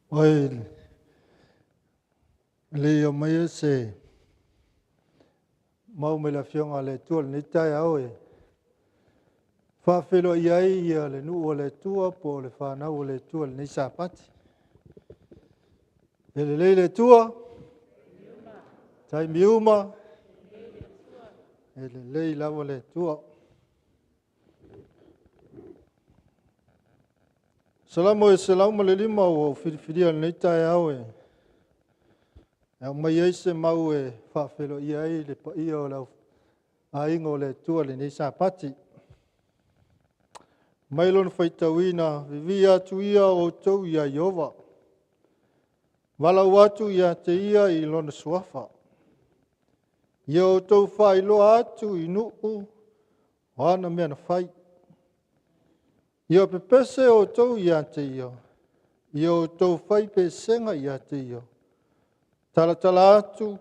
Oi, le i aumaia se mau mai le Afioga a le Atua i lenei taeao e faafeiloai ai le nuu o le Atua po o le fanau a le Atua i lenei Sapati. E lelei le Atua? Taimi uma. E lelei lava le Atua. Salamo e 105 ua ou filifilia i lenei taeao e aumai ai se mau e faafeiloaia ai le paia o le aiga o le Atua i lenei Sapati. Mai lona faitauina, vivia atu ia outou ia Ieova, valaau atu ia te ia i lona suafa. Ia outou faailoa atu i nuu o ana mea na fai. Ia pepese outou ia te ia, ia outou fai pesega ia te ia, talatala atu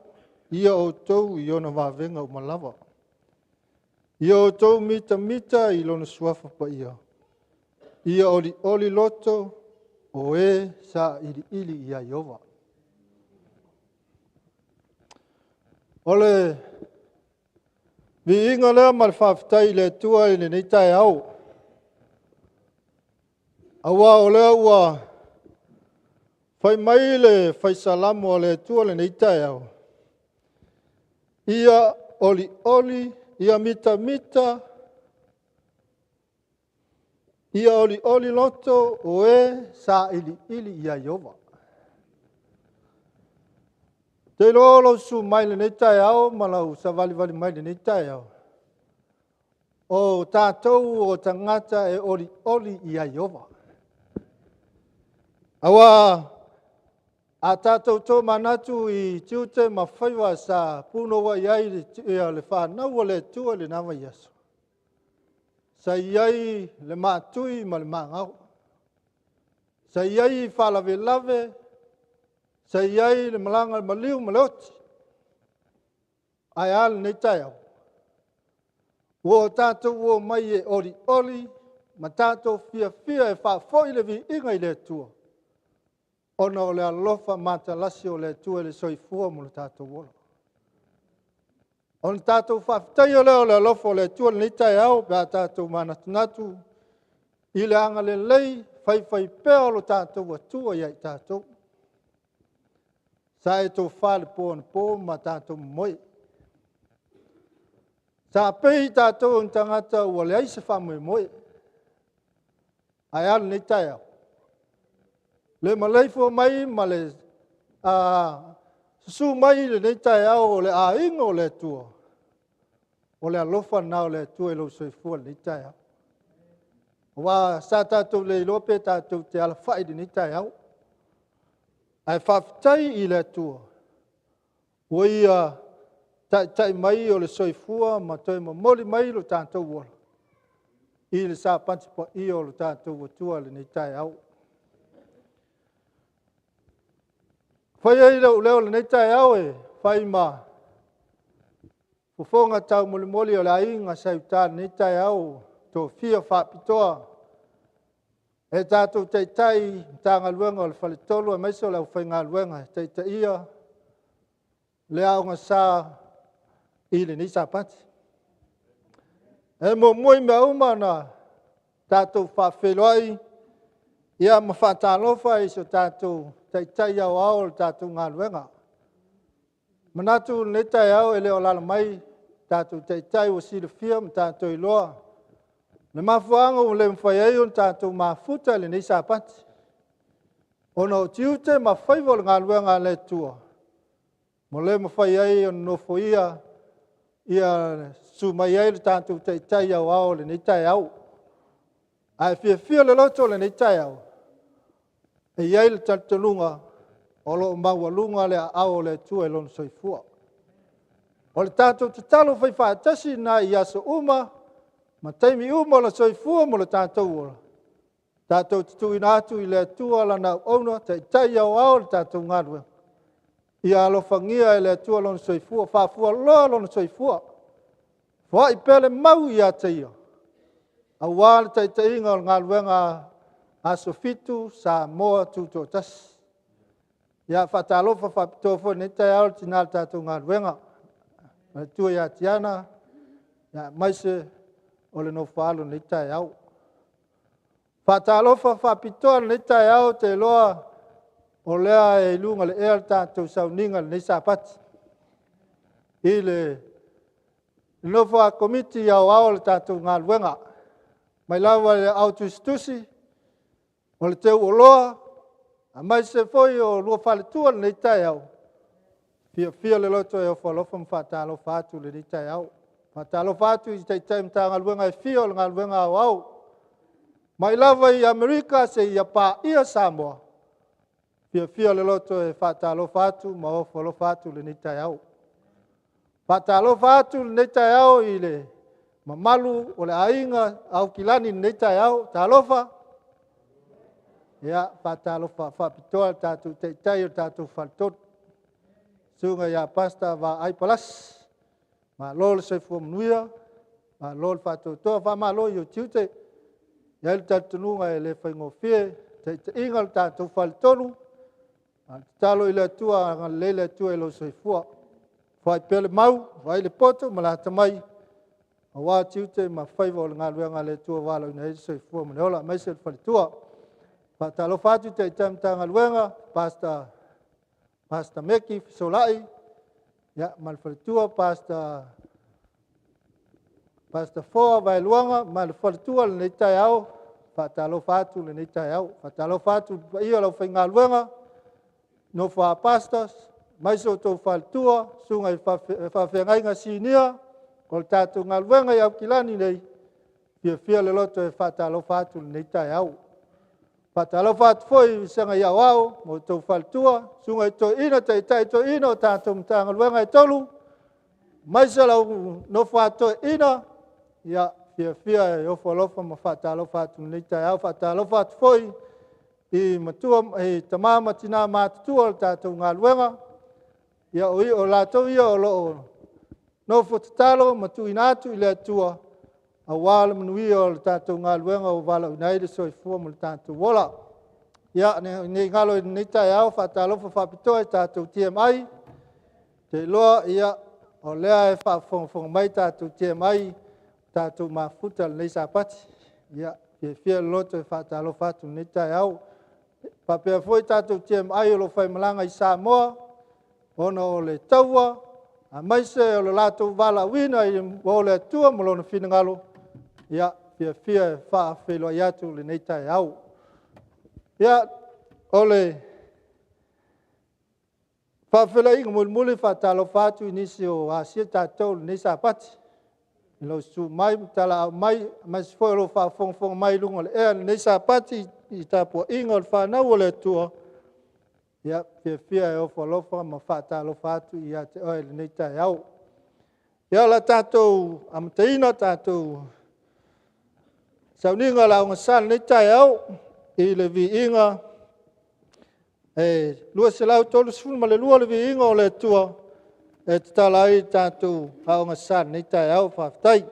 ia outou i ona vavega uma lava. Ia outou mitamita i lona suafa paia, ia olioli loto o e sailiili ia Ieova. O le viiga lea ma le faafetai i le Atua i lenei taeao, aua o lea ua fai mai le fai Salamo a le Atua i lenei taeao, ia olioli, ia mitamita, ia olioli loto o e sailiili ia Ieova. Ou te iloa o lou susu mai i lenei taeao ma lau savalivali mai i lenei taeao, o tatou o tagata e olioli ia Ieova. Aua a tatou tomanatu i tiute ma faiva sa punouai ai le fanau a le Atua i lena vaiaso, sa i ai le maatui ma le magao, sa i ai faalavelave, sa i ai le malaga a le maliu ma le oti. Ae a lenei taeao? Ua tatou omai e olioli ma tatou fiafia e faafoi le viiga i le Atua, ona o le alofa matalasi o le Atua i le soifua ma lo tatou ola. Ona tatou faafetaia lea o le alofa o le Atua i lenei taeao pe a tatou manatunatu i le agalelei faifaipea o lo tatou Atua ia i tatou. Sa e tofa i le po anapo ma tatou momoe. Sa pei tatou o ni tagata ua leai se faamoemoe. Ae a lenei taeao? Le maleifua mai ma le susu mai i lenei taeao o le aiga o le Atua, o le alofa lena o le Atua i lou soifua i lenei taeao. Aua sa tatou le iloa pe tatou te alafai i lenei taeao. Ae faafetai i le Atua ua Ia taitai mai o le soifua ma toe momoli mai lo tatou ola i le Sapati paia o le tatou Atua i lenei taeao. E fai ai lou leo i lenei taeao e fai ma fofoga taumolimoli o le aiga sa i uta i lenei taeao, tofia faapitoa e tatou taitai Matagaluega o le Faletolu aemaise o le aufaigaluega e taitaia le Aoga Sa i lenei Sapati. E muamua i mea uma ona tatou faafeiloai ma faatalofa i so tatou Taitai Aoao o le tatou galuega. E manatu i lenei taeao e le o alaala mai le tatou Taitai ua silafia ma tatou iloa le mafuaaga ua le mafai ai ona tatou mafuta i lenei Sapati, ona o tiute ma faiva o le galuega a le Atua ua le mafai ai ona nofoia susu mai ai le tatou Taitai Aoao i lenei taeao. Ae fiafia le loto i lenei taeao, e i ai le talitonuga o lo o maualuga le aao o le Atua i lona soifua. O le tatou tatalo faifaatasi lena i aso uma ma taimi uma o le soifua ma lo tatou ola, tatou te tuuina atu i le Atua lana auauna, Taitai Aoao o le tatou galuega, ia alofagia e le Atua lona soifua, faafualoa lona soifua, foai pea le mau ia te Ia, aua le taitaiga o le galuega Aso Fitu Samoa Tutoatasi. Ia, faatalofa faapitoa foi i lenei taeao i le tina o le tatou galuega, le matua ia Tiana, aemaise o le nofo a alo i lenei taeao. Faatalofa faapitoa i lenei taeao, ou te iloa o lea e i luga o le ea le tatou sauniga i lenei Sapati i le nofo a Komiti Aoao o le tatou galuega, mai lava i le Au Tusitusi, o le Teu Oloa, aemaise foi o lua faletua i lenei taeao. E fiafia le loto e ofo alofa ma faatalofa atu i lenei taeao. Faatalofa atu i Taitai o Matagaluega e fia o le galuega aoao, mai lava i Amerika seia paia Samoa. E fiafia le loto e faatalofa atu ma ofo alofa atu i lenei taeao. Faatalofa atu i lenei taeao i le mamalu o le aiga Aukilani i lenei taeao, talofa. Ia, faatalofa faapitoa i le tatou Taitai o le tatou Faletolu, Susuga ia Pastor Vaai Palasi. Malo le soifua manuia, malo le faatoatoa, faamalo i ou tiute. E i ai le talitonuga e le faigofie le taitaiga o le tatou Faletolu, a o le tatalo i le Atua ia agalelei le Atua i lou soifua, foai pea le mau, vaai le poto ma le atamai aua tiute ma faiva o le galuega a le Atua ua valaauina ai le soifua ma le ola, aemaise le faletua. Faatalofa atu i Taitai o Matagaluega, Pastor Meki Fesolai ma le faletua, Pastor Foa Vailuaga ma le faletua i lenei taeao. Faatalofa atu i lenei taeao. Faatalofa atu i le paia o le aufaigaluega, nofo a Pastors, aemaise o outou faletua, susuga i faafeagaiga sinia o le tatou galuega i Aukilani nei, fiafia le loto e faatalofa atu i lenei taeao. Faatalofa atu foi i Vasega i Aoao ma outou faletua, Susuga i Toeaina, Taitai Toeaina o tatou Matagaluega e 3, aemaise le nofo a toeaina, ia fiafia e ofo alofa ma faatalofa atu i lenei taeao. Faatalofa atu foi i tama ma tina matutua o le tatou galuega, ia o latou ia o lo o nofo tatalo ma tuuina atu i le Atua aua le manuia o le tatou galuega ua valaauina ai le soifua ma lo tatou ola. Ia ne i galo i lenei taeao, faatalofa faapitoa i tatou TMI, ou te iloa o lea e faafogafoga mai tatou TMI, tatou mafuta i lenei Sapati. Ia fiafia le loto e faatalofa atu i lenei taeao. Faapea foi tatou TMI o lo o faimalaga i Samoa ona o le taua, aemaise o le latou valaauina mo le Atua ma Lona finagalo, ia fiafia e faafeiloai atu i lenei taeao. Ia, o le faafeiloaiga mulimuli, e faatalofa atu i nisi o asia tatou i lenei Sapati i lou susu mai ma talaaao mai, aemaise foi o lo o faafogafoga mai i luga o le ea i lenei Sapati i le tapuaiga a le fanau a le Atua. Ia, fiafia e ofo alofa ma faatalofa atu ia te oe i lenei taeao. Ia, o le a tatou amataina le tatou sauniga o le aogasa i lenei taeao i le viiga e 232 le viiga o le Atua e tatala ai le tatou aogasa i lenei taeao. Faafetai.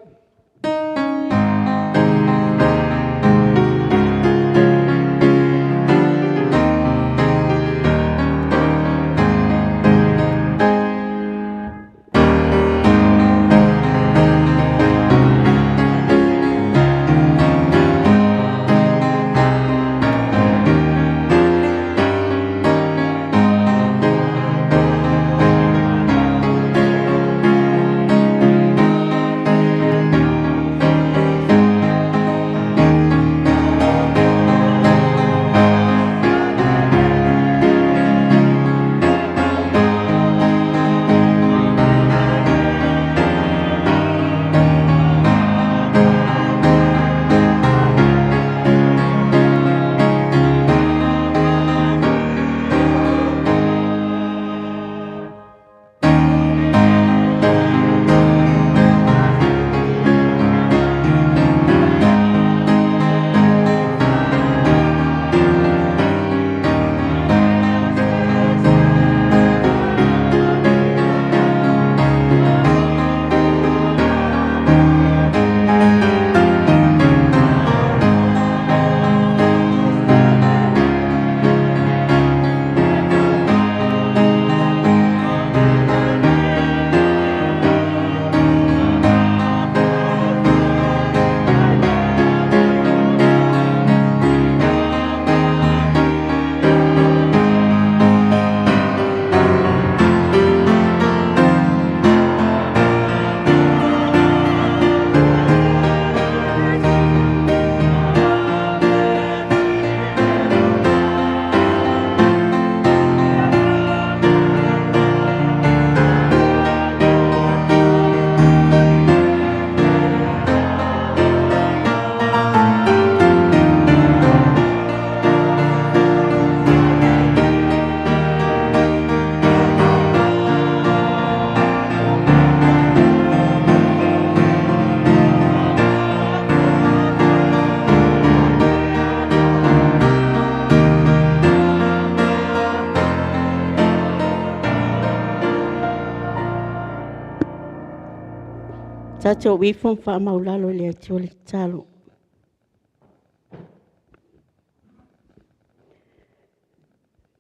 Tatou ifo ma faamaualalo i le Atua le tatalo.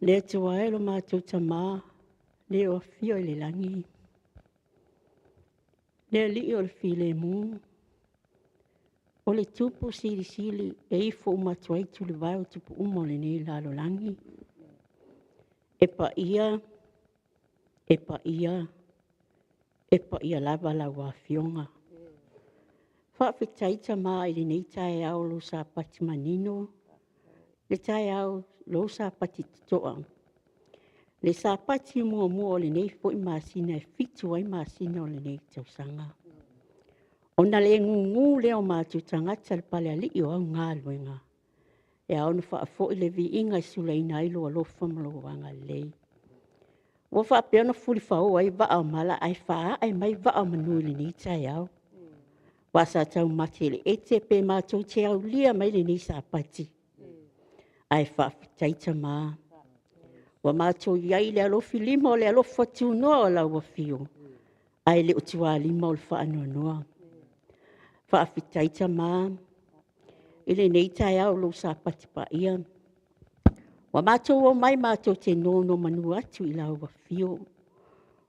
Le Atua e lo matou Tama, le o afio i le lagi, le Alii o le filemu, o le Tupu Silisili e ifo uma atu ai tulivae o tupu uma o lenei lalolagi. E paia, e paia, e paia lava lau Afioga. Faafetai Tama i lenei taeao o lou Sapati manino, le taeao lou Sapati totoa, le Sapati muamua o lenei foi masina e 7 ai masina o lenei tausaga. Ona le gugu lea o matou tagata i le Palealii o au galuega, e ao ona faafoi le viiga e sulaina ai lou alofa ma lou agalelei. Ua faapea ona fulifaoa ai vaa o mala ae faaae mai vaa o manu i lenei taeao. Aua sa taumate i le ete pe matou te aulia mai lenei Sapati, ae faafetai Tama, ua matou i ai i le alofilima o le alofa tunoa o lau Afio, ae le o tualima o le faanoanoa. Faafetai Tama i lenei taeao i lou Sapati paia, ua matou omai matou te nonomanu atu i lau Afio,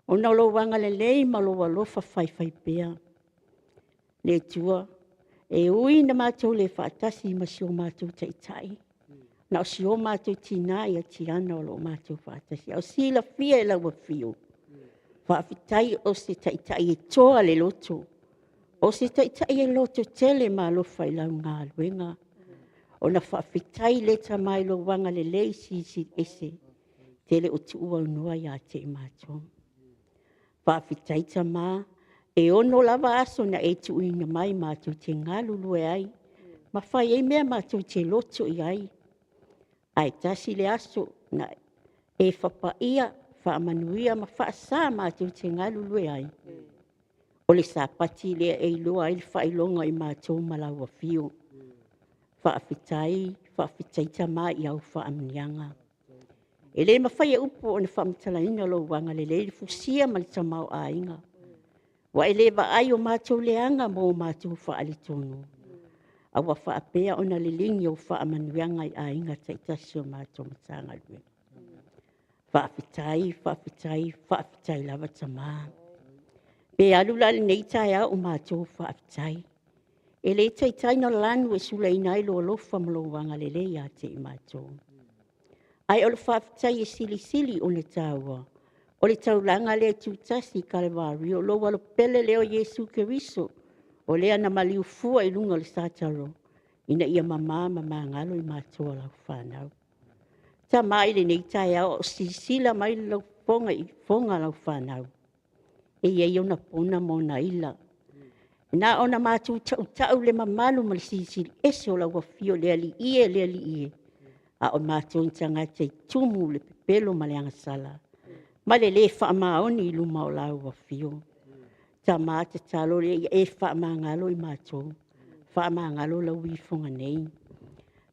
ona o lou agalelei ma lou alofa faifaipea. Le Atua, e ui ina matou le faatasi ma si o matou Taitai, na o si o matou tina ia Tiana o lo o matou faatasi, a o silafia e lau Afio, faafetai o se Taitai e toa le loto, o se Taitai e lototele ma alofa i lau galuega. Ona faafetai lea Tama i lou agalelei silisili ese, e te le o tuuaunoa ia te i matou. Faafetai Tama, e 6 lava aso na e tuuina mai matou te galulue ai ma fai ai mea matou te loto i ai, ae tasi le aso na e fapaia, faamanuia ma faasa matou te galulue ai, o le Sapati lea e iloa ai le faailoga o i matou ma lau Afio. Faafetai, faafetai Tama i au faamanuiaga. E le mafai e upu ona faamatalaina lou agalelei i le fusia ma le tamaoaiga. Ua e le vaai i o matou leaga ma o matou faaletonu, ae ua faapea ona liligi au faamanuiaga i aiga taitasi o matou Matagaluega. Faafetai, faafetai, faafetai lava Tama. Pe alu la i lenei taeao o matou faafetai, e le taitai ona lanu e sulaina ai lou alofa ma lou agalelei ia te i matou. Ae o le faafetai e silisili ona taua, o le taulaga lea e tu tasi i Kalevariô, lou alo pele lea o Iesu Keriso, o Lea na maliu fua i luga o le sataro ina ia mama ma magalo i matou o lau fanau. Tama i lenei taeao a o silasila mai lau fofoga i fofoga o lau fanau, e i ai ona pona ma ona ila. Na ona matou tautau i le mamalu ma le silisili ese o lau Afio, le Alii e, le Alii e, a o matou o ni tagata e tumu i le pepelo ma le agasala ma le le faamaoni i luma o lau Afio. Tama, tatalo lea ia e faamagalo i matou, faamagalo lau ifoga nei.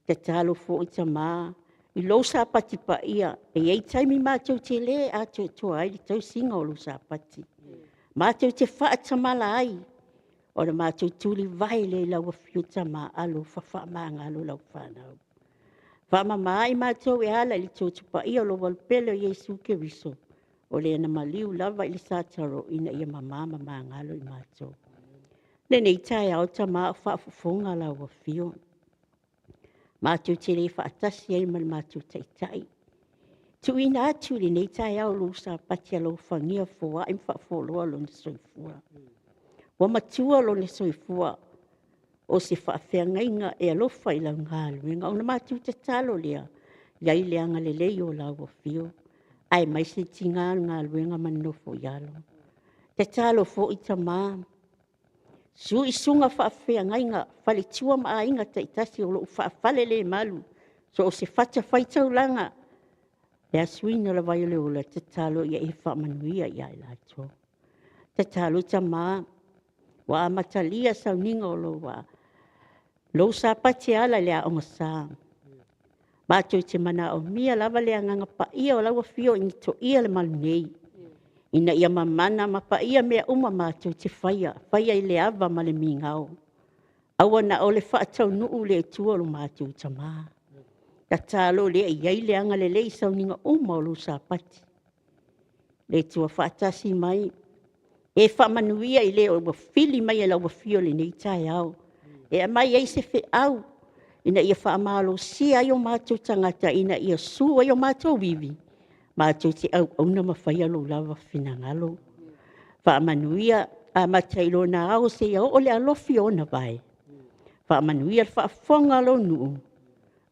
Tatalo foi Tama i lou Sapati paia, e i ai taimi matou te le atoatoa ai le tausiga o lou Sapati, matou te faatamala ai, ona matou tulivae lea i lau Afio Tama, alofa faamagalo lau fanau. Faamama i matou e ala i le toto paia o lou Alo pele o Iesu Keriso, o le na maliu lava i le sataro ina ia mama ma magalo i matou. Lenei taeao Tama a o faafofoga lau Afio, matou te le faatasi ai ma le matou Taitai, tuuina atu i lenei taeao lou Sapati, alofagia foai ma faafoloa lona soifua. Ua matua lona soifua o se faafeagaiga e alofa i lau galuega. Ona matou tatalo lea, i ai le agalelei o lau Afio, aemaise le tiga o le galuega ma le nofo i alo. Tatalo foi Tama, sui susuga i faafeagaiga, faletua ma aiga taitasi o lo o faafalelemalu i so o se fatafaitaulaga, le asuina o le vai o le ola, tatalo ia e faamanuia ia i latou. Tatalo Tama, ua amatalia sauniga o lou Sapati e ala i le Aoga Sa. Matou te manaomia lava le Agaga Paia o lau Afio ina ia toia le malu nei. Ina ia mamana ma paia mea uma matou te faia, faia i le ava ma le migao. Aua na o le faataunuu le Atua lo matou Tama. Tatalo lea i ai le agalelei i sauniga uma o lou Sapati. Le Atua faatasi mai, e faamanuia i le ua fili mai e lau afio i lenei taeao, e aumai ai se feau ina ia faamalosia ai o matou tagata ina ia su ai o matou ivi, matou te auauna ma faia lou lava finagalo. Faamanuia, amata i lona ao seia oo i le alofi o ona vae. Faamanuia le faafofoga a lou nuu,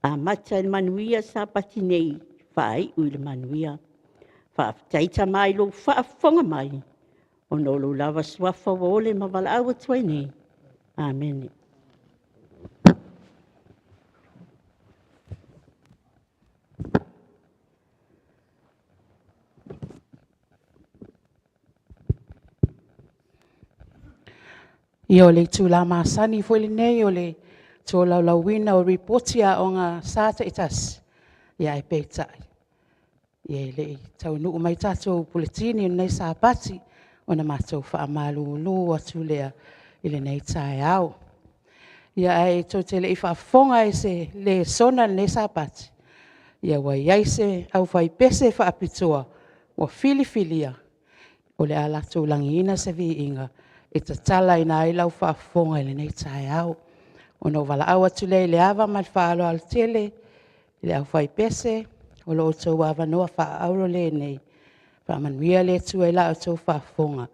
amata i le manuia le Sapati nei, faaiu i le manuia. Faafetai Tama i lou faafofoga mai, ona o lou lava Suafa ua ole ma valaau atu ai nei. Amene. Ia o le itula masani foi lenei o le tolaulauina o Lipoti a Aoga Sa taitasi, ae peitai, e le i taunuu mai le tatou Puletini i lenei Sapati, ona matou faamalulu atu lea i lenei taeao. Ia ae tou te le i faafofoga i se lesona i lenei Sapati, ia ua i ai se aufaipese faapitoa ua filifilia o le a latou lagiina se viiga e tatalaina ai lau faafofoga i lenei taeao. Ona ou valaau atu lea i le ava ma le faaaloalo tele i le aufaipese, o lo outou avanoa faaauro lenei, faamanuia le Atua i la outou faafofoga,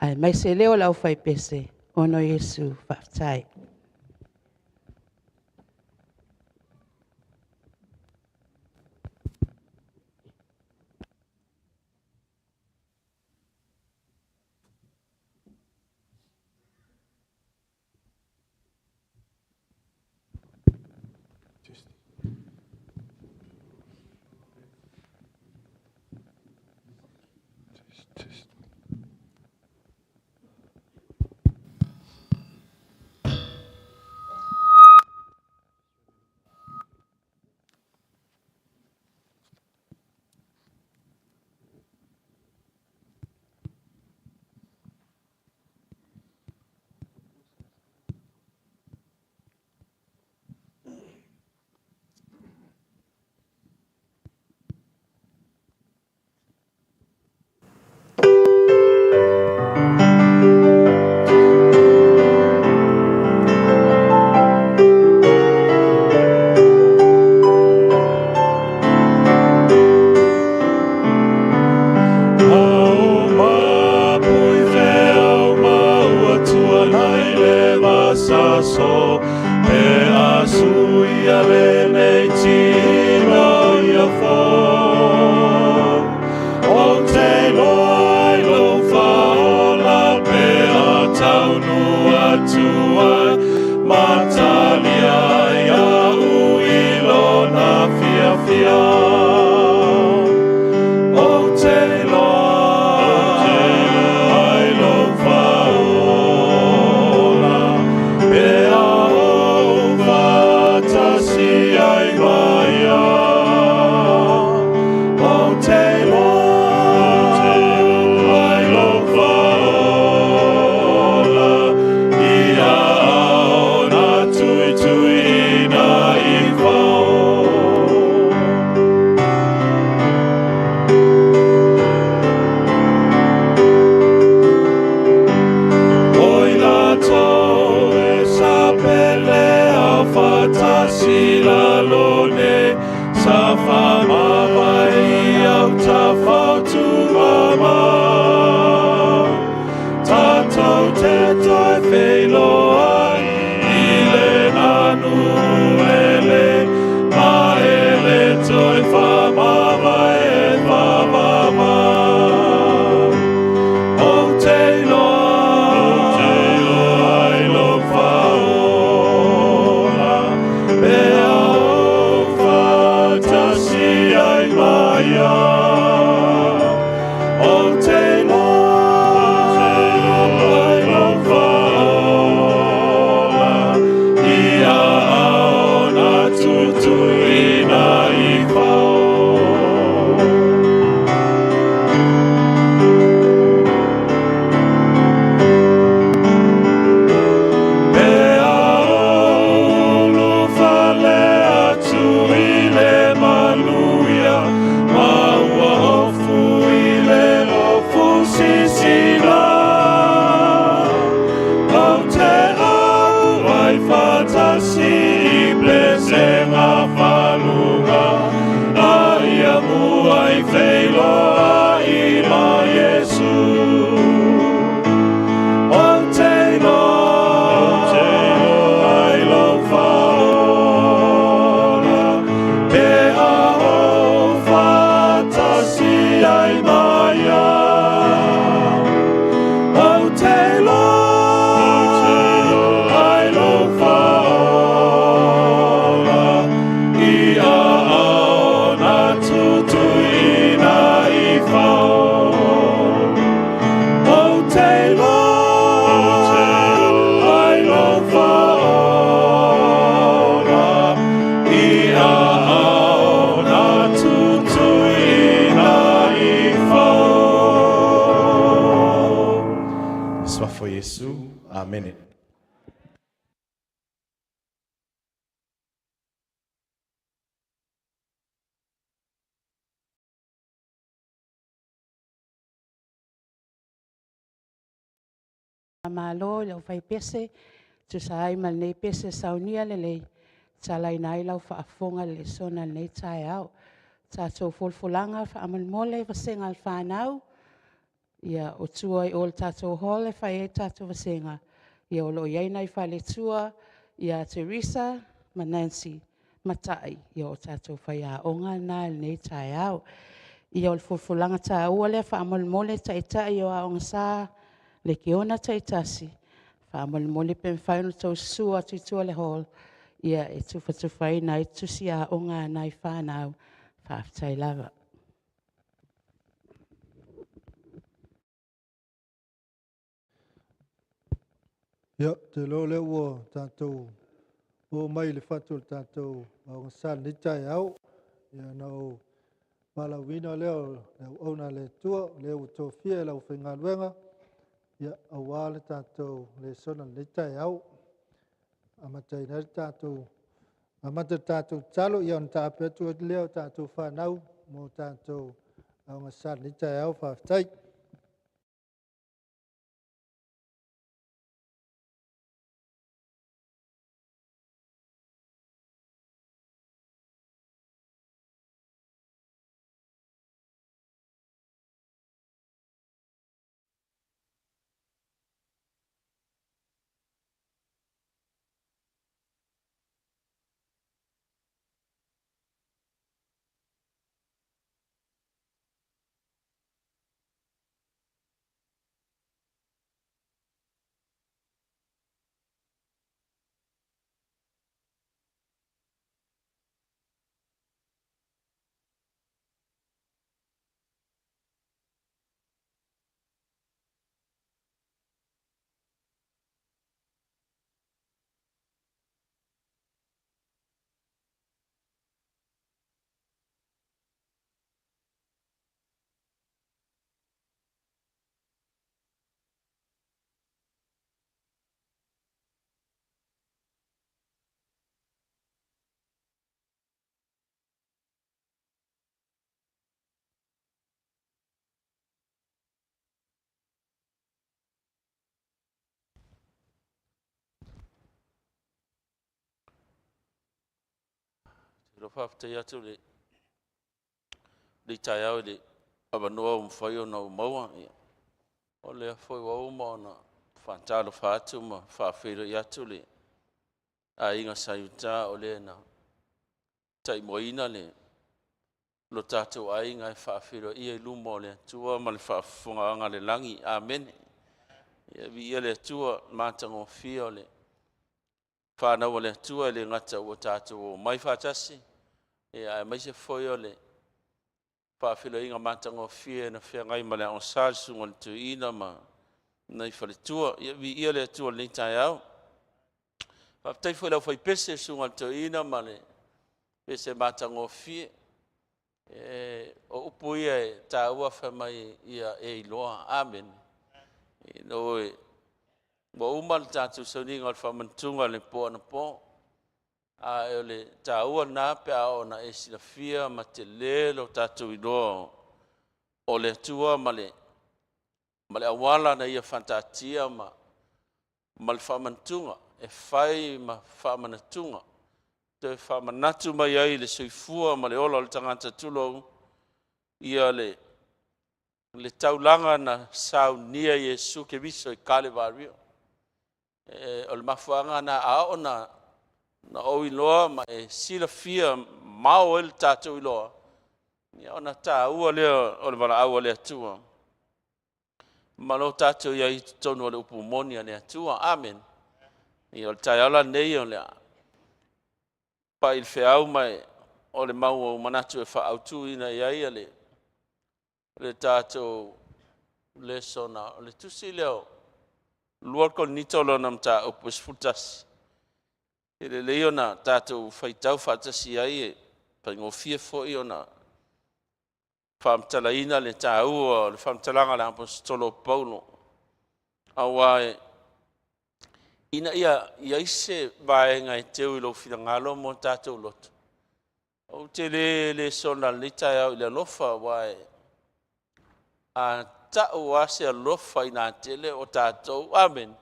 aemaise leo o le aufaipese, ona o Iesu faafetai. Suafa o Iesu. Amene. Malo i le aufaipese e tusa ai ma lenei pese saunia lelei e tatalaina ai lau faafofoga i le lesona i lenei taeao. Tatou folafolaga faamolemole vasega a le fanau, ia o tua i o i le tatou hall e fai ai le tatou vasega, o lo o i ai nai faletua ia Teresa ma Nancy Matai, o tatou faiaoga na i lenei taeao. Ia o le folafolaga taua lea faamolemole Taitai o Aoga Sa, Lekiona taitasi, faamolemole pe mafai ona outou susu atu i tua i le hall e tufatufaina ai tusi aoga a nai fanau. Faafetai lava. Ia, ou te iloa o lea ua tatou oo mai i le fatu o le tatou aogasa i lenei taeao. Ia ona ou valaauina lea o le auauna a le Atua, o le ua tofia e le aufaigaluega aua le tatou lesona i lenei taeao. E amata le tatou tatalo ona taape atu ai lea o tatou fanau mo tatou aogasa i lenei taeao. Faafetai. Faafetai atu i lenei taeao i le avanoa ua mafai ona ou maua. O lea foi ua uma ona faatalofa atu ma faafeiloai atu le aiga sa Iuta, o le na taimuaina lo tatou aiga e faafeiloai i luma o le Atua ma le faafofogaaga a le lagi. Amene. Ia viia le Atua i le matagofie o le fanau a le Atua, e le gata ua tatou omai faatasi, aemaise foi o le faafeiloaiga matagofie na feagai ma le Aogasa, le susuga i le Toeaina ma nai faletua. Ia viia le Atua i lenei taeao. Faafetai foi i le aufaipese, le susuga i le Toeaina ma le pese matagofie. O upu ia e taua fai mai, ia e iloa. Amene. Ina ua uma le tatou sauniga o le faamanatuga i le po anapo, a o le taua lena pe a oo ina e silafia ma tele lo tatou iloa o le Atua ma le auala na Ia faataatia ma le faamanatuga e fai ma faamanatuga, toe faamanatu mai ai le soifua ma le ola o le tagata, tulou, ia le taulaga na saunia e Iesu Keriso i Kalevario. O le mafuaaga lena, a oo ina ou iloa ma e silafia mao ai lo tatou iloa, ona taua lea o le valaau a le Atua ma lo tatou i ai i totonu o le upu moni a le Atua. Amene. Ia o le taeao la lenei o le a pai le feau ma o le mau ua ou manatu e faaautuina i ai le tatou lesona, o le tusi lea o 2 Korinito lona mataupu e 11. E lelei ona tatou faitau faatasi ai, e faigofie foi ona faamatalaina le taua o le faamatalaga a le Aposetolo o Paulo. Auā e ina ia i ai se vaega e teu i lou finagalo mo tatou loto, ou te le lesona i lenei taeao i le alofa, aua e a tau lava se alofa inā tele o tatou. Amene.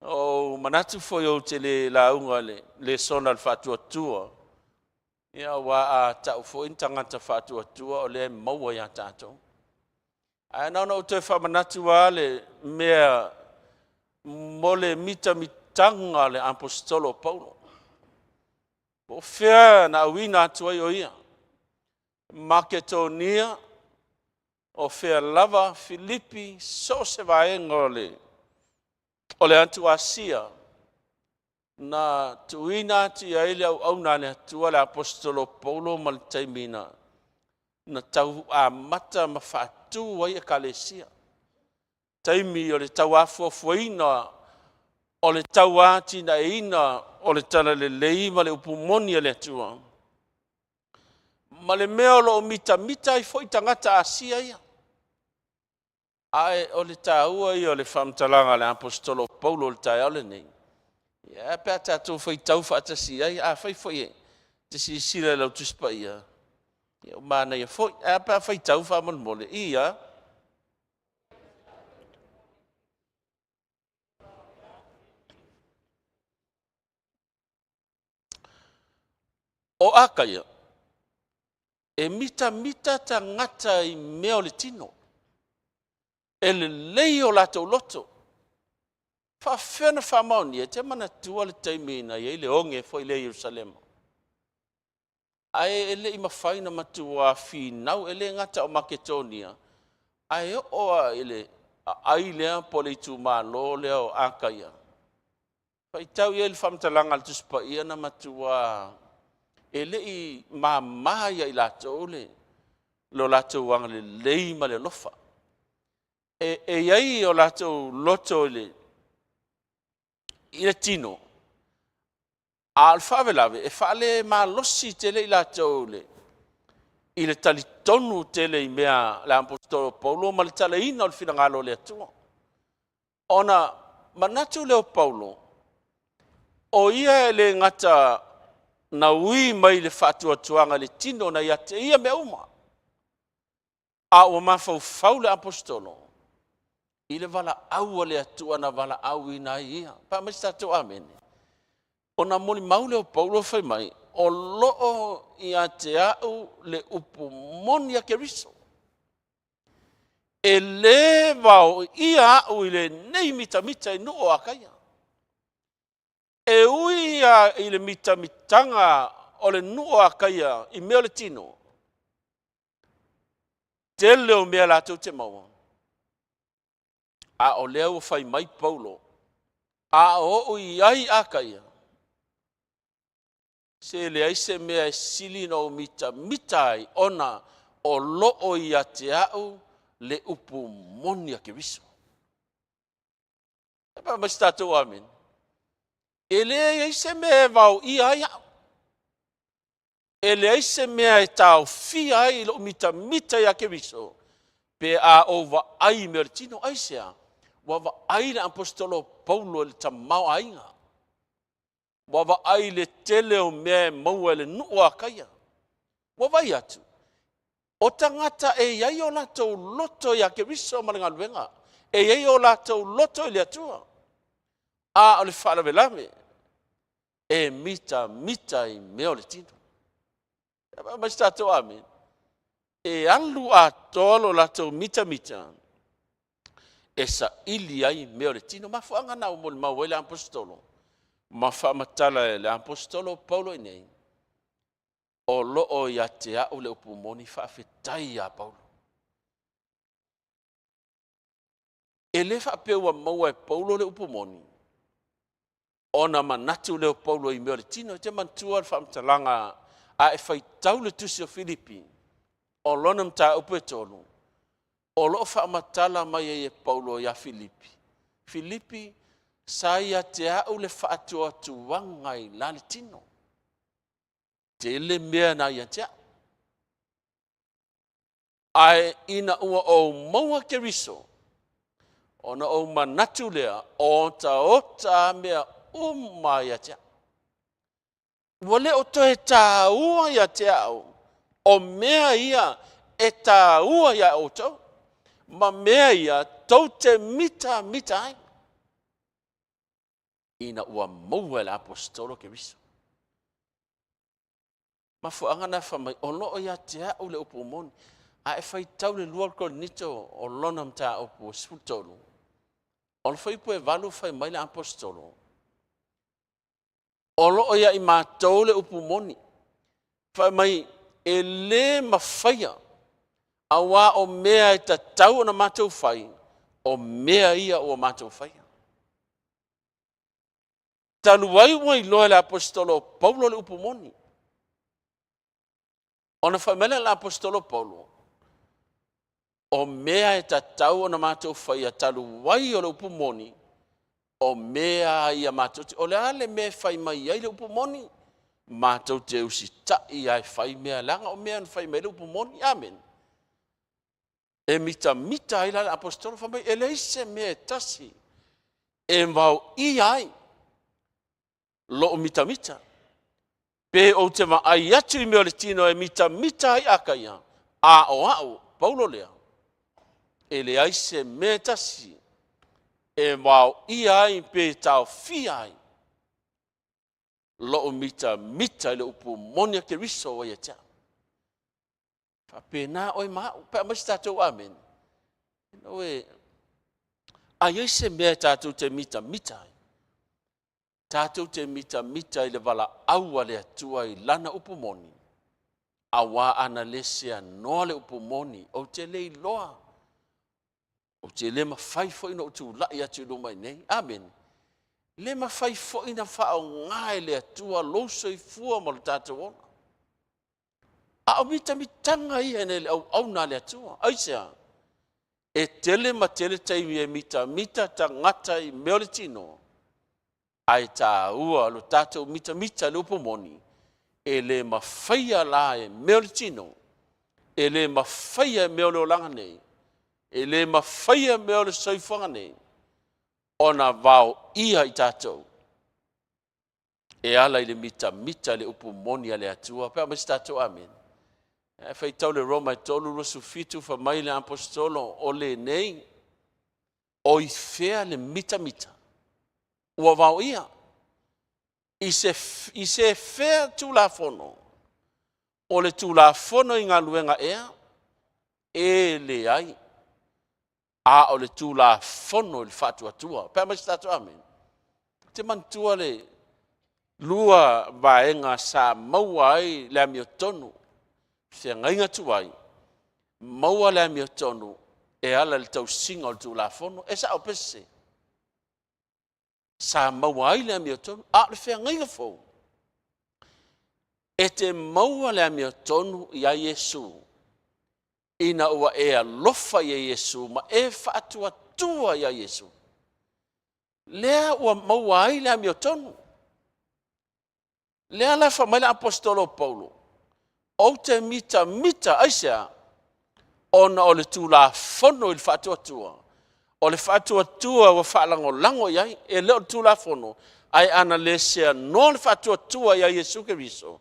Ou manatu foi ou te le lauga i le lesona o le faatuatua, ia aua a tau foi ni tagata faatuatua o lea e maua ia tatou. Ae na ona ou toe faamanatu lava le mea mo le mitamitaga o le Aposetolo o Paulo. Po o fea na auina atu ai o ia, Maketonia, o fea lava, Filipi, so o se vaega o le atu Asia, na tuuina atu i ai le auauna a le Atua le Aposetolo o Paulo ma le taimi na tau amata ma faatu ai Ekalesia. Taimi o le tauafuafuaina o le tauatinaeina o le talalelei ma le upu moni a le Atua, ma le mea o lo o mitamita ai foi tagata Asia ia. Ae o le taua ia o le faamatalaga a le Aposetolo o Paulo i le taeao lenei, ia pe a tatou faitau faatasi ai, afai foi e te silasila i lau Tusi Paia, ia ua manaia foi. Ae a pe a faitau faamolemole? Ia. O Akaia, e mitamita tagata i mea o le tino, e lelei o latou loto. Faafefea ona faamaonia? E te manatua le taimi na i ai le oge foi lea i Ierusalema, ae e le i mafai ona matua finau, e le gata o Maketonia, ae oo lava i le aai lea po o le itumalo lea o Akaia. Faitau i ai le faamatalaga a le Tusi Paia na matua e le i mama ia i latou le lo latou agalelei ma le alofa. E i ai o latou loto i le tino, a o le faalavelave e faalemalosi tele i latou i le talitonu tele i mea le Aposetolo Paulo ma le talaina o le finagalo o le Atua. Ona manatu lea o Paulo, o ia e le gata na ui mai le faatuatuaga i le tino na ia te ia mea uma, a ua mafaufau le Aposetolo i le valaau a le Atua na valaauina ai ia. Pa mai se tatou amene. Ona molimau lea o Paulo fai mai, o loo ia te au le upu moni a Keriso, e lē vaoia au i lenei mitamita i nuu o Akaia. E ui lava i le mitamitaga o le nuu o Akaia i mea o le tino, tele o mea latou te maua, a o lea ua fai mai Paulo, a oo i ai Akaia, se leai se mea e sili ona ou mitamita ai, ona o loo ia te au le upu moni a Keriso. E pa mai se tatou amene. E leai se mea e vaoia ai au, e leai se mea e taofia ai lou mitamita ia Keriso, pe a ou vaai i mea o le tino. Aisea? Ua vaai le Aposetolo Paulo i le tamaoaiga, ua vaai i le tele o mea e maua e le nuu o Akaia. Ua vaai atu, o tagata e i ai o latou loto ia Keriso ma le galuega, e i ai o latou loto i le Atua, a o le faalavelave e mitamita i mea o le tino. Mai se tatou amene. E alu atoa lo latou mitamita e saili ai mea o le tino. Mafuaaga na ua molimau ai le Aposetolo ma faamatala e le Aposetolo Paulo i nei, o loo ia te au le upu moni, faafetai ia Paulo. E le faapea ua maua e Paulo le upu moni, ona manatu lea o Paulo i mea o le tino. E te manatua le faamatalaga a e faitau le tusi o Filipi, o lona mataupu e 3, o loo faamatala mai ai e Paulo ia Filipi, Filipi, sa ia te au le faatuatuaga i la le tino, tele mea na ia te au, ae ina ua ou maua Keriso, Ona ou manatu lea, o otaota a mea uma ia te au. Ua le o toe tāua ia te au, o mea ia e tāua ia outou, ma mea ia tou te mitamita ai. Ina ua maua e le aposetolo Keriso. Mafuaaga na fai mai, o lo o ia te au le upu moni. A e faitau le 2 Korinito o lona mataupu 13, o le fuaiupu e 8 fai mai le aposetolo, o lo o ia i matou le upu moni. Fai mai, e lē mafaia, auā o mea e tatau ona matou fai, o mea ia ua matou faia. Talu ai ua iloa e le aposetolo o Paulo le upu moni, ona fai mai lea o le aposetolo Paulo, o mea e tatau ona matou faia talu ai o le upu moni, o mea ia matou te... O le a le mea e fai mai ai le upu moni? Matou te usitai lava e fai mea, leaga o mea na fai mai ai le upu moni. Amene. E mitamita ai la le aposetolo, fai mai, e leai se mea e tasi e vaoia ai lou mitamita. Pe ou te vaai atu i mea o le tino e mitamita ai Akaia, a o au, Paulo lea, e leai se mea e tasi e vaoia ai pe taofia ai lou mitamita i le upu moni a Keriso ua ia te au. Faapena oe ma au, pe a aumai se tatou amene. Ina ue, a i ai se mea tatou te mitamita ai, tatou te mitamita i le valaau a le Atua i lana upu moni, auā ana le seanoa le upu moni, ou te le iloa, ou te le mafai foi ona ou tulai atu i luma i nei. Amene. Le mafai foi na faaaoga e le Atua lou soifua ma lo tatou ola. A o mitamitaga ia i le auauna a le Atua. Aisea? E tele ma tele taimi e mitamita tagata i mea o le tino, ae tāua lo tatou mitamita i le upu moni, e le mafaia la e mea o le tino, e le mafaia e mea o le olaga nei, e le mafaia e mea o le soifuaga nei, ona vaoia i tatou e ala i le mitamita i le upu moni a le Atua. Pe a aumai se tatou amene. Ae faitau le Roma e 3:27, fai mai le aposetolo, o lenei, o i fea le mitamita ua vaoia i se fea Tulafono, o le Tulafono i galuega ea? E leai, a o le Tulafono i le faatuatua. Pe a aumai se tatou amene. Ou te manatua le lua vaega sa maua ai le amiotonu, feagaiga tuai, maua le amiotonu e ala i le tausiga o le Tulafono. E sao pe sese? Sa maua ai le amiotonu, a o le feagaiga fou, e te maua le amiotonu ia Iesu, ina ua e alofa ia Iesu ma e faatuatua ia Iesu. Lea ua maua ai le amiotonu. Lea la fai mai le aposetolo o Paulo, ou te mitamita, aisea? Ona o le Tulafono i le faatuatua. O le faatuatua ua faalagolago i ai, e le o le Tulafono, ae ana le seanoa le faatuatua ia Iesu Keriso,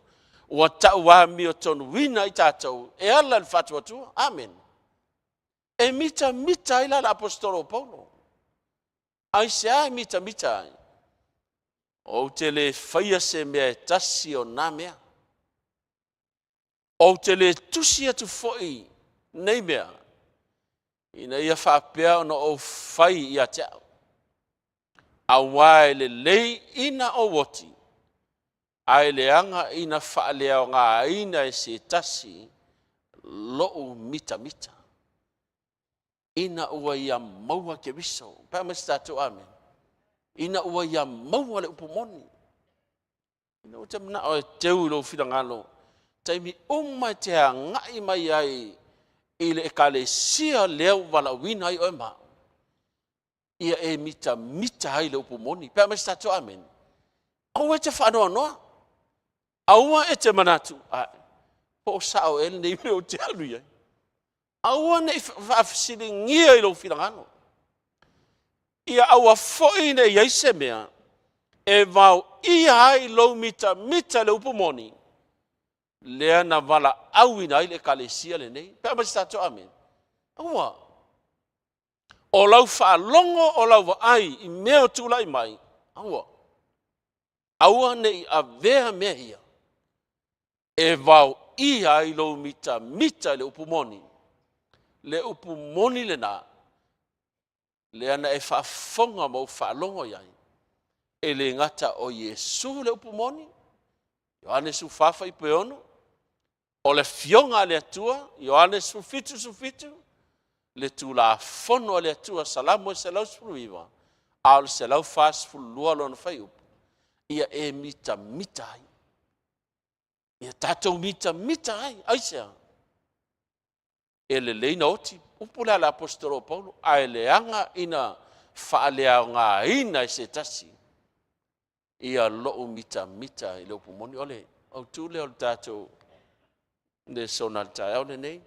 ua tauamiotonuina i tatou e ala i le faatuatua. Amene. E mitamita ai la le aposetolo o Paulo. Aisea e mitamita ai? Ou te le faia se mea e tasi o nā mea. Ou te le tusi atu foi nei mea, ina ia faapea ona ou fai ia te au. Auā e lelei ina ou oti, ae leaga ina faaleaogaina e se tasi lou mitamita. Ina ua ia maua Keriso. Pe a aumai se tatou amene. Ina ua ia maua le upu moni. Ina ua te manao e teu i lou finagalo, taimi uma e te agai mai ai i le ekalesia lea ua valaauina ai oe ma au, ia e mitamita ai le upu moni. Pe a aumai se tatou amene. Aua e te faanoanoa. Aua e te manatu, ai, po o sao ea lenei mea ou te alu i ai. Aua ne i faafesiligia i lou finagalo. Ia aua foi ne i ai se mea e vaoia ai lou mitamita i le upu moni, lea na valaauina ai le Ekalesia lenei. Pe a mai se tatou amene. Aua, o lau faalogo o lau vaai i mea o tulai mai, aua, aua ne i avea mea ia e vaoia ai lou mitamita i le upu moni. Le upu moni lena, lea na e faafofoga ma ou faalogo i ai, e le gata o Iesu le upu moni, Ioane 14 fuaiupu e 6, o le Afioga a le Atua, Ioane 17, 17, le Tulafono a le Atua, Salamo 119, a o le 142 lona fuaiupu, ia e mitamita ai. Ia tatou mitamita ai. Aisea? E lelei na oti, upu lea a le Aposetolo o Paulo, ae leaga ina faaleaogaina e se tasi ia lou mitamita i le upu moni. O le autu lea o le tatou lesona i le taeao lenei.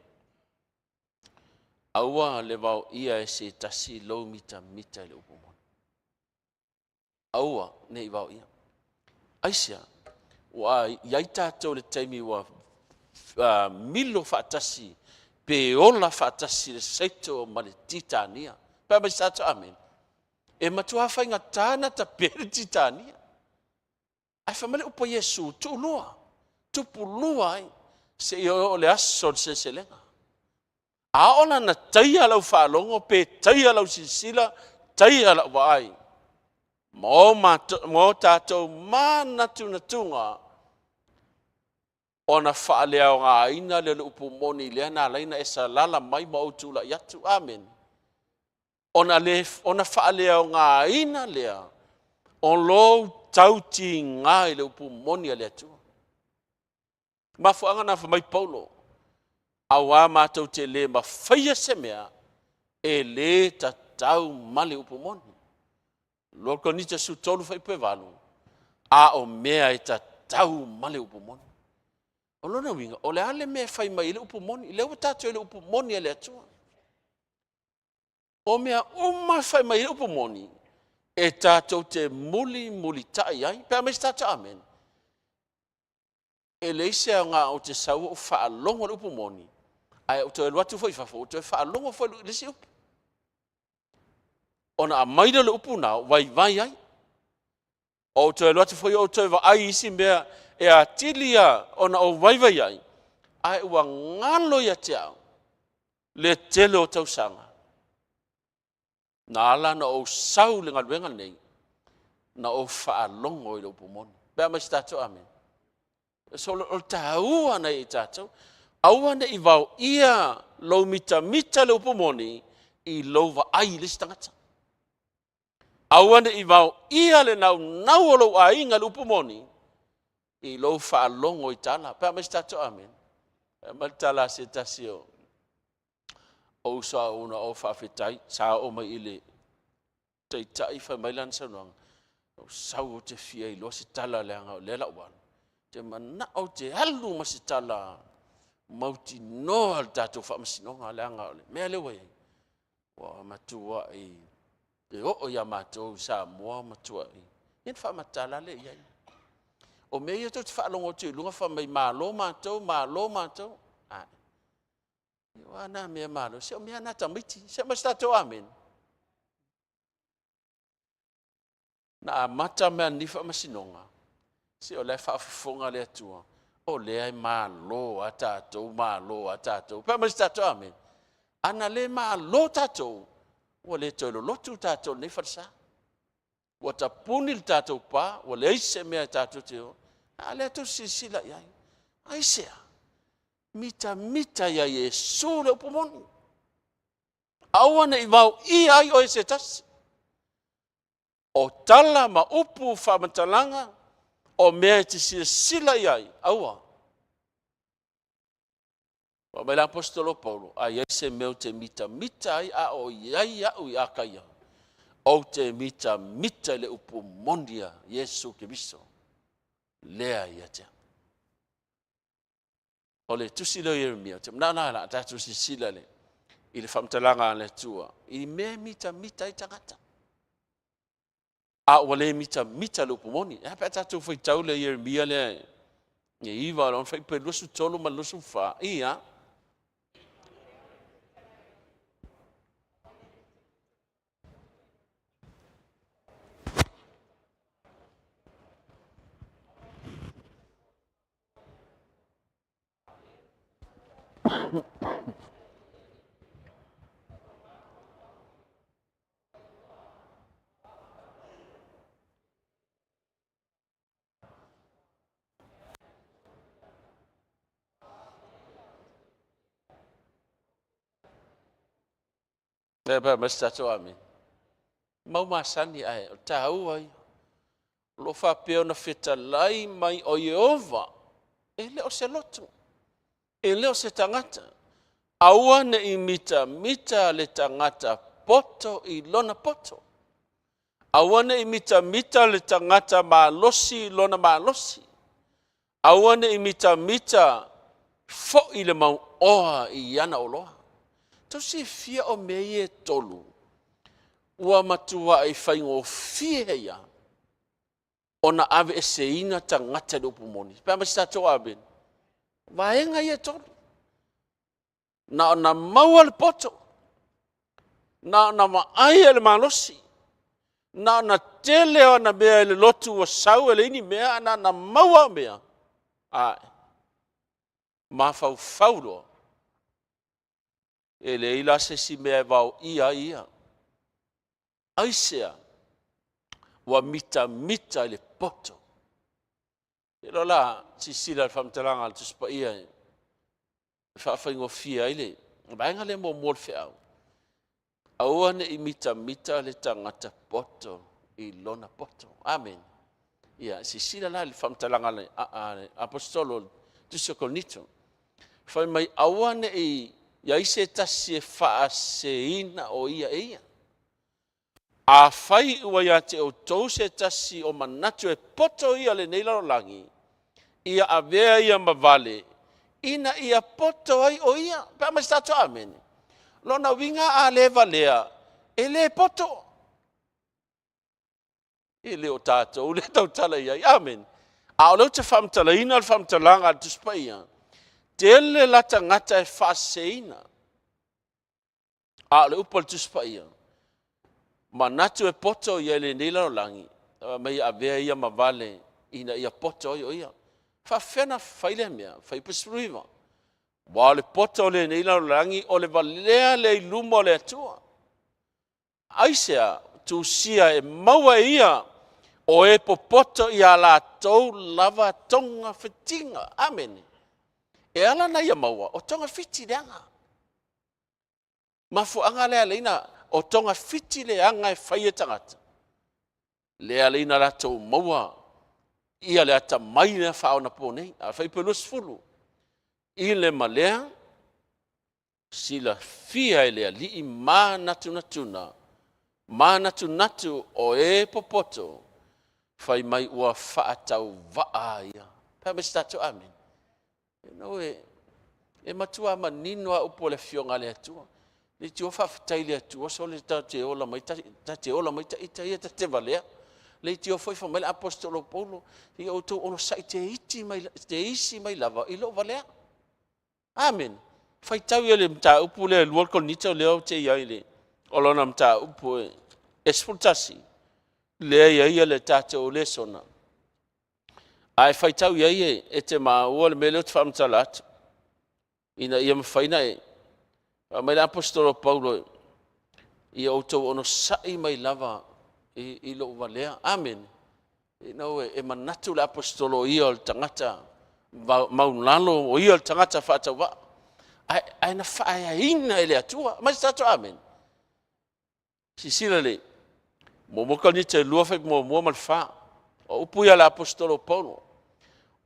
Aua le vaoia e se tasi lou mitamita i le upu moni. Aua ne i vaoia. Aisea? Ua i ai tatou i le taimi ua milo faatasi pe ola faatasi le saito ma le titania. Pe a mai se tatou amene. E matua faigata ona tape le titania. Ae fai mai le upu a Iesu, tuulua, tupulua ai, seia oo i le aso o le seleselega. A oo la ina taia lau faalogo pe taia lau silasila, taia lau vaai, ma o tatou manatunatuga, ona faaleaogaina lea o le upu moni lea na ala ai ona e salala mai ma ou tulai atu. Amene. Ona le, ona faaleaogaina lea o lou tautiga i le upu moni a le Atua. Mafuaaga na fai mai Paulo, auā matou te le mafaia se mea e lē tatau ma le upu moni. 2 Korinito 13 fuaiupu e 8, a o mea e tatau ma le upu moni. O lona uiga, o le a le mea e fai mai ai le upu moni? Lea ua tatou i le upu moni a le Atua. O mea uma e fai mai ai le upu moni, e tatou te mulimulitai ai. Pe a aumai se tatou amene. E leai se aoga ou te sau ou faalogo i le upu moni, ae ou toe alu atu foi i fafo ou toe faalogo foi i le isi upu. Ona aumai lea o le upu lena ou vaivai ai. Ou toe alu atu foi ou toe vaai i isi mea e atili ona ou vaivai ai, ae ua galo ia te au le tele o tausaga na ala ona ou sau i le galuega lenei, na ou faalogo i le upu moni. Pe a aumai se tatou amene. So, o le taua na i tatou, aua ne i vaoia lou mitamita le upu moni i lou vaai i le isi tagata. Aua ne i vaoia le naunau o lou aiga i le upu moni i lou faalogo i tala. Pe a aumai se tatou amene. E aumai le tala a se tasi o uso a una o faafetai, sa oo mai i le taitai fai mai lana saunoaga, ou sau ou te fia iloa se tala leaga o lea la ua alu. Ou te manao ou te alu ma se tala mautinoa le tatou faamasinoga leaga o le mea lea ua i ai, ua matuai e oo ia matou i Samoa matuai. Ia na faamatala lea i ai. O mea ia tou te faalogo atu i luga fai mai malo matou, malo matou. Ae, o na mea malo, se o mea na tamaiti. Se ma se tatou amene. Na amata mai lava i lenei faamasinoga, se o la e faafofoga le Atua, o lea e malo lava tatou, malo lava tatou. Fai mai se tatou amene. A na le malo tatou, ua le toe lolotu tatou i lenei falesa. Ua tapuni le tatou pa, ua leai se mea tatou te o. A lea tou te silasila i ai. Aisea? Mitamita ia Iesu le upu moni. Aua ne i vaoia ai oe e se tasi. O tala ma upu faamatalaga, o mea e te silasila i ai, aua. Fai mai le Aposetolo Paulo, a i ai se mea ou te mitamita ai a o i ai au i Akaia, ou te mitamita i le upu moni a Iesu Keriso, lea ia te au. O le tusi lea o Ieremia, ou te manao la o le a tatou silasila i le faamatalaga a le Atua i mea e mitamita ai tagata. A ua le mitamita le upu moni. E a pe a tatou faitau le Ieremia lea e 9 lona fuaiupu e 23 ma le 24. Ia. Lea pa ma se tatou amene. Mau masani ae o taua ia. O lo o faapea ona fetalai mai o Ieova, e le o se loto, e le o se tagata. Aua ne i mitamita le tagata poto i lona poto. Aua ne i mitamita le tagata malosi i lona malosi. Aua ne i mitamita foi le mauoa i ana oloa. Tau silafia o mea ia e tolu, ua matuai faigofie ia ona aveeseina tagata i le upu moni. Pe a ma se tatou amene. Vaega ia e tolu. Na ona maua le poto, na ona vaai le malosi, na ona tele o ana mea i le lotu ua sau e leai ni mea, ae na ona maua au mea, ae mafaufau loa, e leai la se isi mea e vaoia ai ia. Aisea? Ua mitamita i le poto. E iloa la, silasila i le faamatalaga a le Tusi Paia e faafaigofie ai le vaega lea muamua o le feau, aua ne i mitamita le tagata poto i lona poto. Amene. Ia, silasila la i le faamatalaga a le Aposetolo o le Tusi o Korinito. Fai mai, aua ne i i ai se tasi e faaseseina o ia e ia. Afai ua ia te outou se tasi o manatu e poto ia lenei lalolagi, ia avea ia ma vale, ina ia poto ai o ia. Pe a mai se tatou amene. Lona uiga a le valea, e le poto. E le o tatou lea tautala i ai. Amene. A o lea ou te faamatalaina le faamatalaga a le Tusi Paia, tele la tagata e faaseseina. A o le upu a le Tusi Paia, manatu e poto ia i lenei lalolagi, mai avea ia ma vale ina ia poto ai o ia. Faafefea ona fai lea mea? Fuaiupu 19. Aua o le poto o lenei lalolagi, o le valea lea i luma o le Atua. Aisea? Tusia e maua e ia o e popoto ia latou lava togafitiga. Amene. E ala ona ia maua, o togafiti leaga. Mafuaaga lea leina o togafiti leaga e fai e tagata, lea leina latou maua ia le atamai lea faaonaponei. A fuaiupu 20, i le ma lea, silafia e le Alii manatunatuna, manatunatu o e popoto, fai mai ua faatauvaa ia. Fai mai se tatou amene. E matua manino lava upu o le Afioga a le Atua. Leitioa faafetai i le Atua sole ta te ola mai ta te ola mai ita ia ta te valea. Leitioa foi fai mai le aposetolo Paulo, ia outou onosai teisi mai lava i lou valea. Amene. Faitau ia le mataupu lea 2 Korinito lea ou te i ai le o lona mataupu e 11 lea e i ai le tatou lesona. Ae faitau i ai e te maua le mea lea ou te faamatala atu, ina ia mafai ona e fai mai le aposetolo Paulo, ia outou onosai mai lava i lou valea. Amene. Ina ua e manatu le aposetolo o ia o le tagata maulalo, o ia o le tagata faatauvaa, ae na faaeaina e le Atua. Mai se tatou amene. Silasila le 1 Korinito 2 fuaiupu 1 ma le 4. O upu ia a le aposetolo Paulo.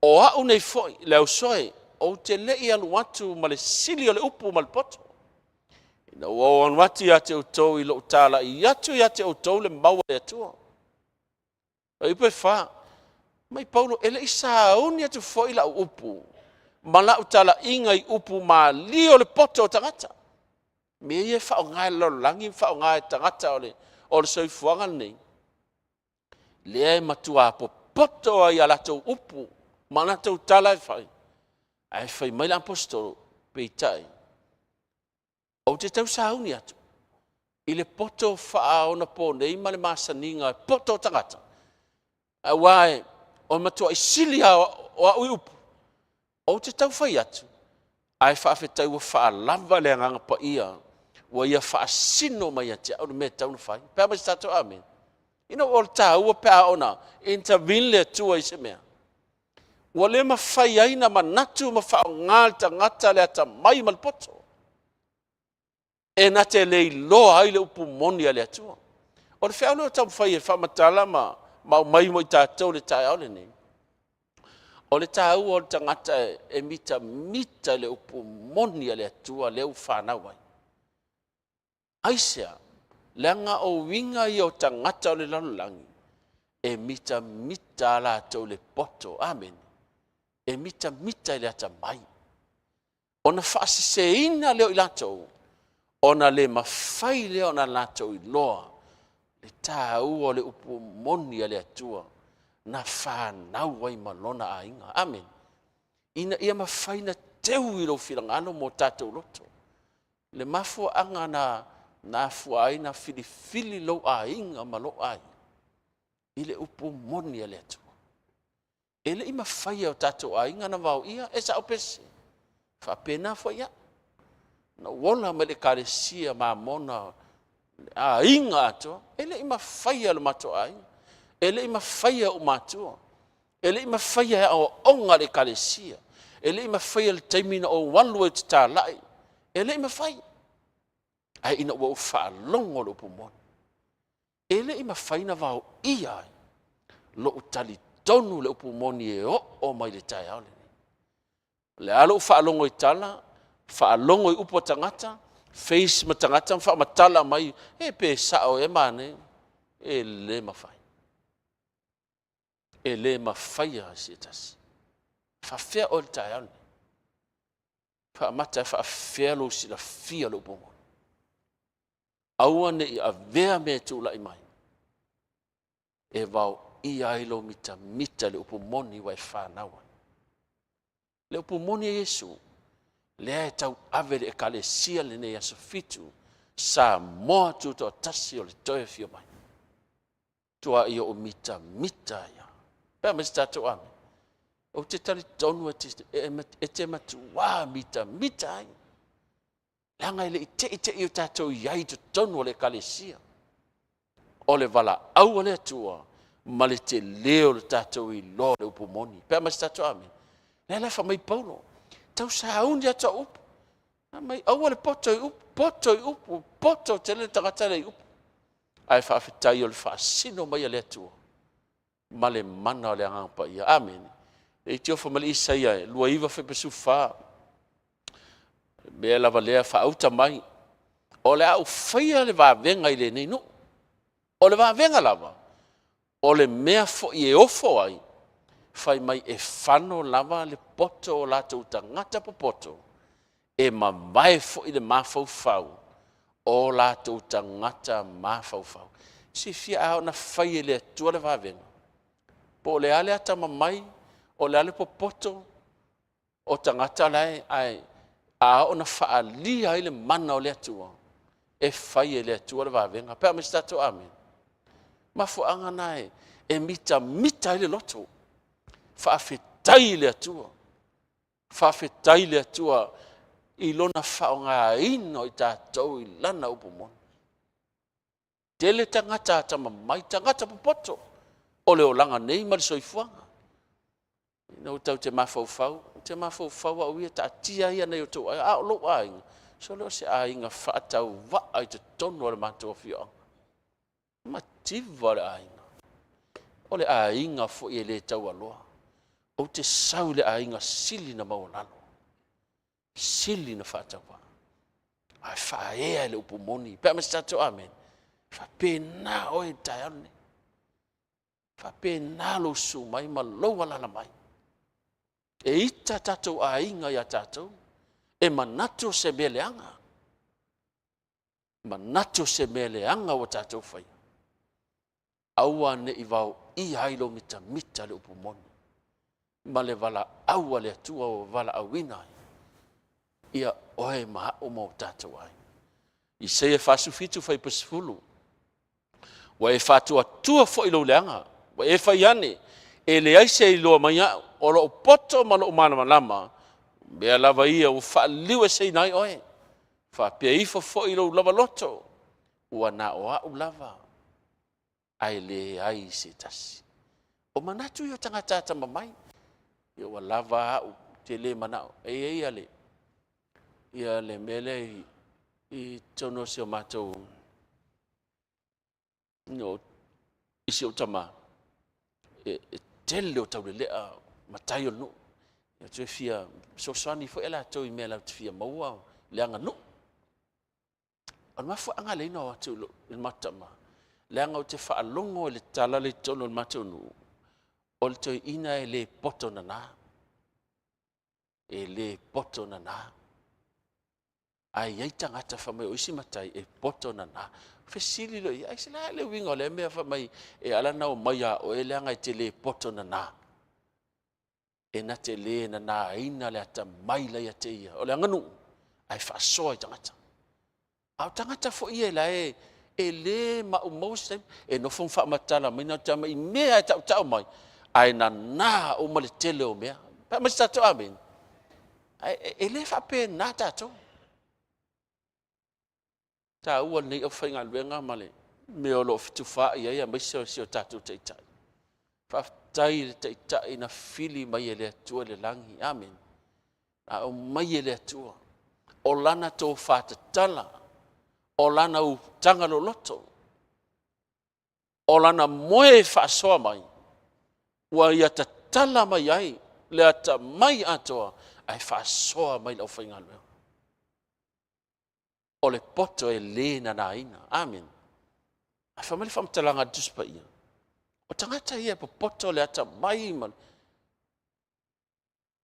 O au nei foi, le ausoe, ou te le i alu atu ma le sili o le upu ma le poto, ina ua ou alu atu ia te outou i lou talai atu ia te outou le mau a le Atua. Fuaiupu e 4, mai Paulo, e le i sauni atu foi lau upu ma lau talaiga i upu malie o le poto o tagata. Mea ia e faaaoga e le lalolagi ma faaaoga e tagata o le soifuaga lenei. Lea e matua popoto ai a latou upu ma latou tala e fai, ae fai mai le aposetolo, peitai, ou te tau sauni atu i le poto faaonaponei ma le masaniga e poto o tagata, aua o le matuai sili lava o au i upu, ou te tau fai atu, ae faafetai ua faalava le Agaga Paia ua ia faasino mai ia te au le mea e tatau ona fai. Pe a ma se tatou amene. Ina ua o le taua pe a ona intervene le Atua i se mea, ua le mafai ai ona manatu ma faaaoga le tagata le atamai ma le poto e na te le iloa ai le upu moni a le Atua. O le feau lea o taumafai e faamatala ma aumai mo i tatou i le taeao lenei, o le taua o le tagata e mitamita i le upu moni a le Atua lea ua fanau ai. Aisea? Leaga o uiga ia o tagata o le lalolagi, e mitamita lava latou i le poto. Amene. E mitamita i le atamai. Ona faaseseina lea o i latou, ona le mafai lea ona latou iloa le taua o le upu moni a le Atua na fanau ai ma lona aiga. Amene. Ina ia mafai ona teu i lou finagalo ma o tatou loto le mafuaaga na afua ai ona filifili lou aiga ma lou aiga i le upu moni a le Atua. E le i mafai e o tatou aiga ona vaoia, e sao pe sese? E faapena foi au. Na ou ola mai le Ekalesia Mamona, le aiga atoa, e le i mafaia e lo matou aiga, e le i mafaia e ou matua, e le i mafaia e aoaoga a le Ekalesia, e le i mafaia i le taimi na ou alu ai ou te talai, e le i mafai. Ae ina ua ou faalogo i le upu moni, e le i mafai ona vaoia ai lou talitonu i le upu moni e oo mai i le taeao lenei. O le a lou faalogo i tala, faalogo i upu a tagata, face ma tagata ma faamatala mai, e pe sao ea manaia, e le mafai. E le mafaia e se tasi. E faafefea oe i le taeao lenei? Faamata e faafefea lou silafia o le upu moni? Aua ne i avea mea e tulai mai e vaoia ai lou mitamita i le upu moni ua e fanau ai. Le upu moni a Iesu, lea e tauave e le Ekalesia lenei Aso Fitu, Samoa Tutoatasi o le toe afio mai. Tuai ou mitamita ai lava. Pe a ma se tatou amene. Ou te talitonu e te matuā mitamita ai, leaga e le i te'i te'i o tatou i ai i totonu o le Ekalesia. O le valaau a le Atua ma le tele o le tatou iloa o le upu moni. Pe a ma se tatou amene. Lea la fai mai Paulo, tau sauni atu au upu. Fai mai, aua le poto i upu, poto i upu, poto tele le tagata lea i upu. Ae faafetai o le faasino mai a le Atua ma le mana o le Agaga Paia. Amene. E tiofa ma le Isaia 29 14. Mea lava lea faauta mai, o le a ou faia le vavega i lenei nuu. O le vavega lava, o le mea foi e ofo ai, fai mai e fano lava le poto o latou tagata popoto, e mavae foi le mafaufau o latou tagata mafaufau. Silafia a ona fai e le Atua le vavega, po o le a le atamamai, o le a le popoto o tagata la e, ae a oo ina faaalia ai le mana o le Atua, e fai e le Atua le vavega. Pe a ma se tatou amene. Mafuaaga na e mitamita ai le loto. Faafetai i le Atua. Faafetai i le Atua i Lona faaaogaina o i tatou i Lana upu moni. Tele tagata atamamai, tagata popoto o le olaga nei ma le soifuaga. Ina ua tatou te mafaufau, ou te mafaufau au ia, taatia ia nai o outou aiga, a o lou aiga, sole o se aiga faatauvaa i totonu o le matou afioaga. Mativa le aiga. O le aiga foi e le taualoa. Ou te sau i le aiga sili na maualalo, sili na faatauvaa, ae faaea i le upu moni. Pe a ma se tatou amene. E faapena oe i le taeao lenei. E faapena lou susu mai ma lou alaala mai. E ita tatou aiga ia tatou, e manatu o se mea leaga, manatu o se mea leaga ua tatou faia. Aua ne i vaoia paia ai lou mitamita le upu moni ma le valaau a le Atua ua valaauina ai ia oe ma a'u ma o tatou aiga. Isaia 47 fuaiupu 10, Ua e faatuatua foi lou leaga, ua e fai ane, e leai se iloa mai a'u, o lo'u poto ma lo'u malamalama, mea lava ia ua faaliliueseina ai oe. Faapea ifo foi lou lava loto, ua na o a'u lava, ae leai se tasi. O manatu ia o tagata atamamai, ia ua lava a'u, ou te le manao. E i ai ia le, ia le mea lea i, i totonu o si o matou no, i si ou tama, e, e tele o taulelea matai o le nuu. E toe fia fesoasoani foi latou i mea latou te fia maua le aganuu. O le mafuaaga lea na o atu i le matou tama, leaga ou te faalogo i le tala lea i totonu o le matou nuu, o le toeaina e le poto nana, e le poto nana. Ae i ai tagata fai mai o isi matai e poto nana. Fesili loa i ai, aisea le uiga o lea mea fai mai e ala ona omai ia oe leaga e te le poto nana. E na te le nanaina le atamai la ia te ia, o le aganuu, ae faasoa i tagata. A o tagata foi ia la e e le maumau se taimi, e nofo ma faamatala mai na te mai i mea e tautau mai, ae nana uma le tele o mea. Fai mai se tatou amene. Ae e le faapena tatou. Taua lenei aufaigaluega ma le mea o lo o fetufaai ai aemaise o si o tatou Taitai. Faafetai i le Taitai na fili mai e le Atua i le lagi. Amene. A aumai e le Atua, o lana tofa tatala, o lana utaga loloto, o lana moe e faasoa mai, ua ia tatala mai ai le atamai atoa ae faasoa mai le aufaigaluega. O le poto e le nanaina. Amene. Ae fai mai le faamatalaga a le Tusi Paia, o tagata ia e popoto le atamai ma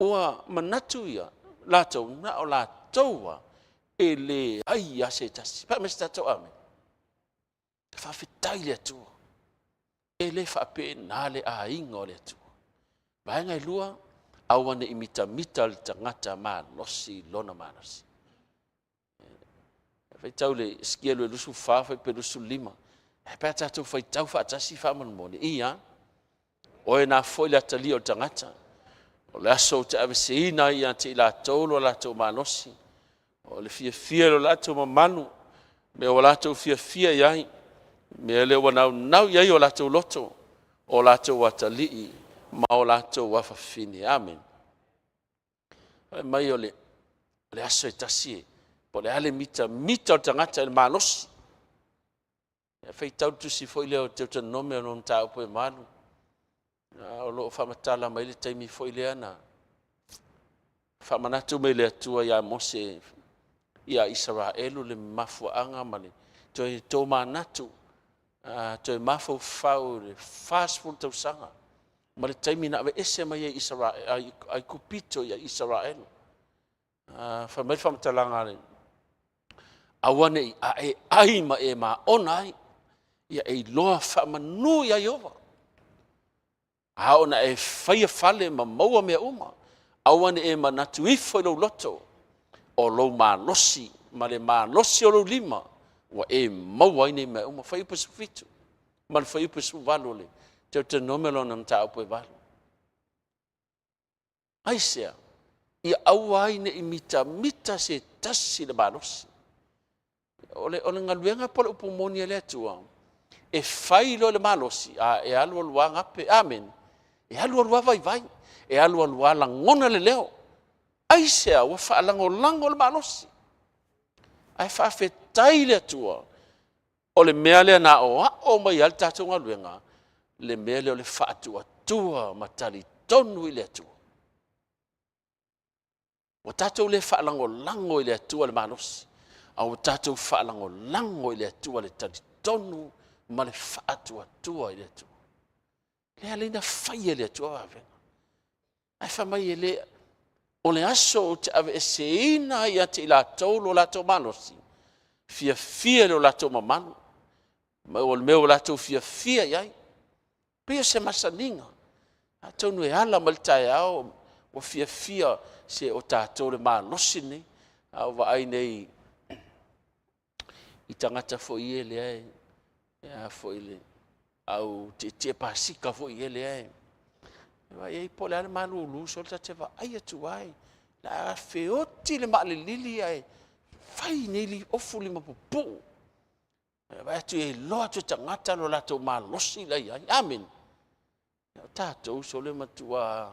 ua manatu ia latou, na o latou lava, e leai lava se tasi. Fai mai se tatou amene. Faafetai i le Atua, e le faapena le aiga o le Atua. Vaega e lua, aua ne i mitamita le tagata malosi i lona malosi. Faitau le Esekielu 24 fuaiupu 25. Ae pe a tatou faitau faatasi faamolemole. Ia, oe na foi le atalia o le tagata. O le aso ou te aveseina ai ia te i latou lo latou malosi. O le fiafia i lo latou mamalu, mea ua latou fiafia i ai, mea lea ua naunau i ai o latou loto, o latou atalii ma o latou afafine. Amene. Fai mai o le, o le aso e tasi, po o le a le mitamita o le tagata i le malosi. E faitau le tusi foi lea o Deuteronome o lona mataupu e 8, o lo o faamatala mai le taimi foi lea na faamanatu mai le Atua ia Mose ia Isaraelu le mafuaaga ma le toe tomanatu, toe mafaufau i le 40 tausaga ma le taimi na aveese mai ai Isaraelu, Aikupito ia Isaraelu. Fai mai le faamatalaga a le aua ne i a e ai ma e maona ai, ia e iloa faamanu ia Ieova. A oo ina e faia fale ma maua mea uma, aua ne i e manatu ifo i lou loto, o lou malosi ma le malosi o lou lima ua e maua ai nei mea uma. Fuaiupu 17 ma le fuaiupu 18 o le Deuteronome lona mataupu e 8. Aisea? Ia aua ai ne i mitamita se tasi le malosi. O le, o le galuega po o le upu moni a le Atua, e fai loa le malosi, a e alu alu lava gape. Amene. E alu alu lava vaivai, e alu alu lava lagona le leo. Aisea ua faalagolago le malosi? Ae faafetai i le Atua, o le mea lea na aoao mai ai le tatou galuega, le mea lea o le faatuatua ma talitonu i le Atua. Ua tatou le faalagolago i le Atua le malosi, a ua tatou faalagolago i le Atua le talitonu ma le faatuatua i le Atua. Lea lea na fai e le Atua vavega. Ae fai mai e le, o le aso ou te aveeseina ai ia te i latou lo latou malosi, fiafia i lo latou mamalu, ma o le mea ua latou fiafia i ai. Pei o se masaniga, atonu e ala mai le taeao ua fiafia se o tatou le malosi lenei. A ou vaai nei i tagata foi ia lea e a foi le au tietie pasika foi ia lea e vaai ai po o le a le malulu solo ta te vaai atu ai o le a feoti le maalilili ae fai nei ofu limapupuu. E vaai atu e iloa atu e tagata lo latou malosi la e i ai. Amene. O tatou sole matua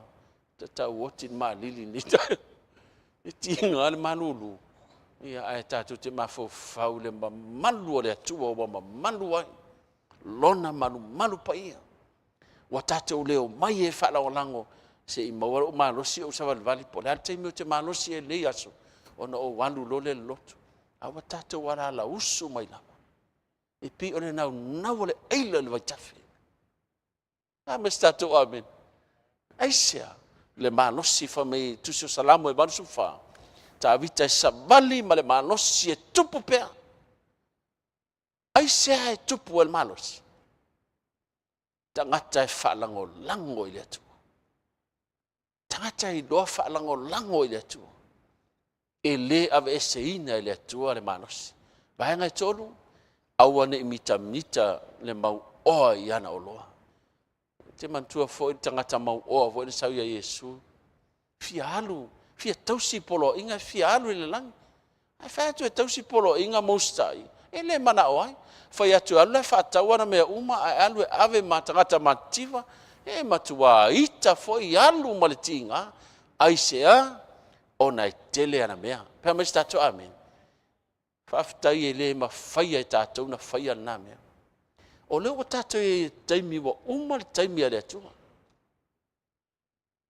tatau oti le maalili i lenei taeao. E tiga le malulu, ia ae tatou te mafaufau i le mamalu o le Atua ua mamalu ai Lona malumalu paia. Ua tatou le omai e faalagolago se i maua lou malosi ou savalivali po o le a le taimi ou te malosi ai i lenei aso, ona ou alu loa lea i le lotu. A ua tatou alaala usu mai lava, e pei o le naunau o le aila i le vaitafe. A mea se tatou amene? Aisea? Le malosi fai mai le Tusi o Salamo 84, Tavita e savali ma le malosi e tupu pea. Aisea e tupu ai le malosi? Tagata e faalagolago i le Atua. Tagata e iloa faalagolago i le Atua. E le aveeseina e le Atua le malosi. Vaega e 3, aua ne i mitamita le mauoa i ana oloa. Ou te manatua foi le tagata mauoa foi na sau ia Iesu, fia alu, fia tausi poloaiga, fia alu i le lagi. Ae fai atu e tausi poloaiga ma usitai, e le manao ai. Fai atu e alu la e faatau ana mea uma ae alu e ave ma tagata matitiva, e matua ita foi alu ma le tiga. Aisea? Ona e tele ana mea. Fai mai se tatou amene. Faafetai e le mafaia e tatou ona faia lena mea. O lea ua tatou i ai i le taimi ua uma le taimi a le Atua.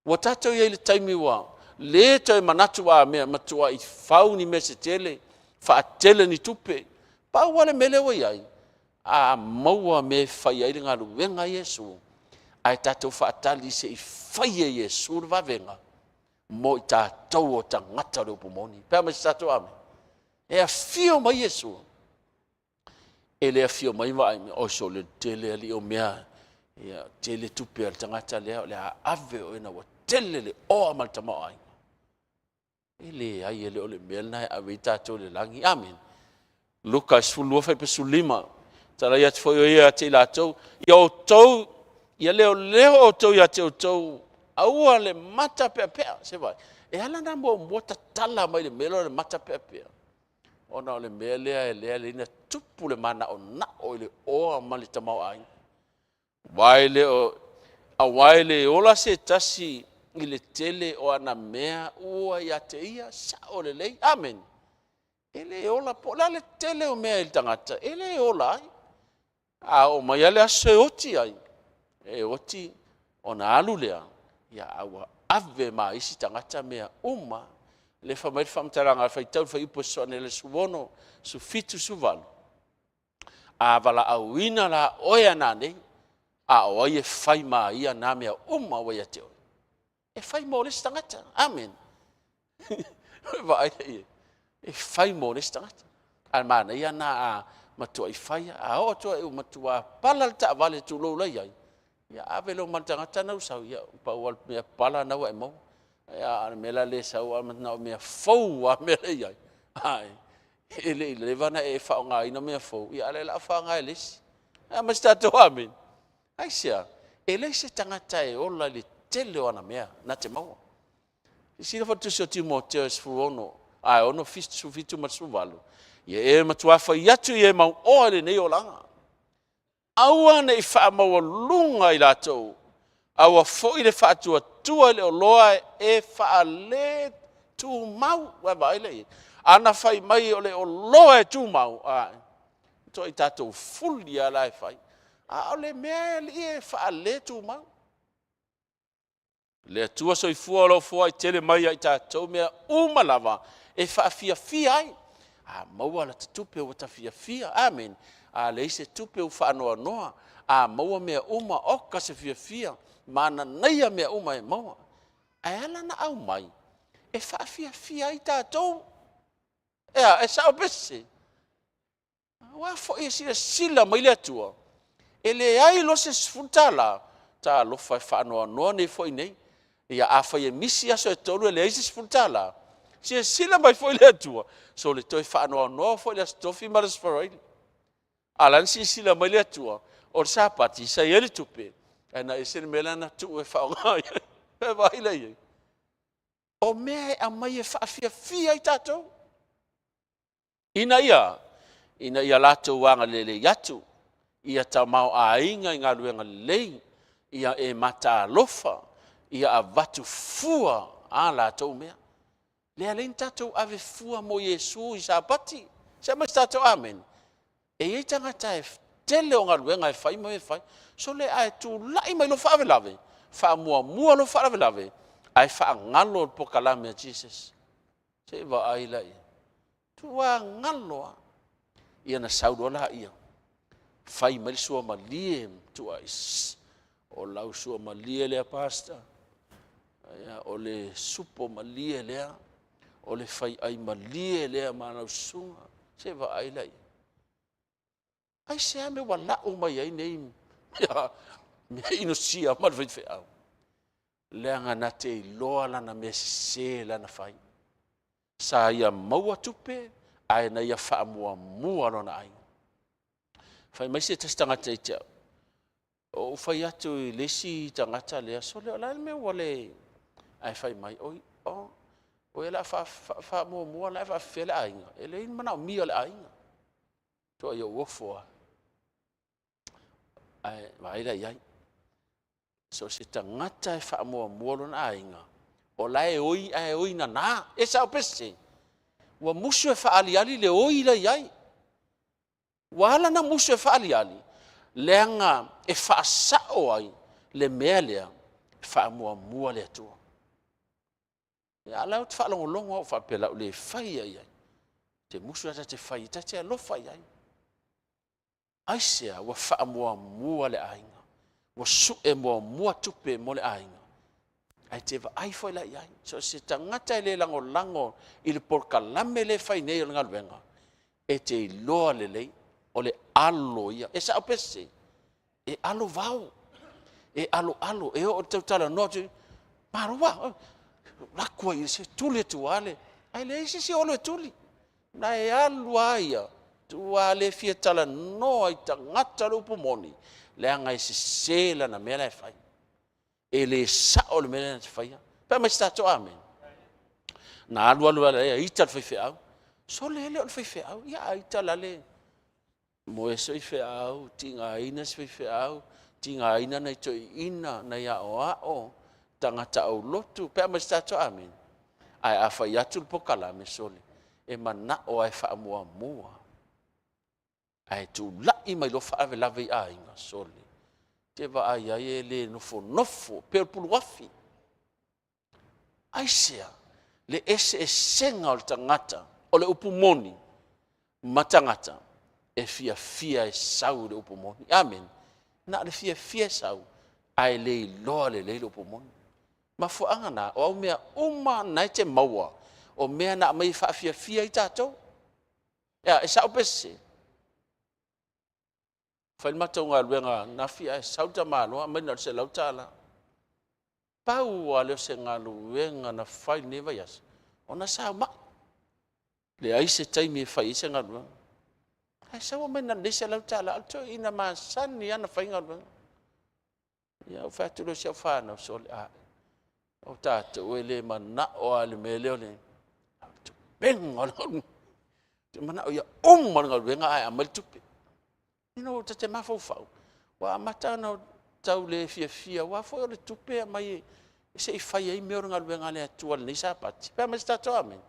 Ua tatou i ai i le taimi ua le toe manatu a mea, matuai fau ni mea se tele, faatele ni tupe. Pau lava le mea lea ua i ai, a maua mea e fai ai le galuega a Iesu, ae tatou faatali se i fai e Iesu le vavega mo i tatou o tagata o le upu moni. Fai mai se tatou amene. E afio mai Iesu, e le afio mai vaai mai, oi sole, o le tele alii o mea, ia, tele tupe a le tagata lea, o le a ave oe ina ua tele le oa ma le tamaoaiga. E leai, e le o le mea lena e ave ai tatou i le lagi. Amene. Luka 12 fuaiupu 15, talai atu foi o ia ia te i latou, ia outou, ia leoleo outou ia te outou, aua le mata peapea. Se i vaai, e ala ona muamua tatala mai le mea lea o le mata peapea, ona o le mea lea e ala ai ona tupu le manaonao i le oa ma le tamaoaiga. Aua e le ola se tasi i le tele o ana mea ua ia te ia, sao lelei, amene. E le ola, po o le a le tele o mea i le tagata, e le ola ai. A oo mai lava le aso e oti ai, e oti ona alu lea, a ua ave ma isi tagata mea uma. Lea e fai mai le faamatalaga e faitau le fuaiupu 16, 17, 18, a valaauina la oe a nanei, a o ai e fai ma ia na mea uma ua ia te oe? E fai mo le isi tagata. Amene. Vaai la i ai, e fai mo le isi tagata. A manaia lena a matuai fai lava, a oo atu lava ua matua pala le taavale tulou la e i ai, ia ave loa ma le tagata lena ua sau, ia pau lava le mea pala lena ua e maua. A o le mea la lea e sau a na o mea fou lava mea la e i ai, ae le i leva ona e faaaogaina mea fou, a o lea o le a faaaoga e le isi. Fai mai se tatou amene. Aisea? E leai se tagata e ola i le tele o ana mea na te maua. Silasila foi i le tusi o Timoteo 16, 6, 17 ma le 18, ia e matua fai atu i e mauoa i lenei olaga, aua ne i faamaualuga i latou, aua foi le faatuatua i le oloa e faaletumau. Ua e vaai la i ai? Ana fai mai o le oloa e tumau, ae, matua tatou fuli lava la e fai. A o le mea alii e faaletumau. Le Atua soifua o lo o foai tele mai ia i tatou mea uma lava e faafiafia ai. A maua lata tupe ua ta fiafia, amene. A leai se tupe ua faanoanoa. A maua mea uma, oka se fiafia, mananaia mea uma e maua. Ae ala ona aumai, e faafiafia ai tatou. E a, e sao pe sese? Aua foi e silasila mai le Atua, e leai loa se $10 Talofa e faanoanoa nei foi nei. Ia afai e misi aso e 3 e leai se $10, silasila mai foi le Atua, sole toe faanoanoa foi le Aso Tofi ma le Aso Faraile. A o la e na silasila mai le Atua, o le Sapati sa i ai le tupe, ae na ese le mea la na tuu e faaaoga i ai. Vaai la i ai? O mea e aumai e faafiafia ai tatou, ina ia latou agalelei atu, ia tamaoaiga i galuega lelei, ia e matalofa, ia avatu fua a latou mea. Lea e ala ai ona tatou ave fua mo Iesu i Sapati. Se i aumai se tatou amene. E i ai tagata e tele o galuega e fai ma mea e fai, sole ae tulai mai loa faalavelave, faamuamua loa faalavelave ae faagalo le polokalame a Jesus. Se i vaai la i ai? Matua galo lava. Ia ona sau loa lea, fai mai le suamalie ma tuuai, sss, o lau suamalie lea Pastor, o le supo malie lea, o le faiai malie lea ma lau susuga. Se i vaai la i ai? Aisea le mea ua lau mai ai nei mea inosia ma le faifeau? Leaga na te iloa lana mea sese lea na fai. Sa ia maua tupe, ae na ia faamuamua lona aiga. Fai mai se tasi tagata ia te au, ou fai atu i le isi tagata lea, sole o le a le mea ua le… Ae fai mai, oi, o le a faamuamua la e faapefea le aiga? E lelei ona manaomia e le aiga. Matua ou ofo lava. Ae vaai la i ai, so o se tagata lava e faamuamua lona aiga, o la e oi ae oi nana. E sao pe sese? Ua musu e faaaliali le oi la e i ai. Ua ala ona musu e faaaliali, leaga e faasao ai le mea lea, e faamuamua le Atua. A o la ou te faalogologo lava faapea o le a ou le faia i ai. Ou te musu lava ta te fai, ta te alofa i ai. Aisea? Ua faamuamua le aiga, ua sue muamua tupe mo le aiga, ae te vaai foi la i ai, so o se tagata e le lagolago i le polokalame lea e fai nei o le galuega, e te iloa lelei o le alo ia. E sao pe sese? E alo vao, e aloalo, e oo i le tau talanoa atu, malo a, alu atu ai e tuli atu lava, ae leai se isi o alu e tuli, o la e alu lava ia, matua le fia talanoa i tagata o le upu moni, leaga e sese lana mea la e fai. E le sao le mea lea na te faia. Fai mai se tatou amene. Na alu alu lava e ita le faifeau, sole e le o le faifeau, ia a ita la le moe se faifeau, tigaina se faifeau, tigaina nai toeaiina, nai aoao, tagata aulotu, pe a fai mai se tatou amene. Ae a fai atu le polokalame, sole, e manao lava e faamuamua, ae tulai mai loa faalavelave i aiga, sole, e te vaai i ai e le nofonofo, pei o le uluafi. Aisea? Le eseesega o le tagata o le upu moni ma tagata e fiafia e sau i le upu moni. Amene. Na o le fiafia e sau, ae le iloa lelei le upu moni. Mafuaaga na, o au mea uma lava na e te maua, o mea na aumai e faafiafia ai tatou. E sao pe sese? Fai le matou galuega ananafi ae sau le tamaloa aumai na o le $100. Pau lava lea o se galuega na fai i lenei vaiaso, ona sa ou mai, leai se taimi e fai ai se galuega. Ae sau aumai na o lenei $100, o le toeaina masani lava ona fai galuega. Ia ou fai atu lea i si au fanau, sole, o tatou e le manao lava i le mea lea o le tupega o le galuega. Ou te manao ia uma le galuega ae aumai le tupe. Ina ua ta mafaufau, ua amata ona ou tau le fiafia, aua foi o le tupe e aumai se i fai ai mea o le galuega a le Atua i lenei Sapati. Fai mai se tatou amene.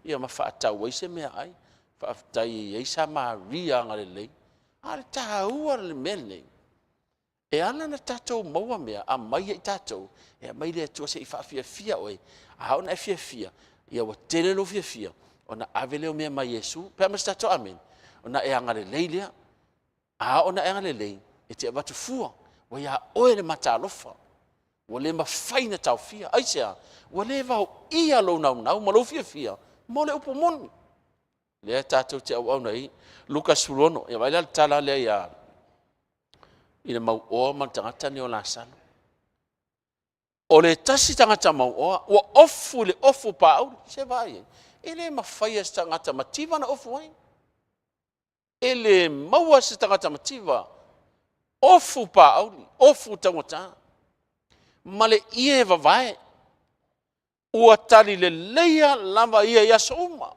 Ia ma faatau ai se meaai, faafetai e i ai Samaria agalelei. A o le taua o le mea lenei, e ala ona tatou maua mea, aumai ai tatou, e aumai le Atua se i faafiafia oe, a oo ina e fiafia, ia ua tele lou fiafia, ona ave lea o mea mai Iesu. Fai mai se tatou amene. Ona e agalelei lea. A oo ina e agalelei, e te avatu fua, ua ia oe le mataalofa, ua le mafai ona taofia. Aisea? Ua le vaoia lou naunau ma lou fiafia mo le upu moni. Lea tatou te auauna ai. Luka 16, ia vaai la i le tala lea i le mauoa ma le tagata lenei o Lasalo. O le tasi tagata mauoa ua ofu i le ofu paauli. Se vaai ai, e le mafai e se tagata mativa ona ofu ai. E le maua se tagata mativa ofu paauli, ofu taugata, ma le ie vavae. Ua tali leleia lava ia i aso uma,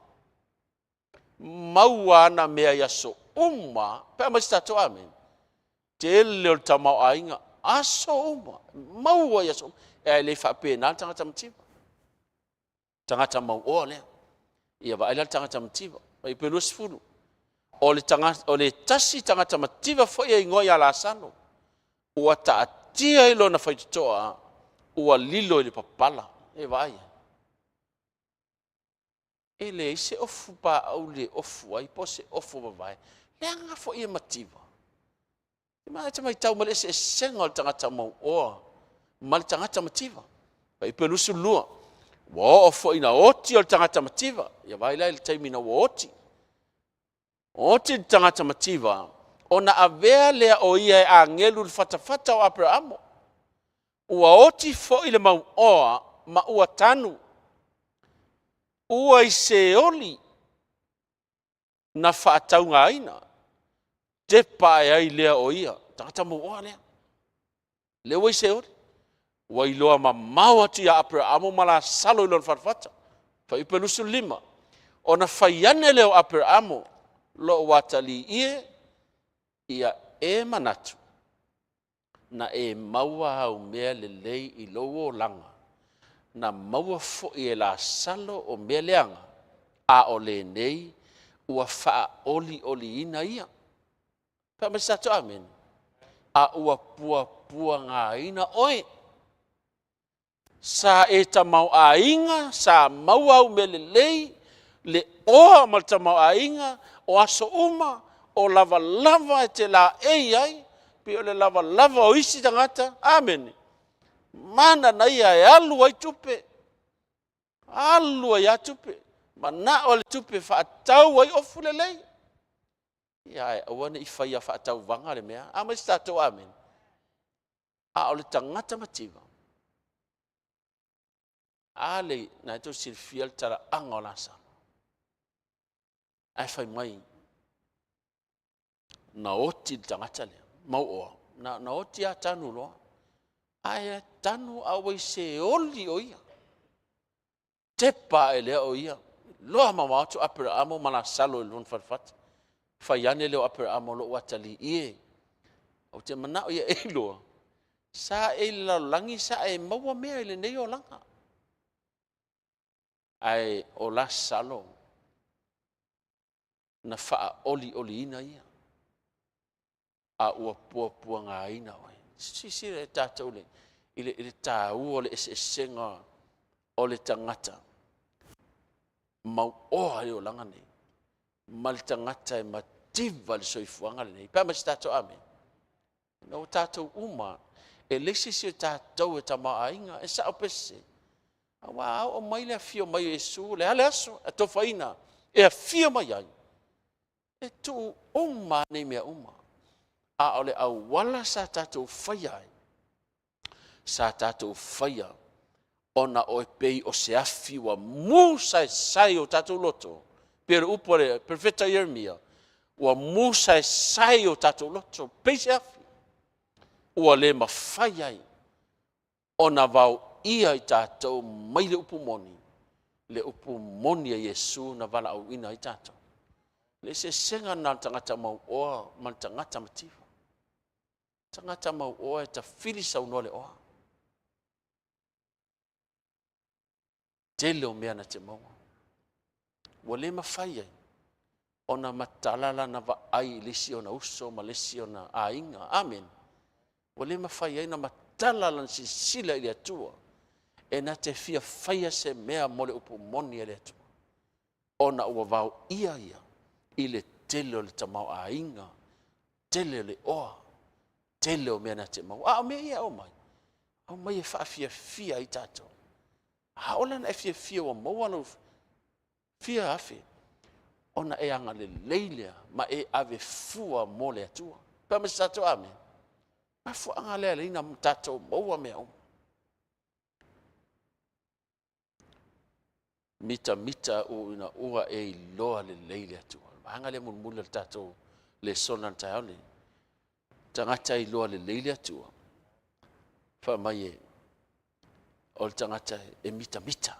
maua ana mea i aso uma, pe a aumai se tatou amene. Tele o le tamaoaiga, aso uma, maua i aso uma. E le faapena le tagata mativa. Tagata mauoa lea. Ia vaai la le tagata mativa. Fuaiupu 20. O le, tagata, o le tasi tagata mativa foi e igoa ia Lasalo, ua taatia i lona faitotoa, ua lilo i le papala. E vaai ai. E leai se ofu paauli e ofu ai po o se ofu vavae. Leaga foi e mativa. Ma e te matau mai le eseesega o le tagata mauoa ma le tagata mativa. Fuaiupu 22. Ua oo foi ina oti o le tagata mativa. Ia vaai la i le taimi ina ua oti. Oti le tagata mativa, ona avea lea o ia e agelu i le fatafata o Aperamo. Ua oti foi le mauoa ma ua tanu. Ua i Seoli na faataugaina, tepa ae ai lea o ia, tagata mauoa lea. Lea ua i Seoli. Ua iloa mamao atu ia Aperaamo ma Lasalo i lona fatafata. Fuaiupu 25. Ona fai ane lea o Aperaamo, lou atalii e, ia e manatu, na e maua au mea lelei i lou olaga, na maua foi e Lasalo o mea leaga, a o lenei ua faaolioliina ia. Fai mai se tatou amene. A ua puapuagaina oe. Sa e tamaoaiga, sa maua au mea lelei, le oa ma le tamaoaiga, o aso uma, o lavalava e te laei ai, pei o le lavalava o isi tagata. Amene. Mana na ia e alu ai tupe, alu ai lava tupe, manao le tupe e faatau ai ofu lelei. Ia ae aua ne i faia faatauvaga le mea. A mai se tatou amene. A o le tagata mativa, a le, na e tou silafia le talaaga o Lasalo. Ae fai mai, na oti le tagata lea, mauoa, na, na oti a tanu loa. Ae tanu a ua i seoli o ia. Tepa ae lea o ia, loa mamao atu Aperaamo ma Lasalo i lona fatafata. Fai ane lea o Aperaamo, lou atalii e, ou te manao ia e iloa, sa e i le lalolagi sa e maua mea i lenei olaga. Ae o Lasalo, na faaolioliina ia, a ua puapuagaina oe. Silasila e tatou le, i le, i le taua o le eseesega o le tagata mauoa i le olaga nei ma le tagata e mativa i le soifuaga lenei. Pe a mai se tatou amene. Na ua tatou uma, e leai se isi o tatou e tamaoaiga, e sao pe sese. Aua a oo mai le afio mai o Iesu, le a le aso e atofaina e afio mai ai, e tuu uma nei mea uma. A o le auala sa tatou faia ai, sa tatou faia ona oe pei o se afi ua musaesae i o tatou loto, pei o le upu a le perofeta Ieremia, ua musaesae i o tatou loto, pei se afi, ua le mafai ai ona vaoia i tatou mai le upu moni, le upu moni a Iesu na valaauina ai tatou. Le eseesega lena o le tagata mauoa ma le tagata mativa. Tagata mauoa e tafili saunoa le oa. Tele o mea na te maua. Ua le mafai ai ona matala lana vaai i le isi ona uso ma le isi ona aiga. Amene. Ua le mafai ai ona matala lana silasila i le Atua e na te fia faia se mea mo le upu moni a le Atua, ona ua vaoia ia i le tele o le tamaoaiga, tele o le oa, tele o mea na te maua. A o mea ia e aumai, aumai e faafiafia ai tatou. A oo la ina e fiafia ua maua lou fia afe, ona e agalelei lea ma e ave fua mo le Atua. Pe a ma se tatou amene. Mafuaaga lea e ala ai ona tatou maua mea uma. Mitamita u ina ua e iloa lelei le Atua. O le vaega lea mulimuli o le tatou lesona i le taeao lenei. Tagata e iloa lelei le Atua, fai mai e, o le tagata e mitamita,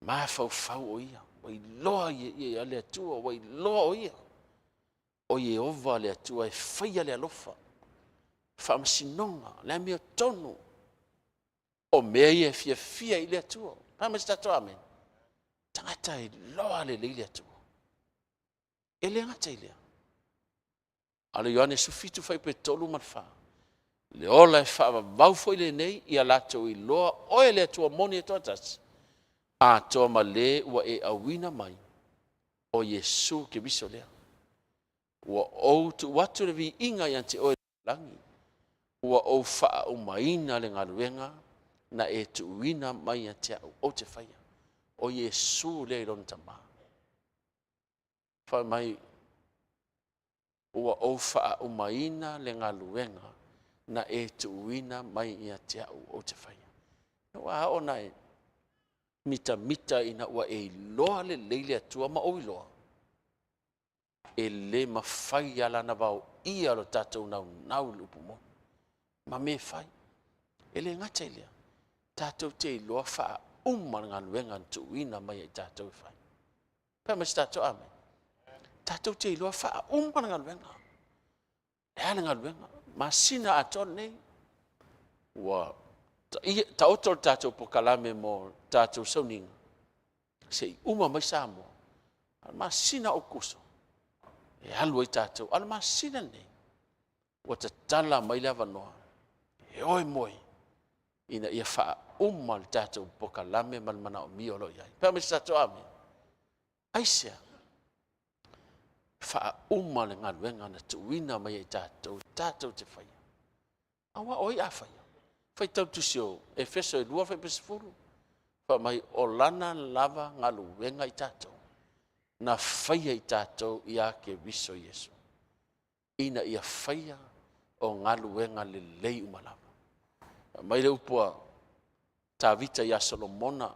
mafaufau o ia, ua iloa ia le Atua, ua iloa o ia, o Ieova le Atua e faia le alofa, faamasinoga, le amiotonu, o mea ia e fiafia i le Atua. Fai mai se tatou amene. Tagata e iloa lelei le Atua. E le gata i lea. A o le Ioane 17 fuaiupu e 3 ma le 4. Le ola e faavavau foi lenei ia latou iloa oe le Atua moni e toatasi, atoa ma le ua e auina mai, o Iesu Keriso lea. Ua ou tuu atu le viiga ia te oe i le lagi, ua ou faaaumaina le galuega na e tuuina mai ia te au ou te faia. O Iesu lea i lona Tama. Fai mai, ua ou faaaumaina le galuega na e tuuina mai ia te au ou te faia. Ua ao ona e mitamita ina ua e iloa lelei le Atua ma ou iloa, e le mafai lava la ona vaoia lo tatou naunau i le upu moni ma mea e fai. E le gata i lea, tatou te iloa faauma le galuega na tuuina mai e tatou e fai. Fai mai se tatou amene. Tatou te iloa faauma le galuega. Le a le galuega? Masina atoa lenei ua taoto le tatou polokalame mo tatou sauniga se i uma mai Samoa. A o le masina o Aokuso e alu ai tatou. A o le masina lenei ua tatala mai le avanoa e o e moe ina ia faauma le tatou polokalame ma le manaomia o lo o i ai. Fai mai se tatou amene. Aisea? Faauma le galuega na tuuina mai e tatou, tatou te faia. Aua o ai a faia? Faitau tusi o Efeso e 2 fuaiupu 10. Fai mai o lana lava galuega i tatou, na faia i tatou ia Keriso Iesu, ina ia faia o galuega lelei uma lava. Fai mai le upu a Tavita ia Solomona,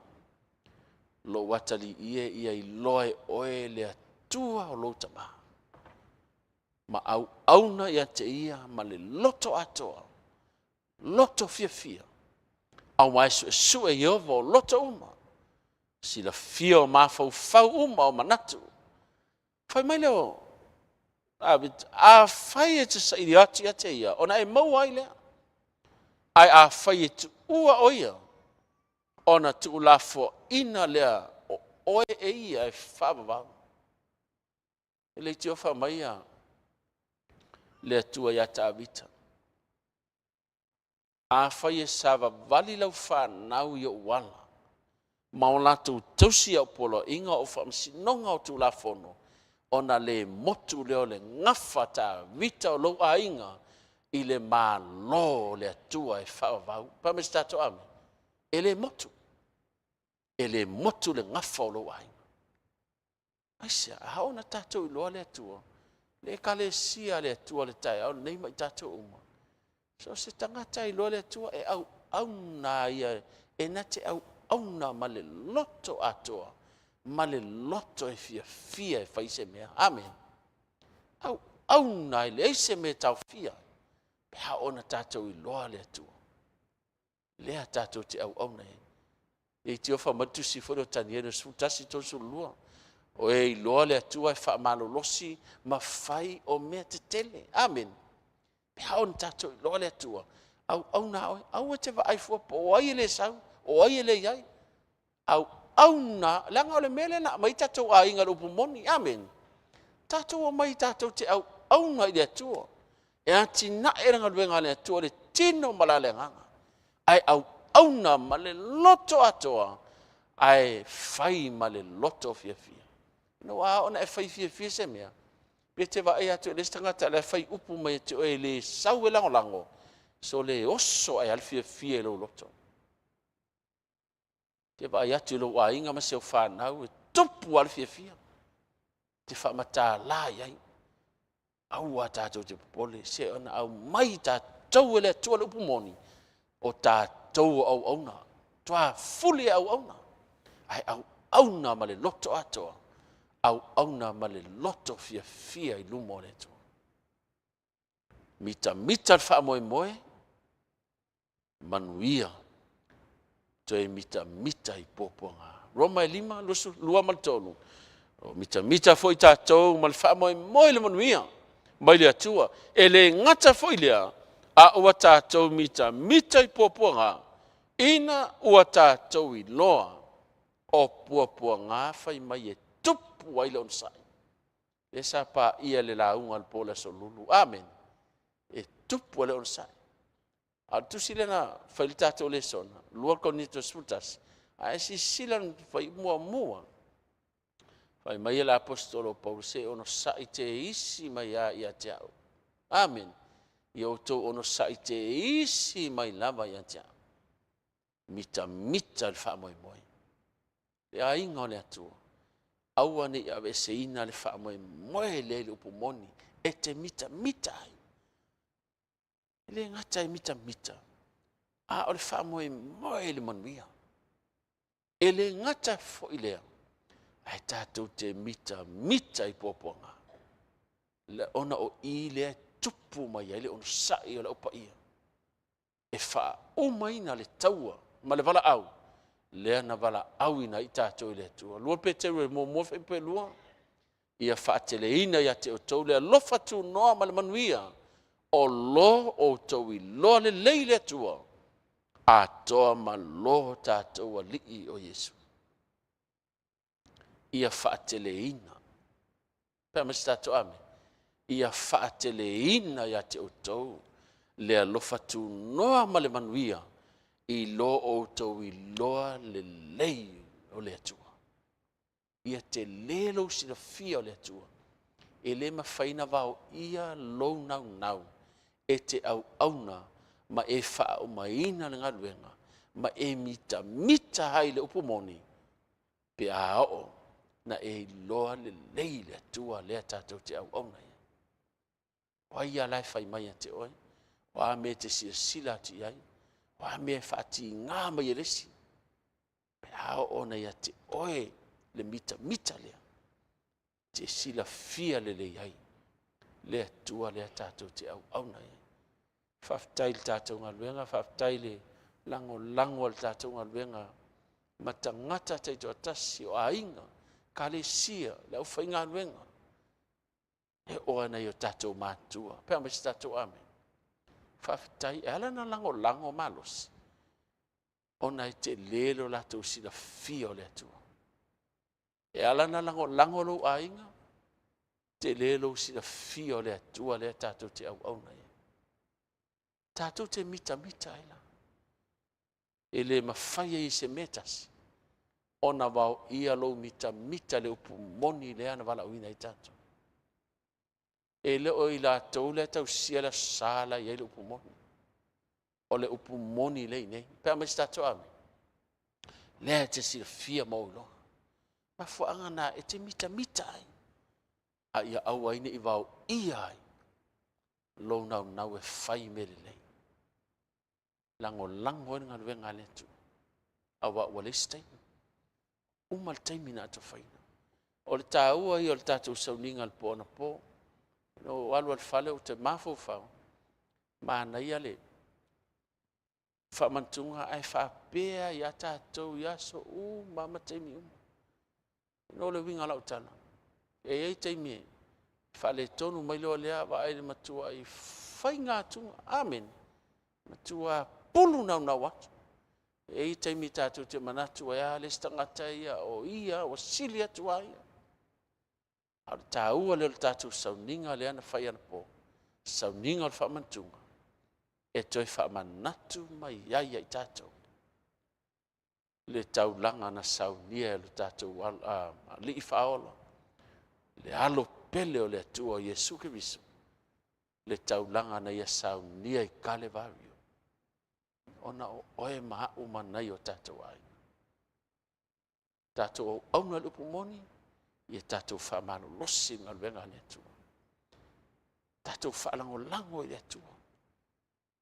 lou atalii e ia iloa e oe le Atua o lou tama, ma auauna ia te ia ma le loto atoa, loto fiafia, aua e suesue Ieova o loto uma, silafia o mafaufau uma o manatu. Fai mai lea o Tavita, afai e te saili atu ia te ia, ona e maua ai lea. Ae afai e tuua o ia, ona tuulafoaina lea o oe e ia e faavavau. E leitioa fai mai ia le Atua ia Tavita, Afai e savavali lau fanau i ou ala, ma o latou tausi au poloaiga o faamasinoga o Tulafono, ona le motu lea o le gafa Tavita o lou aiga i le Malo o le Atua e faavavau. Fai mai se tatou amene. E le motu. E le motu le gafa o lou aiga. Aisea? A oo ina tatou iloa le Atua, le Ekalesia a le Atua i le taeao lenei ma i tatou uma, so o se tagata e iloa le Atua, e auauna ia, e na te auauna ma le loto atoa, ma le loto e fiafia e fai se mea. Amene. Auauna e leai se mea e taofia pe a oo ina tatou iloa le Atua. Lea tatou te auauna ai. E leitioa fai mai le tusi foi lea o Tanielo 11:32, o e iloa le Atua e faamalolosi ma fai o mea tetele. Amene. Pe a oo ina tatou iloa le Atua, auauna oe, aua e te vaai fua po o ai e le sau, o ai e le i ai. Auauna, leaga o le mea lea na aumai ai tatou aiga i le upu moni. Amene. Tatou omai tatou te auauna i le Atua, e atinae le galuega a le Atua i le tino ma le agaga, ae auauna ma le loto atoa, ae fai ma le loto fiafia. Ina ua ao ona e fai fiafia se mea, pe te vaai atu i le isi tagata o la e fai upu mai ia te oe e le sau e lagolago, sole oso ae lava le fiafia i lou loto. Te vaai atu i lou aiga ma si au fanau, e tupu lava le fiafia, te faamatala i ai. Aua tatou te popole, se ona aumai tatou e le Atua le upu moni, o tatou o auauna, toafuli e auauna. Ae auauna ma le loto atoa, auauna ma le loto fiafia i luma o le Atua. Mitamita le faamoemoe, manuia, toe mitamita i puapuaga. Roma e 5, 22 ma le 3. O mitamita foi tatou ma le faamoemoe i le manuia mai le Atua. E le gata foi lea, a ua tatou mitamita i puapuaga, ina ua tatou iloa o puapuaga fai mai e tupu ai le onosai. Lea sa paia i le lauga i le po o le Aso Lulu. Amene. E tupu ai le onosai. A o le tusi lea na fai le tatou lesona, 2 Korinito 11, a e silasila i le fuaiupu muamua, fai mai le aposetolo o Paulo, se onosai teisi mai lava ia te au. Amene. Ia outou onosai teisi mai lava ia te au. Mitamita le faamoemoe. Le aiga o le Atua, aua ne i aveeseina le faamoemoe lea i le upu moni, e te mitamita ai. E le gata e mitamita, a o le faamoemoe i le manuia. E le gata foi lea, ae tatou te mitamita i puapuaga, ona o i lea e tupu mai ai le onosai o le Au Paia, e faaumaina le taua ma le valaau lea na valaauina ai tatou e le Atua. 2 Peteru e 1 fuaiupu e 2, ia faateleina ia te outou le alofa tunoa ma le manuia o lo outou iloa lelei le Atua, atoa ma lo tatou Alii o Iesu. Ia faateleina. Pea mai se tatou ame. Ia faateleina ia te outou le alofa tunoa ma le manuia i lo outou iloa lelei o le Atua. Ia tele lou silafia o le Atua. E le mafai ona vaoia lou naunau e te auauna ma e faaumaina le galuega ma e mitamita ai i le upu moni pe a oo na e iloa lelei le Atua lea tatou te auauna i ai. O ai lava la e fai mai ia te oe? O a mea e te silasila atu i ai? O a mea e faatiga mai e le isi? Pe a oo ona ia te oe le mitamita lea, te silafia lelei ai le Atua lea tatou te auauna i ai. Faafetai i le tatou galuega, faafetai i le lagolago a le tatou galuega ma tagata taitoatasi, o aiga, ekalesia, le aufaigaluega, e oo lava i nai o tatou matua. Pea mai se tatou amene. Faafetai, e ala ona lagolago malosi, ona e tele lo latou silafia o le Atua. E ala ona lagolago lou aiga, tele lou silafia o le Atua lea tatou te auauna i ai. Tatou te mitamita ai la. E le mafai ai e se mea e tasi ona vaoia lou mitamita i le upu moni lea na valaauina ai tatou. E le o i latou la e tausia le Aso Sa la e i ai le upu moni. O le upu moni lea e i inei. Pe a aumai se tatou ame? Lea e te silafia ma ou iloa. Mafuaaga na e te mitamita ai, a ia aua ai ne i vaoia ai lou naunau e fai mea lelei. Lagolago ai le galuega a le Atua, aua ua leai se taimi. Uma le taimi na atofaina. O le taua ia o le tatou sauniga i le po anapo. Na ou alu i le fale ou te mafaufau, manaia le faamanatuga ae faapea ia tatou i aso uma ma taimi uma. O le uiga o lau tala, e i ai taimi e faaletonu mai loa lea, vaai le matuai faiga atu, amene, matua pulu naunau atu. E i ai taimi tatou te manatu ai, a le isi tagata ia, o ia, ua sili atu a ia. A o le taua lea o le tatou sauniga lea na fai anapo, sauniga o le faamanatuga, e toe faamanatu mai ai ia i tatou le taulaga na saunia e lo tatou Alii Faaola, le alo pele o le Atua Iesu Keriso, le taulaga na ia saunia i Kalevario, ona o oe ma au ma nai o tatou aiga. Tatou auauna i le upu moni, ia tatou faamalolosi i le galuega a le Atua. Tatou faalagolago i le Atua.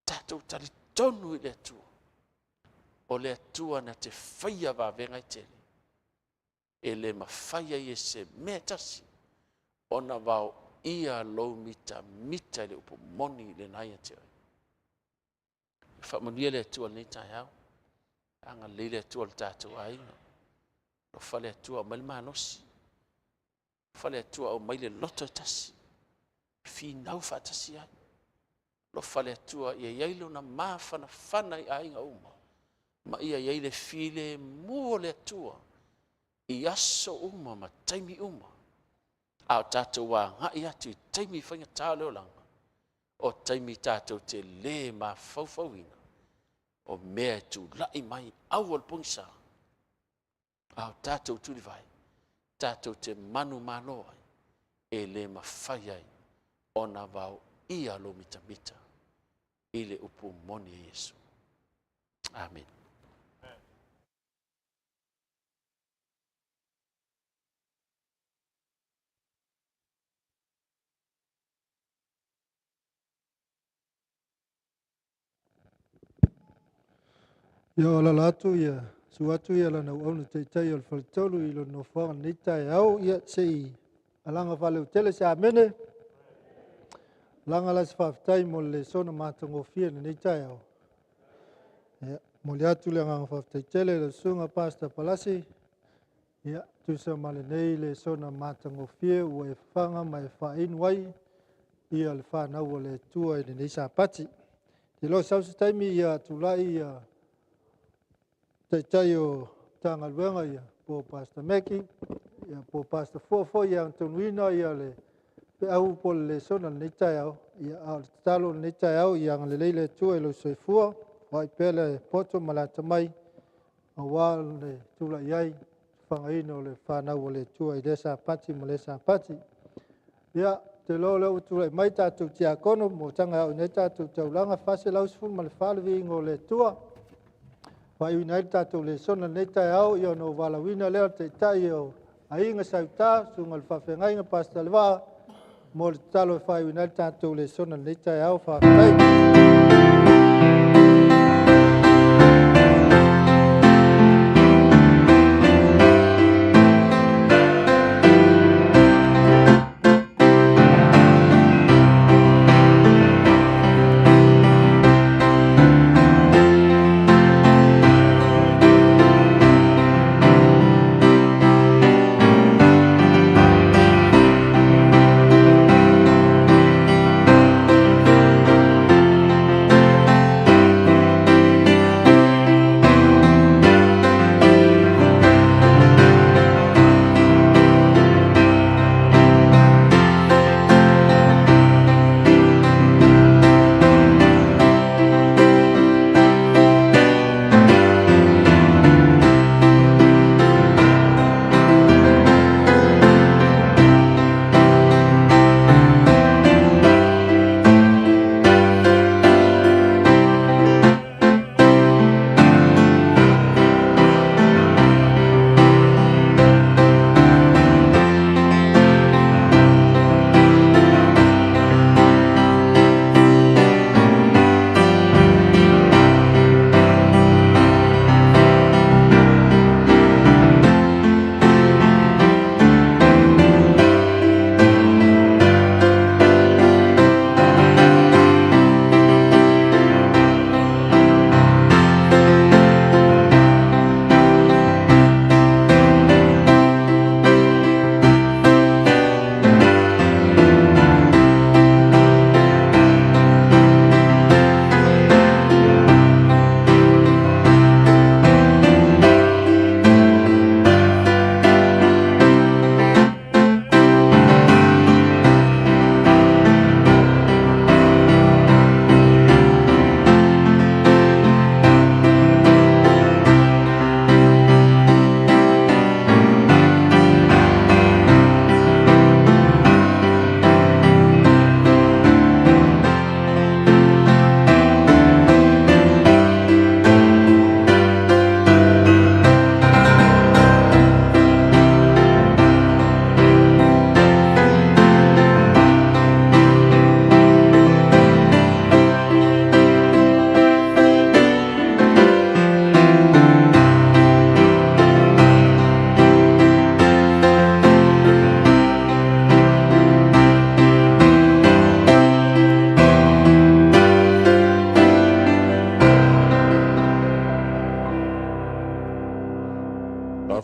Tatou talitonu i le Atua. O le Atua na te faia vavega e tele. E le mafai ai e se mea e tasi ona vaoia lou mitamita i le upu moni lena ia te oe. Faamanuia le Atua i lenei taeao. Agalelei le Atua i le tatou aiga. Alofa le Atua aumai le malosi. Alofa le Atua aumai le loto e tasi, e finau faatasi ai. Alofa le Atua ia i ai Lona mafanafana i aiga uma, ma ia i ai le filemu o le Atua i aso uma ma taimi uma, a o tatou agai atu i taimi faigata o le olaga, o taimi tatou te le mafaufauina o mea e tulai mai aua le pogisa, a o tatou tulivae, tatou te manumalo ai, e le mafai ai ona vaoia lou mitamita i le upu moni a Iesu. Amene. Ia, o alala atu ia, susu atu lana Auauna Taitai o le Faletolu i lona nofoaga i lenei taeao. Ia, se i alaga faalauaitele se amene. Laga la se faafetai mo le lesona matagofie i lenei taeao. Ia, e momoli atu le agaga faafetai tele i lau Susuga Pastor Palasi, ia, e tusa ma lenei lesona matagofie ua e fafaga ma e faainu ai le fanau a le Atua i lenei Sapati. Ou te iloa sau se taimi tulai Taitai o Matagaluega po o Pastor Mac po o Pastor Fua foi e ana tonuina le feau po o le lesona i lenei taeao. A o le tatalo i lenei taeao, ia agalelei le Atua i lou soifua, foai pea le poto ma le atamai aua le tulai ai i le fafagaina o le fanau a le Atua i lea Sapati ma lea Sapati. Ia, ou te iloa o lea ua tulai mai tatou Tiakono mo taga e aoaoina ai tatou taulaga, e 414 le viiga o le Atua e faaiuina ai le tatou lesona i lenei taeao, ia ona ou valaauina lea o le Taitai o Aiga Sa Uta, le Susuga i le Faafeagaiga Pastor Levaa mo le tatalo e faaiuina ai le tatou lesona i lenei taeao. Faafetai.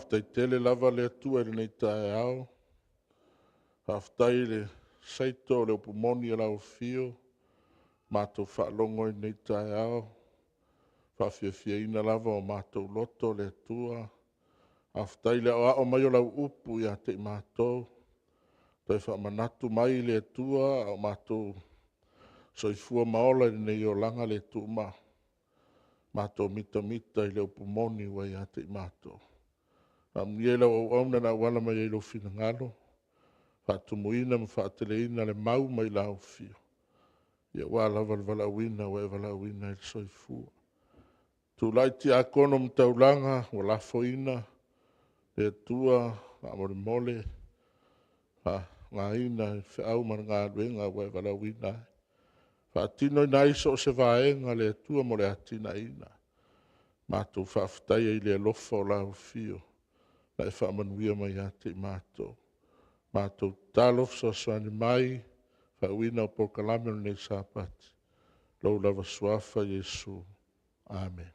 Faafetai tele lava le Atua i lenei taeao, faafetai i le saito o le upu moni a lau Afio ua matou faalogo ai i lenei taeao, faafiafiaina lava o matou loto le Atua. Faafetai i le aoao mai o lau upu ia te i matou, toe faamanatu mai le Atua a o matou soifua ma ola i lenei olaga le tuua, matou mitamita i le upu moni ua ia te i matou. Faamanuia i lau auauna na auala mai ai i lou finagalo, faatumuina ma faateleina le mau mai lau Afio, aua lava le valaauina ua e valaauina ai le soifua. Tulai tiakono ma taulaga ua lafoina e le Atua, faamolemole faaaogaina i le feau ma le galuega ua e valaauina ai. E faatinoina ai so o se vaega le Atua mo le atinaeina. Matou faafetaia i le alofa o lau Afio na e faamanuia mai ia te i matou. Matou tatalo fesoasoani mai i le faauuina o polokalame o lenei Sapati. I lou lava Suafa Iesu. Amene.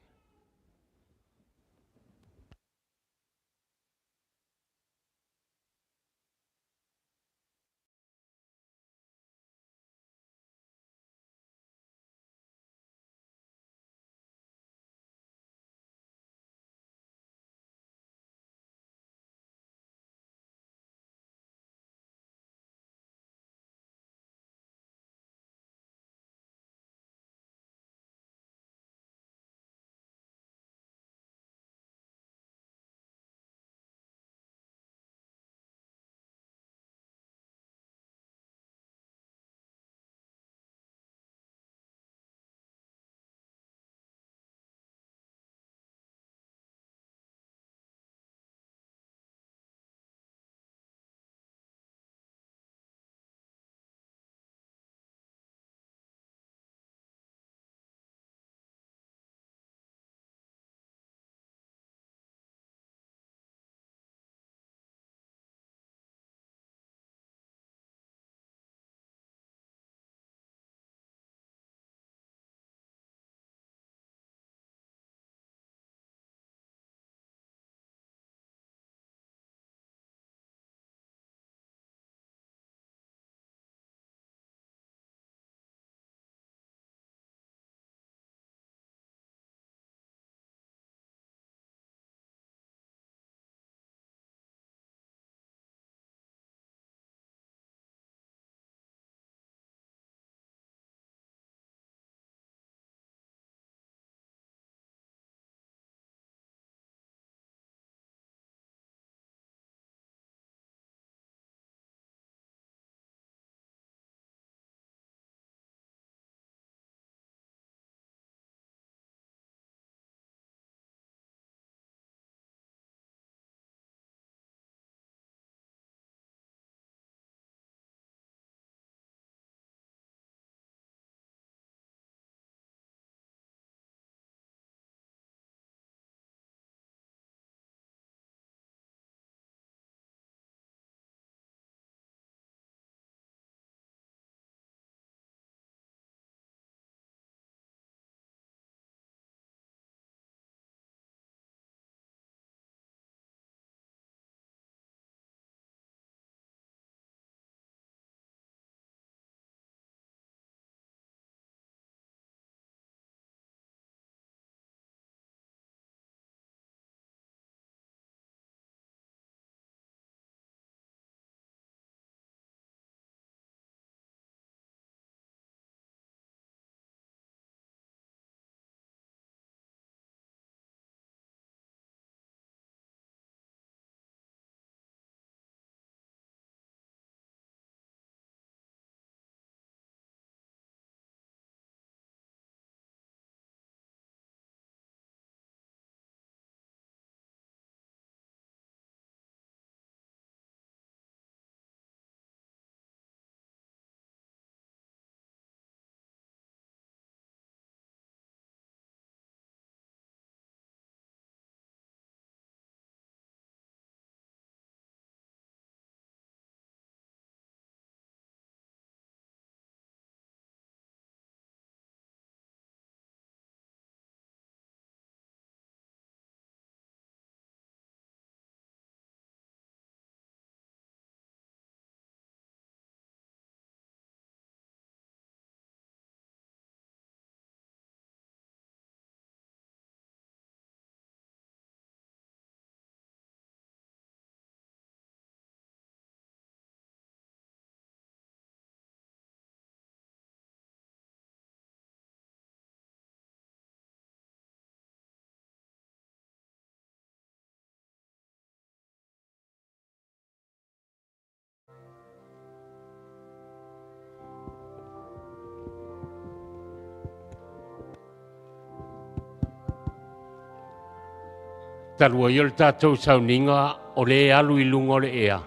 Talu ai o le tatou sauniga o lē alu i luga o le ea,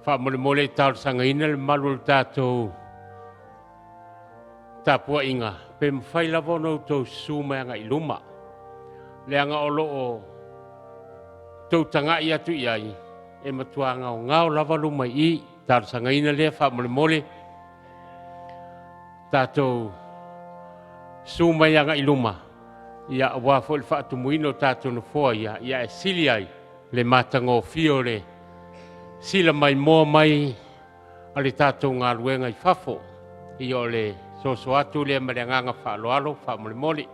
faamolemole e talosagaina le mamalu o le tatou tapuaiga pe mafai lava ona outou susu mai agai i luma, leaga o lo o tou tagai atu i ai, e matua gaogao lava luma i i. Talosagaina lea faamolemole, tatou susu mai agai i luma, ia aua foi le faatumuina o tatou nofoa ia, ia ae sili ai le matagofie o le sila maimoa mai a le tatou galuega i fafo. Ia o le soso atu lea ma le agaga faaaloalo faamolemole.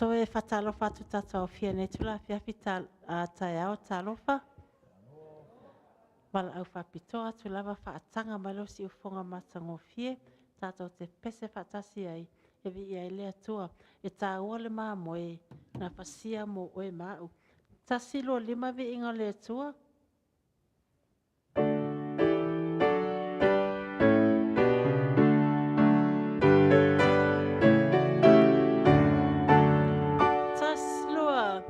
Toe faatalofa atu tatou aofia i lenei itula afiafi taeao, talofa. Valaau faapitoa atu lava faataga mai lou siufofoga matagofie, tatou te pese faatasi ai, e viia ai le Atua. E taua le mamoe na fasia mo oe ma au. 125 viiga o le Atua. Tasi, lua.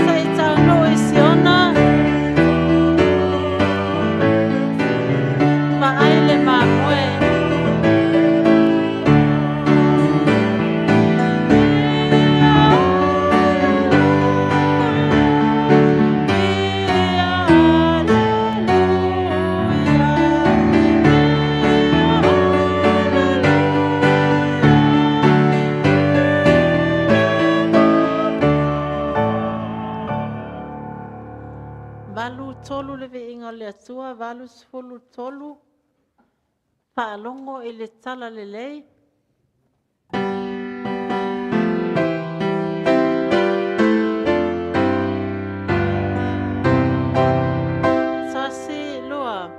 Se i taunuu i Siona, vaai le mamoe. 83 le viiga o le Atua, 83, faalogo i le talalelei. Tasi, lua.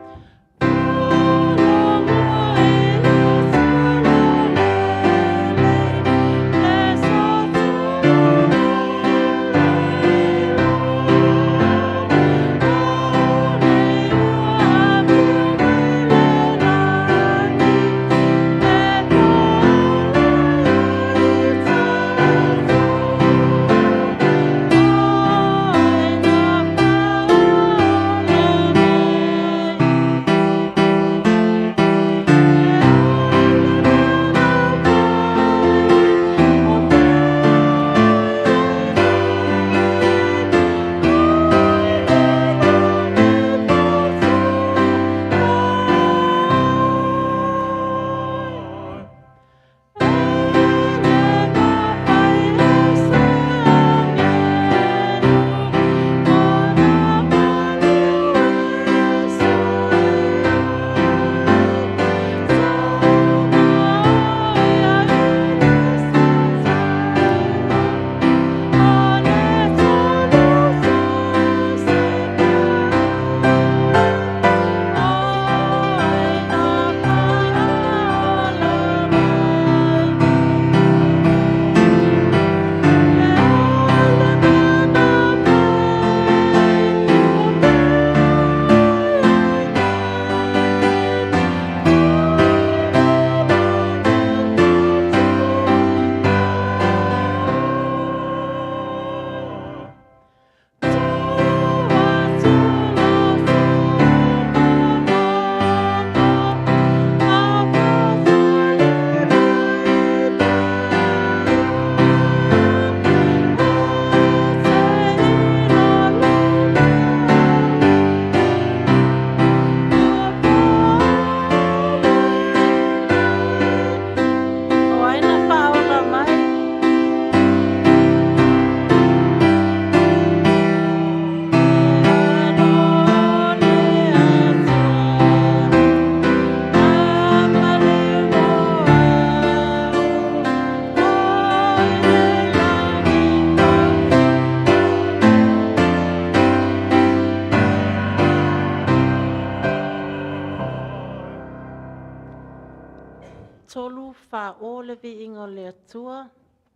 3, 4, o le viiga o le Atua,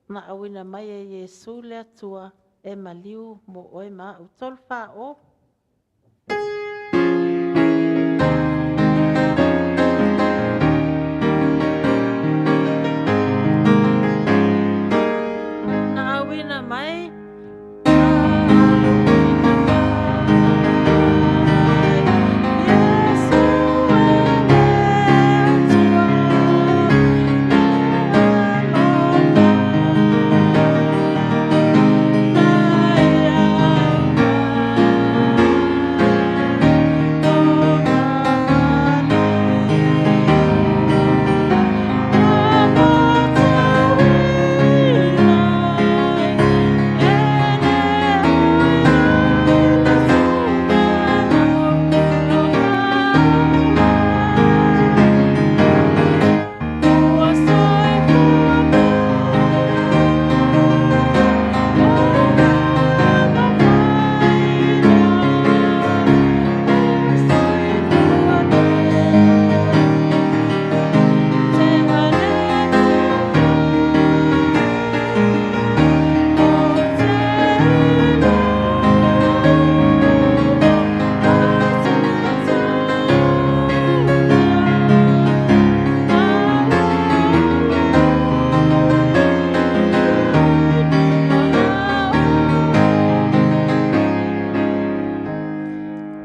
na auina mai e Iesu le Atua, e maliu mo oe ma a'u. 3, 4, o. Na auina mai,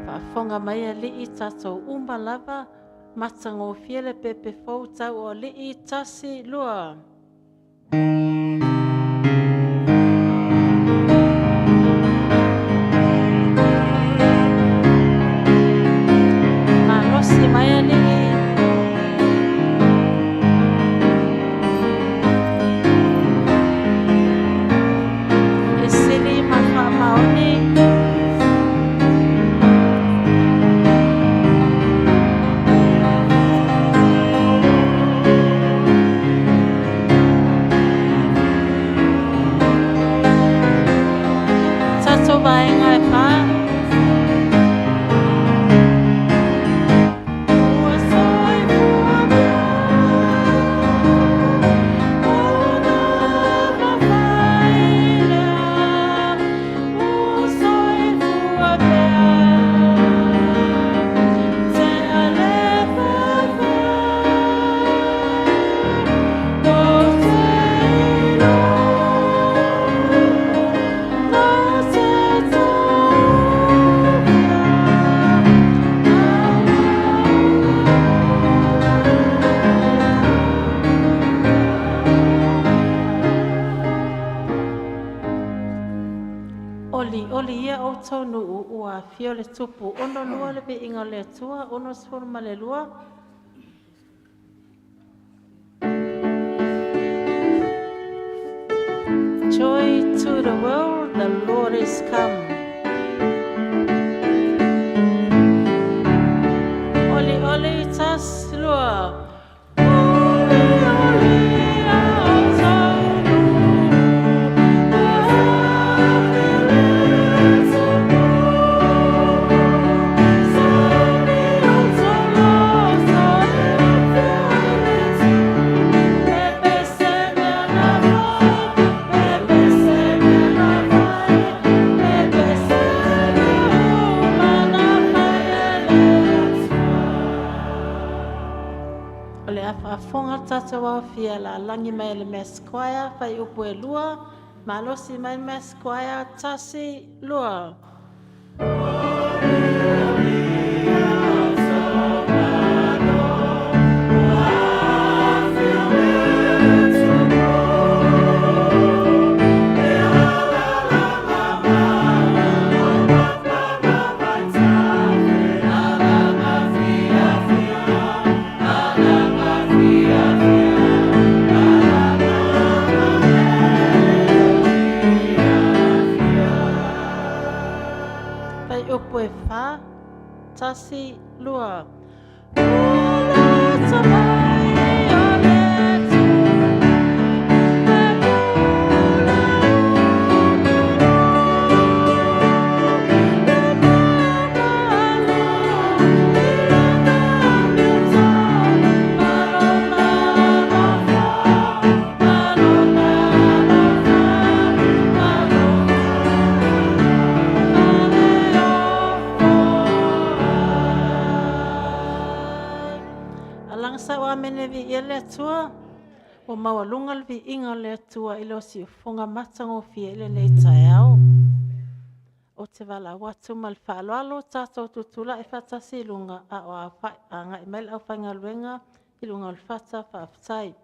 Faafofoga mai alii tatou uma lava, matagofie le pepe fou tau o alii, 1, 2. Malosi mai alii. E sili ma faamaoni. Tatou vaega e fa. Ua soifua pea, ona mafai lea. Ua soifua pea, te alefa o te iloa, na te tofia. Oli oli ia outou nuu ua afio le tupu. 62 le viiga o le Atua, 62. Joy to the world, the Lord is come. Oli oli, 1, 2. Oli oli ia outou nuu, ua afio le tupu. Sami outou loto e afio ai le tupu. E pese mea na fai, e pese mea na fai, e pese mea uma na fai e le Atua. O le a faafofoga le tatou aofia lalagi mai le Mass Choir, fai upu e 2, malosi mai le Mass Choir, 1, 2. Fai upu e 4, 1, 2. Ua lata mai o le Atua, e pula le mea malu i lana amiotonu ma lona. sau amene viia le Atua. Ua maualuga le viiga o le Atua i lou siufofoga matagofie i lenei taeao. Ou te valaau atu ma le faaaloalo tatou tutulai faatasi i luga a o agai mai le aufaigaluega i luga o le fata. Faafetai.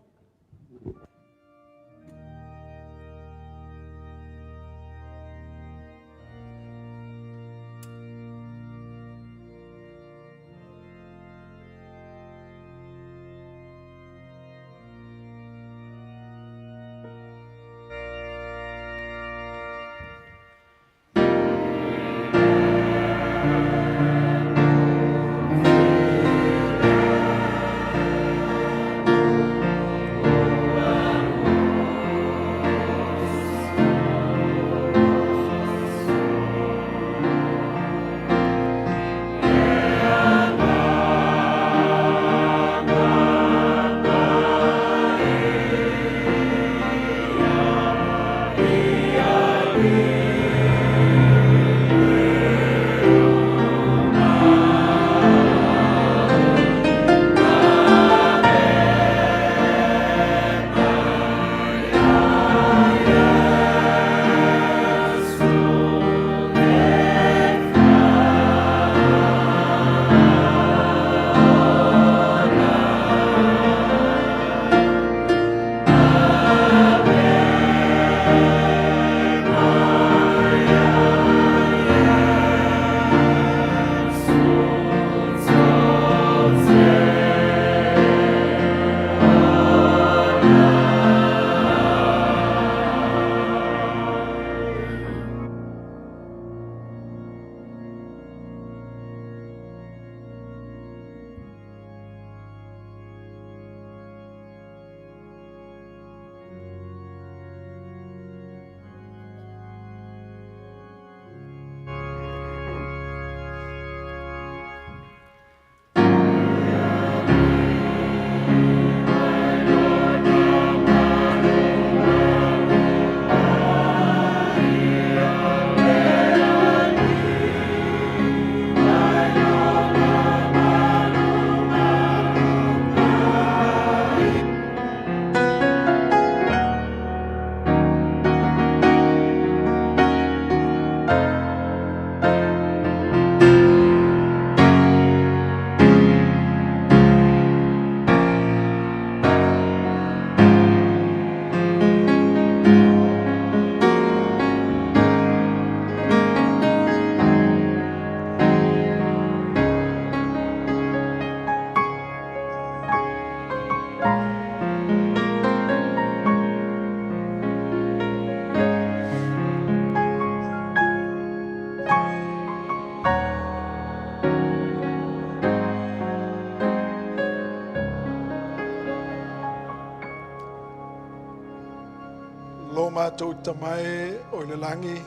Lo matou Tama e o i le lagi,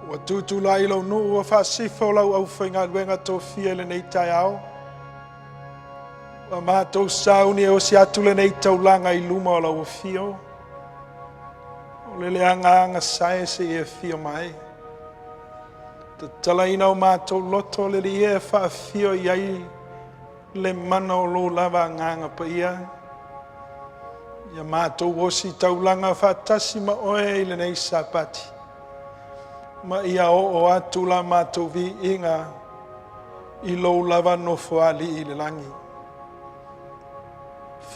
ua tutulai lou nuu ua faasifa o lau aufaigaluega tofia i lenei taeao. Ua matou sauni e osi atu lenei taulaga i luma o lau afio. O le leaga agasae se i afio mai. Tatalaina o matou loto le lie e faafio i ai le mana o lou lava agaga paia. Ia matou osi taulaga faatasi ma oe i lenei Sapati. Ma ia oo atu la matou viiga i lou lava nofoalii i le lagi.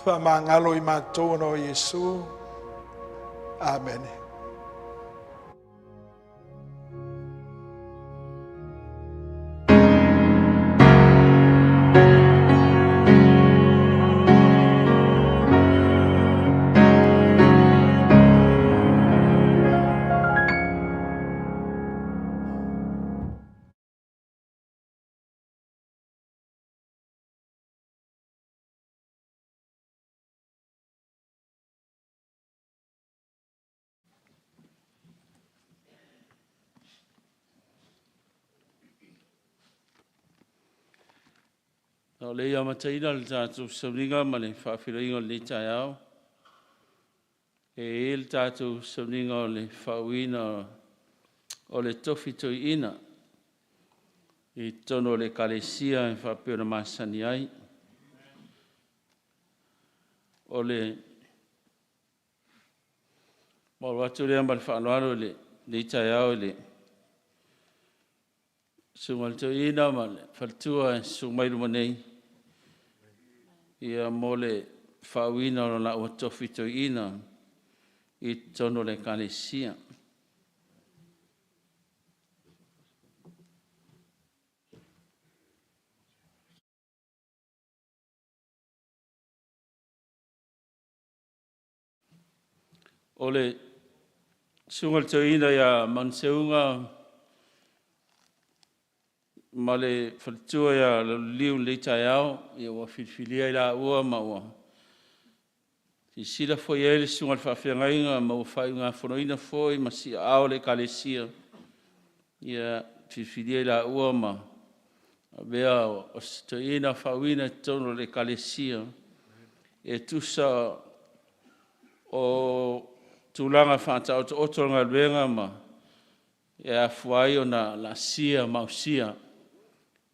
Faamagalo i matou ona o Iesu. Amene. A o le i amataina le tatou sauniga ma le faafeiloaiga o lenei taeao, e i ai le tatou sauniga o le faauuina o le tofi toeaina. i totonu o le Ekalesia e faapea ona masani ai. O le maua atu lea ma le faaaloalo i lenei taeao i le Susuga i le Toeaina ma le faletua e susu mai i luma nei, ia mo le faauuina o le laua tofi toeaina i totonu o le Ekalesia. O le susuga i le toeaina ia Manuoseuga ma le faletua ia Lauliliu i lenei taeao, ia ua filifilia i laua ma ua silasila foi i ai le susuga i le faafeagaiga ma ua faaiugafonoina foi ma siaao o le Ekalesia, ia filifilia i laua ma avea o se toeaina faauuina i totonu o le Ekalesia e tusa o tulaga faataotooto o galuega ma e afua ai ona laasia ma ausia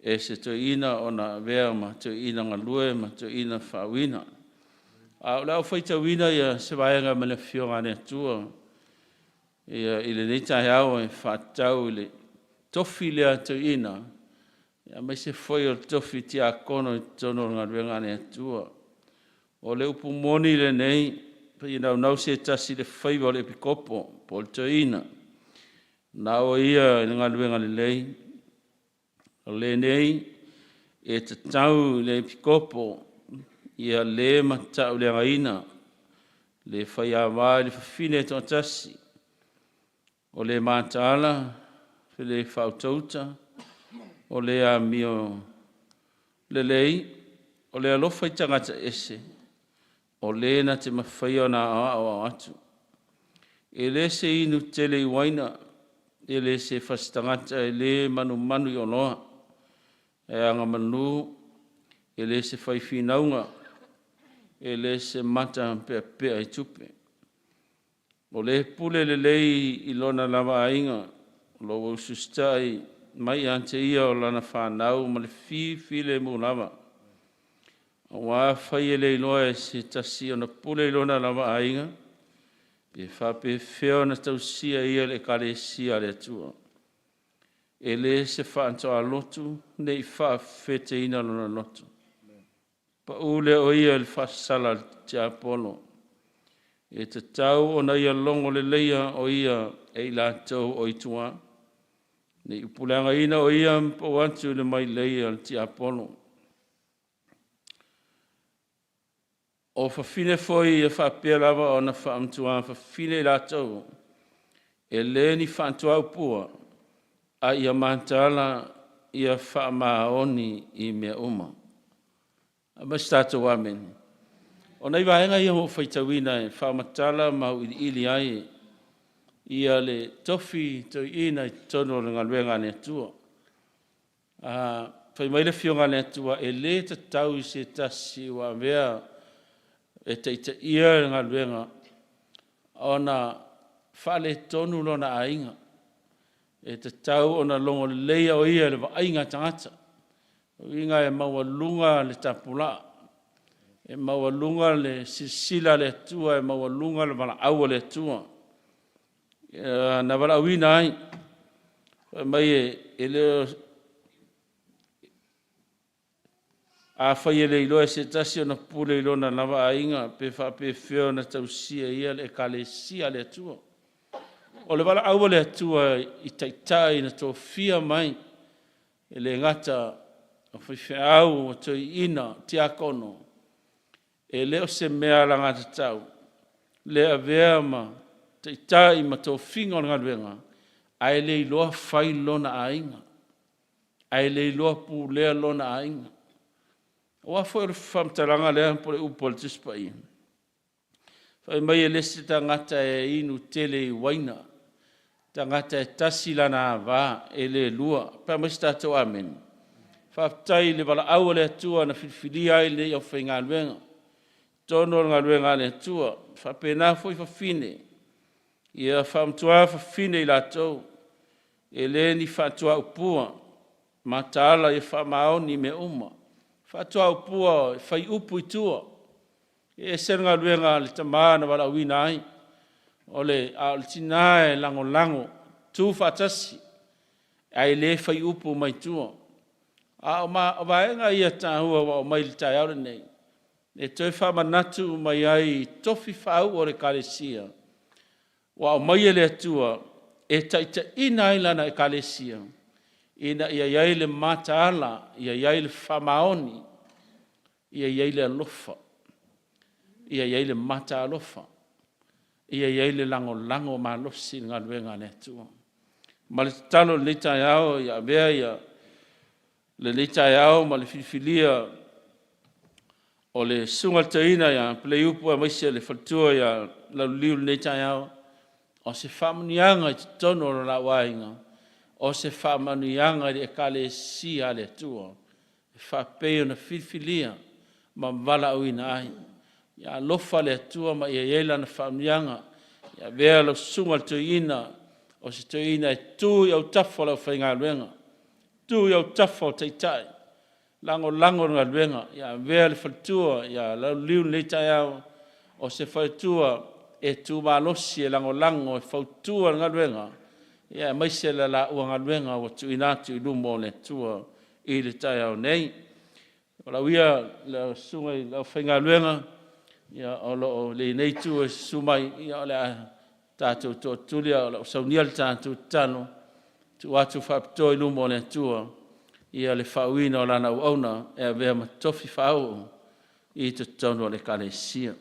e se toeaina ona avea ma toeaina galue ma toeaina faauuina. A o le a ou faitauina se vaega mai le Afioga a le Atua i lenei taeao e faatatau i le tofi lea toeaina, aemaise foi o le tofi tiakono i totonu o le galuega a le Atua. O le upu moni lenei, pei e naunau se tasi i le faiva o le epikopo po o le toeaina, na o ia i le galuega lelei. O lenei e tatau i le epikopo ia le matauleagaina, le faiava i le fafine e toatasi, o le mataala, le faautauta, o le amio lelei, o le alofa i tagata ese, o le na te mafaia ona aoao atu. E le se inu tele i uaina, e le se fasi tagata e le manumanu i oloa, e agamanu, e le se fai finauga, e le se matapeapea i tupe. O le pule lelei i lona lava aiga, o lo o ua usiusitai mai ia te ia o lana fanau ma le fifilemu lava. Aua afai e le iloa e se tasi ona pule i lona lava aiga, pe faapefea ona tausia e ia le Ekalesia a le Atua. E le se faatoalotu ne i faafefeteina lona loto. Pau lea o ia i le faasala a le tiapolo. E tatau ona ia logo leleia o ia e i latou o i tua, ne i upuleagaina o ia ma pau atu i le mailei a le tiapolo. O fafine foi ia faapea lava ona faamatuafafine i latou, e le ni faatuaupua, a ia mataala, ia faamaoni i mea uma. Aumai se tatou amene. O nai vaega ia ua ou faitauina e faamatala ma auiliili ai ia le tofi toeaina i totonu o le galuega a le Atua. Fai mai le Afioga a le Atua, e le tatau i se tasi ua avea e taitaia le galuega ona faaletonu lona aiga. E tatau ona logoleleia o ia i le vaaiga a tagata. O lona uiga e maualuga le tapulaa, e maualuga le silasila a le Atua, e maualuga le valaau a le Atua na valaauina ai. Fai mai e le o afai e le iloa e se tasi ona pule i lona lava aiga, pe faapefea ona tausia e ia le Ekalesia a le Atua. O le valaau a le Atua i taitai na tofia mai, e le gata o faifeau, o toeaiina, o tiakono, e le o se mea alagatatau le avea ma taitai ma tofiga o le galuega, ae le iloa fai lona aiga, ae le iloa pulea lona aiga. Aua foi o le faamatalaga lea po o le upu a le Tusi Paia, fai mai e le se tagata e inu tele i uaina, tagata e tasi lana ava, e le lua. Fai mai se tatou amene. Faafetai i le valaau a le Atua na filifilia ai lenei aufaigaluega i totonu o le galuega a le Atua. E faapena foi fafine, ia faamatuafafine i latou, e le ni faatuaupua. Mataala ia faamaoni i mea uma. Faatuaupua e fai upu i tua. E ese le galuega a le tama na valaauina ai, o le, a o le tina e lagolago, tu faatasi, ae le fai upu mai tua. A o, ma, o vaega ia taua ua aumai i le taeao lenei, e toe faamanatu mai ai tofi faauu o le Ekalesia ua aumai e le Atua e taitaiina ai lana Ekalesia ina ia i ai le mataala, ia i ai le faamaoni, ia i ai le alofa, ia i ai le mataalofa, ia i ai le lagolago malosi i le galuega a le Atua. Ma le tatalo i lenei taeao ia avea ia lenei taeao ma le filifilia o le susuga i le toeaina ia Puleiupu aemaise le faletua ia Lauliliu i lenei taeao, o se faamanuiaga i totonu o lo laua aiga, o se faamanuiaga i le Ekalesia a le Atua e faapei ona filifilia ma valaauina ai. Ia alofa le Atua ma ia i ai Lana faamanuiaga. Ia avea lau susuga i le toeaina o se toeaina e tu i autafa o le aufaigaluega, tu i autafa o taitai, lagolago le galuega. Ia avea le faletua ia Lauliliu i lenei taeao o se faletua e tu malosi e lagolago e fautua le galuega, ia aemaise le laua galuega ua tuuina atu i luma o le Atua i le taeao nei. Valaauia le susuga i le aufaigaluega, ia o lo o lenei itu e susu mai, ia o le a tatou tootuli a o le a saunia le tatou tatalo, tuu atu faapitoa i luma o le Atua ia le faauuina o lana auauna e avea ma tofi faauu i totonu o le Ekalesia.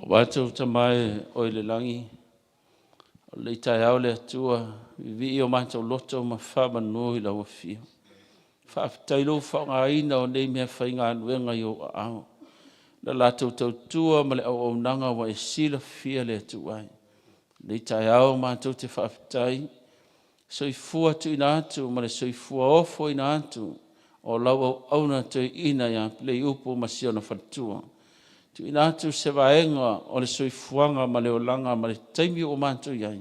O matou Tama e oe i le lagi, o lenei taeao le Atua, vivii o matou loto ma faamanu i lau afio. Faafetai lou faaaogaina o nei mea faigaluega i ou aao, le latou tautua ma le auaunaga ua e silafia le atu ai. Lenei taeao matou te faafetai, soifua tuuina atu ma le soifua ofoina atu o lau auauna toeaina ia Puleiupu ma si ona faletua. Tuuina atu se vaega o le soifuaga ma le olaga ma le taimi ua matou i ai,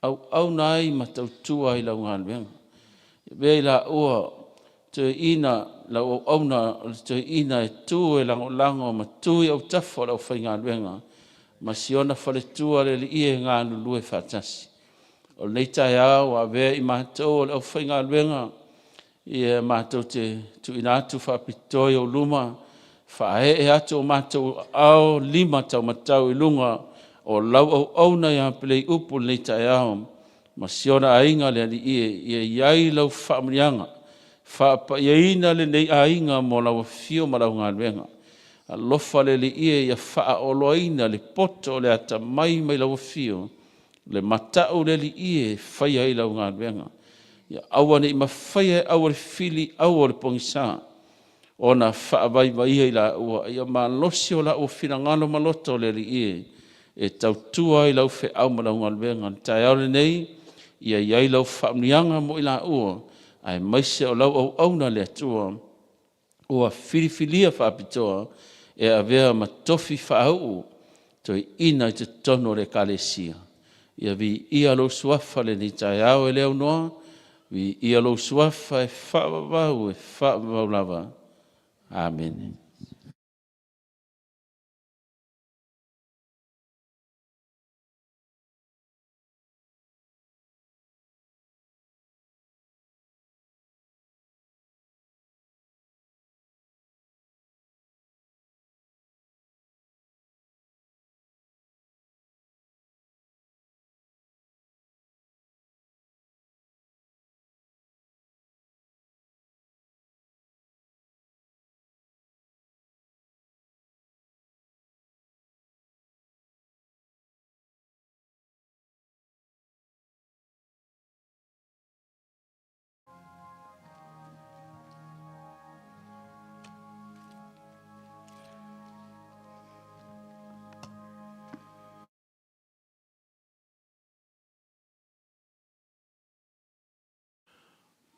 auauna ai ma tautua ai i lau galuega. Avea i laua toeaina, lau auauna o le toeaina e tu e lagolago ma tu i autafa o le aufaigaluega ma si ona faletua le Alii e galulue faatasi. O lenei taeao ua avea i matou o le aufaigaluega ia matou te tuuina atu faapitoa i ou luma, faaee atu o matou aao lima taumatau i luga o lau auauna ia Puleiupu i lenei taeao ma si ona aiga le Alii e, ia i ai lau faamanuiaga, faapaiaina lenei aiga mo lau afio ma lau galuega. Alofa le Alii e ia faaoloaina le poto o le atamai mai lau afio, le matau le Alii e faia ai lau galuega. Ia aua ne i mafaia e au o le fili au o le pogisa ona faavaivaia i laua, ia malosi o laua finagalo ma loto le Alii e, e tautua ai lau feau ma lau galuega. O le taeao lenei, ia i ai lau faamanuiaga mo i laua, aemaise o lau auauna le Atua ua filifilia faapitoa e avea ma tofi faauu toeaina i totonu o le Ekalesia. Ia viia lou suafa i lenei taeao e le aunoa, viia lou suafa e faavavau, e faavavau lava. Amene.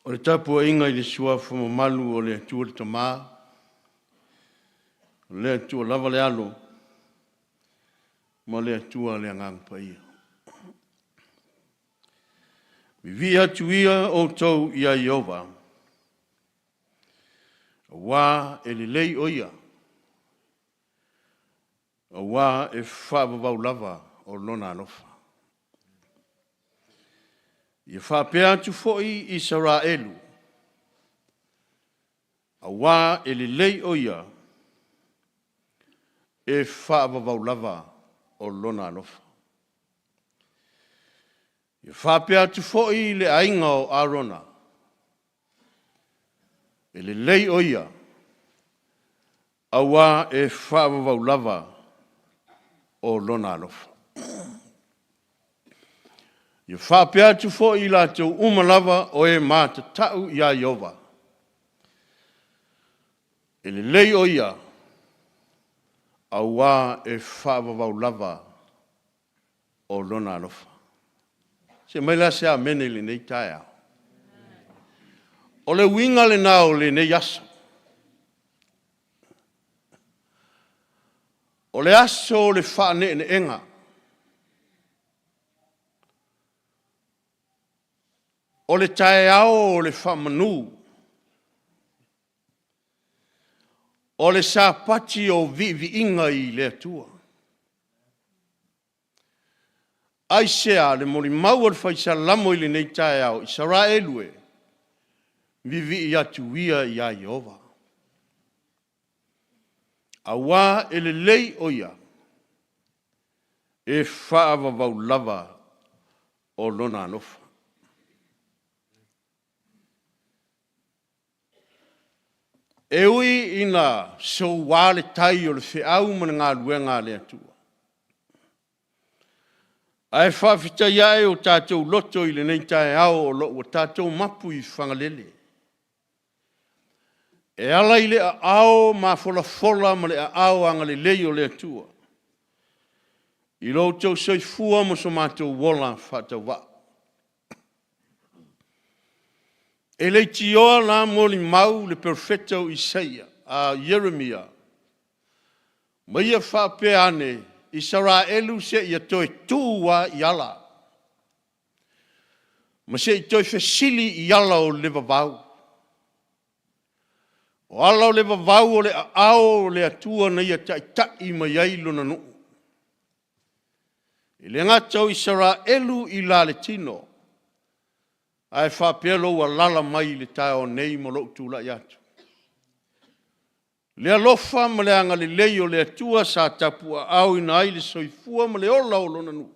O le tapuaiga i le Suafa mamalu o le Atua le Tama, o le Atua lava le Alo ma le Atua le Agaga Paia. Vivii atu ia outou ia Ieova, auā e lelei o Ia, auā e faavavau lava o Lona alofa. Ia faapea atu foi Isaraelu, auā e lelei o Ia, e faavavau lava o Lona alofa. Ia faapea atu foi le aiga o Arona, e lelei o Ia, auā e faavavau lava o Lona alofa. Ia faapea atu foi i latou uma lava o e matatau ia Ieova, e lelei o Ia, auā e faavavau lava o Lona alofa. Se i aumai la se amene i lenei taeao. O le uiga lena o lenei aso, o le aso o le faaneeneega, o le taeao o le faamanu, o le Sapati o viiviiga i le Atua. Aisea? Le molimau a le Fai Salamo i lenei taeao, Isaraelu e, vivii atu ia ia Ieova, aua e lelei o Ia, e faavavau lava o Lona alofa. E ui ina soua le tai o le feau ma le galuega a le Atua, ae faafetai ae o tatou loto i lenei taeao o lo o ua tatou mapu i Fagalele e ala i le aao mafolafola ma le aao agalelei o le Atua i lo outou soifua ma so matou ola faatauvaa. E leitioa la molimau le Perofeta o Ieremia ma ia faapea ane, Isaraelu, se i toe tu lava i ala ma se i toe fesili i ala o le vavau. O ala o le vavau o le aao o le Atua na ia taitai mai ai Lona nuu. E le gata o Isaraelu i la le tino, ae faapea lou alaala mai i le taeao nei ma lou tulai atu. I le alofa ma le agalelei o le Atua sa tapuaaoina ai le soifua ma le ola o Lona nuu,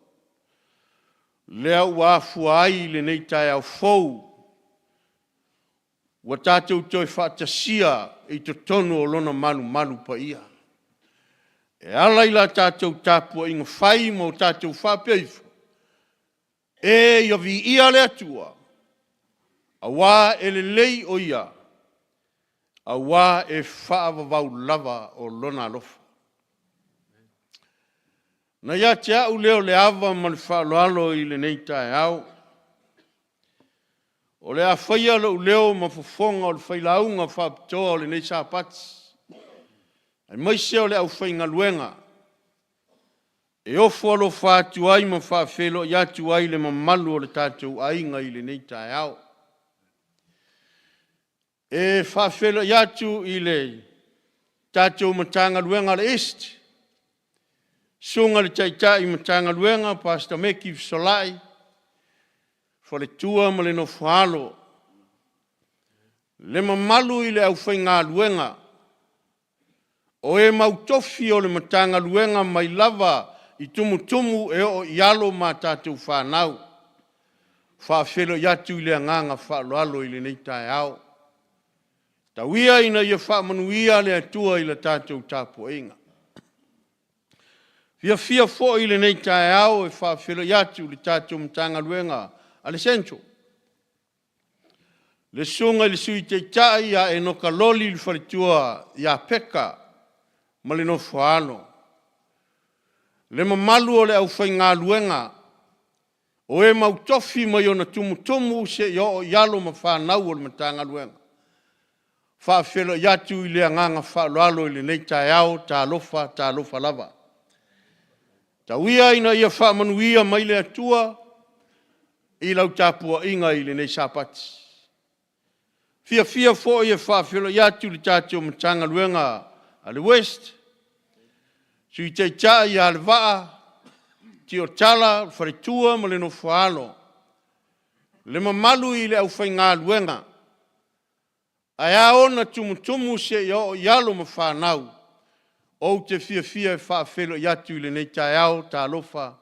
lea ua afua ai lenei taeao fou ua tatou toe faatasia i totonu o Lona malumalu paia. E ala i la tatou tapuaiga fai ma o tatou faapea ifo, e ia viia le Atua, aua e lelei o Ia, aua e faavavau lava o Lona alofa. Na ia te au lea o le ava ma le faaaloalo i lenei taeao, o le a faia lou leo ma fofoga o le failauga faapitoa o lenei Sapati, aemaise o le aufaigaluega e ofo alofa atu ai ma faafeiloai atu ai i le mamalu o le tatou aiga i lenei taeao. E faafeiloai atu i le tatou Matagaluega a le East, Susuga i le Taitai Matagaluega Pastor Meki Fesolai, faletua ma le nofo-a-alo, le mamalu i le aufaigaluega o e mautofi o le Matagaluega mai lava i tumutumu e oo i alo ma a tatou fanau. E faafeiloai atu i le agaga faaaloalo i lenei taeao. Tau ia ina ia faamanuia le Atua i le tatou tapuaiga. E fiafia foi i lenei taeao e faafeiloai atu i le tatou Matagaluega a le Central, le Susuga i le Sui Taitai ia Enoka Loli le faletua ia Peka ma le nofo a alo. Le mamalu o le aufaigaluega. O e mautofi mai ona tumutumu seia oo i alo ma fanau o le Matagaluega, faafeiloai atu i le agaga faaaloalo i lenei taeao, talofa talofa lava. Tau ia ina ia faamanuia mai le Atua i lau tapuaiga i lenei Sapati. E fiafia foi e faafeiloai atu i le tatou Matagaluega a le WEST, Sui Taitai ia Levaa, Tiotai, le faletua ma le nofo-a-alo, le mamalu i le aufaigaluega, ae a ona tumutumu seia oo i alo ma fanau, ou te fiafia e faafeiloai atu i lenei taeao, talofa,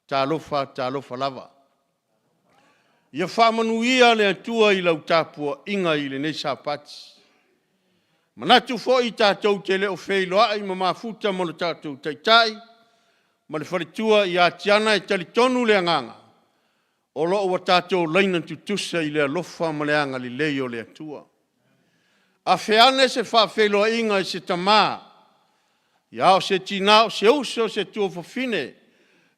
talofa, talofa lava. Ia faamanuia le Atua i lau tapuaiga i lenei Sapati. E manatu foi tatou te le o feiloai ma mafuta ma lo tatou Taitai ma le faletua ia Tiana, e talitonu le agaga, o lo o ua tatou laina tutusa i le alofa ma le agalelei o le Atua. Afe ane se faafeiloaiga i se tama, a o se tina, o se uso, o se tuafafine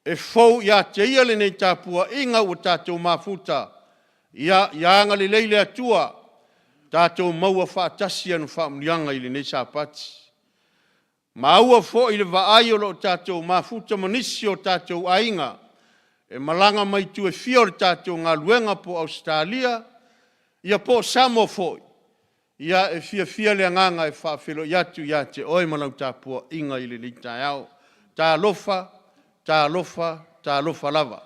e fou ia te ia lenei tapuaiga ua tatou mafuta, ia agalelei le Atua, tatou maua faatasi ana faamanuiaga i lenei Sapati. Maua foi le vaai o lo o tatou mafuta ma nisi o tatou aiga e malaga mai itu e fia o le tatou galuega po o Ausetalia ia po o Samoa foi, ia e fiafia le agaga e faafeiloai atu ia te oe ma lau tapuaiga i lenei taeao. Talofa, talofa, talofa lava.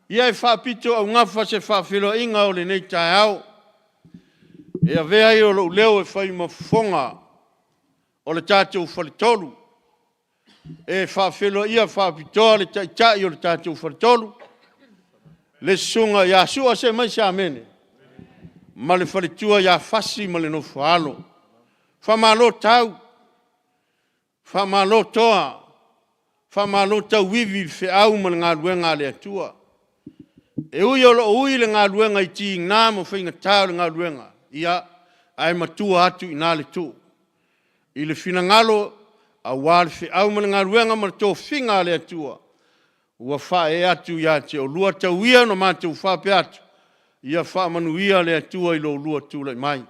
Ia e faapitoaugafa se faafeiloaiga o lenei taeao e avea ai lou leo e fai ma fofoga o le tatou Faletolu e faafeiloaia faapitoa le Taitai o le tatou Faletolu, le Susuga ia Sua. Se aumai se amene. Ma le faletua ia Fasi ma le nofo a alo. Faamalo tau, faamalo toa, faamalo tauivi i le feau ma le galuega a le Atua. E ui o lo o ui le galuega i tiga ma faigata o le galuega, ia, ae matua atu i ina le tuu i le finagalo aua le feau ma le galuega ma le tofiga a le Atua ua faaee atu ia te oulua. Tau ia ina matou faapea atu, ia faamanuia le Atua i lo oulua tulai mai.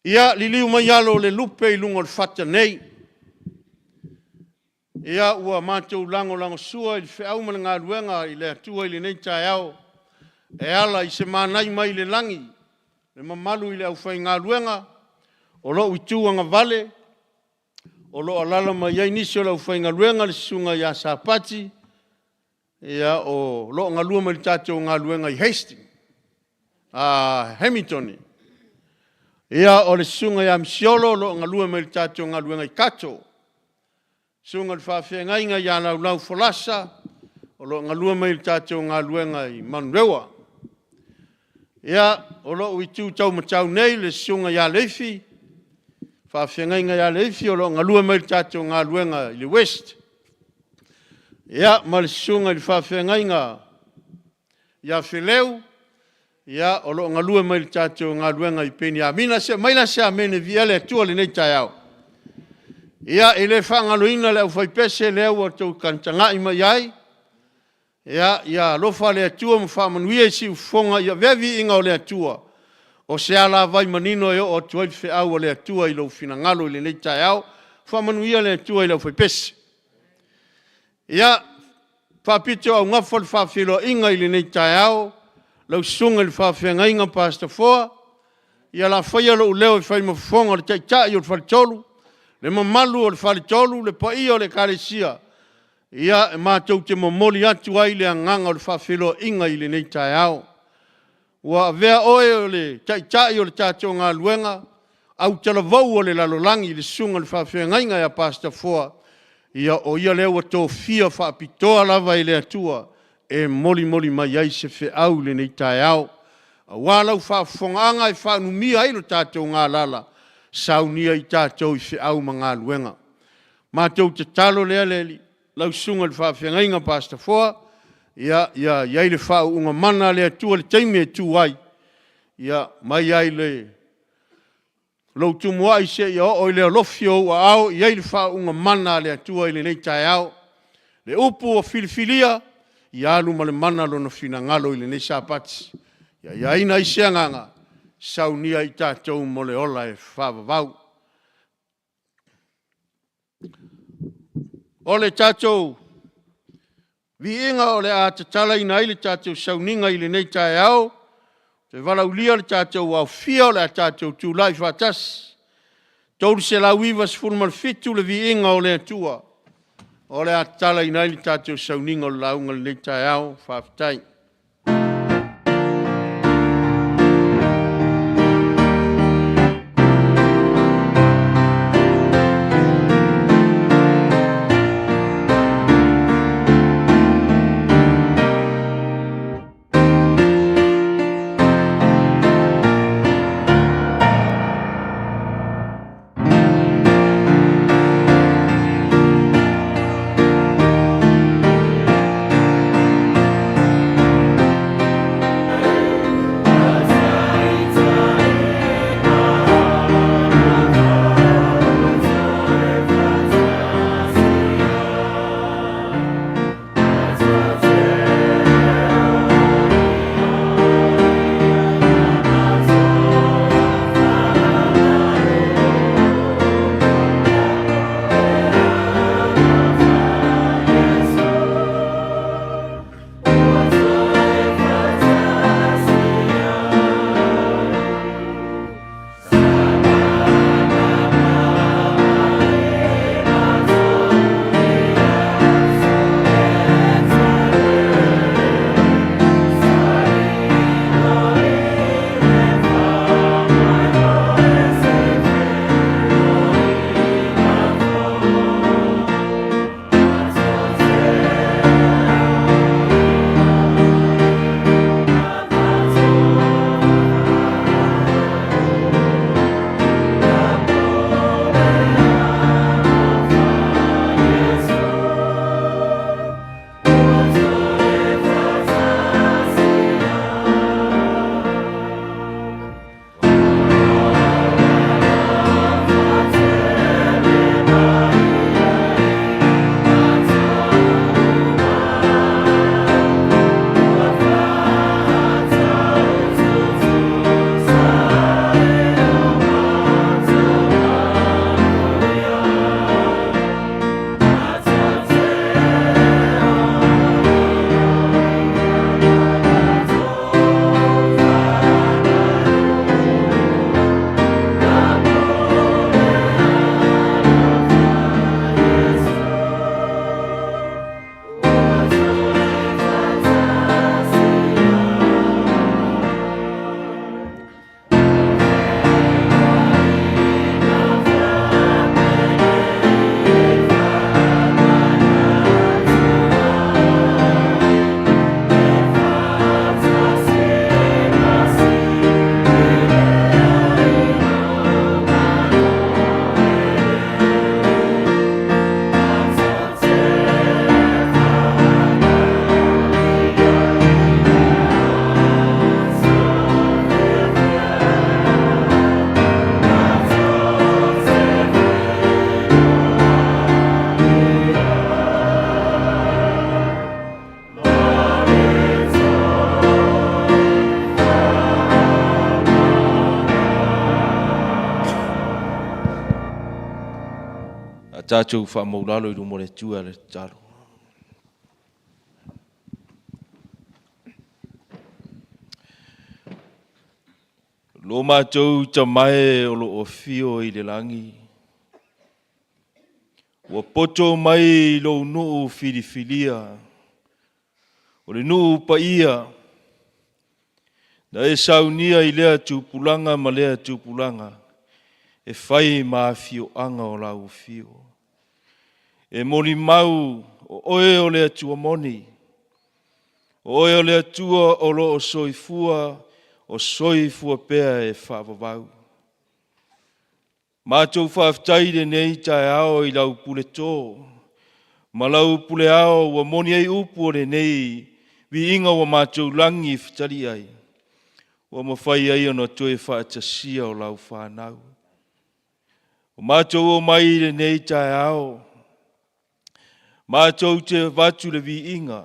Ia, liliu mai alo o le lupe i luga o le fata nei, ia ua matou lagolagosua i le feau ma le galuega i le Atua i lenei taeao e ala i se manai mai le lagi, le mamalu i le aufaigaluega o lou itu agavale o lo o alaala mai ai nisi o le aufaigaluega, le Susuga ia Sapati o lo o galue mai le tatou galuega i Hastings, Hamilton. Ia, o le Susuga ia Misiolo o lo o galue mai le tatou galuega i Kato. Susuga i le Faafeagaiga ia Laulau Folasa o lo o galue mai le tatou galuega i Manurewa. Ia, o lou itu tau matau nei le Susuga ia Leifi, faafeagaiga ia Leifi o lo o galue mai le tatou galuega i le West. Ia, ma le susuga i le faafeagaiga ia Feleu o lo o galue mai le tatou galuega i Peniamina. Se i aumai la se amene e viia ai le Atua i lenei taeao. Ia, e le faagaloina le aufaipese lea ua outou tagatagai mai ai, ia alofa le Atua ma faamanuia i siufofoga, ia avea le viiga o le Atua o se alavai manino e oo atu ai le feau a le Atua i lou finagalo i lenei taeao. Faamanuia le Atua i le aufaipese. Ia, faapitoaugafa le faafeiloaiga i lenei taeao lau susuga i le faafeagaiga Pastor Foa, ia o le a faia lou leo e fai ma fofoga o le Taitai o le Faletolu, le mamalu o le Faletolu, le paia o le Ekalesia, ia e matou te momoli atu ai le agaga o le faafeiloaiga i lenei taeao. Ua avea oe o le Taitai o le tatou galuega, autalavou o le lalolagi le susuga i le faafeagaiga ia Pastor Foa, ia o ia lea ua tofia faapitoa lava e le Atua e molimoli mai ai se feau i lenei taeao, aua lau faafofogaaga e faanumia ai lo tatou galala, saunia i tatou i feau ma galuega. Matou tatalo lea le Alii, lau susuga i le faafeagaiga Pastor Foa, ia i ai le faauuga mana a le Atua i le taimi e tu ai, ia mai lava i lou tumuai seia oo i le alofi o ou aao, ia i ai le faauuga mana a le Atua i lenei taeao. Le upu ua filifilia, Ia alu ma le mana Lona finagalo i lenei Sapati. Ia aiaina ai se agaga, saunia i tatou mo le ola e faavavau. O le tatou viiga o le a tatalaina ai le tatou sauniga i lenei taeao, ou te valaaulia le tatou aofia o le a tatou tulai faatasi. 397 le viiga o le Atua o le a tatalaina ai le tatou sauniga o le lauga i lenei taeao. Faafetai. A tatou faamaulalo i luma o le Atua i le tatalo. Lo matou Tama e o lo o afio i le lagi, ua poto mai lou nuu filifilia, o le nuu paia, na e saunia i lea tupulaga ma lea tupulaga, e fai ma afioaga o lau afio. E molimau o oe o le Atua moni, o oe o le Atua o lo o soifua, o soifua pea e faavavau. Matou faafetai i lenei taeao i lau puleto ma lau pule ao ua moni ai upu o lenei viiga ua matou lagi e fetali ai, ua mafai ai ona toe faatasia o lau fanau. Ua matou omai i lenei taeao, matou te avatu le viiga.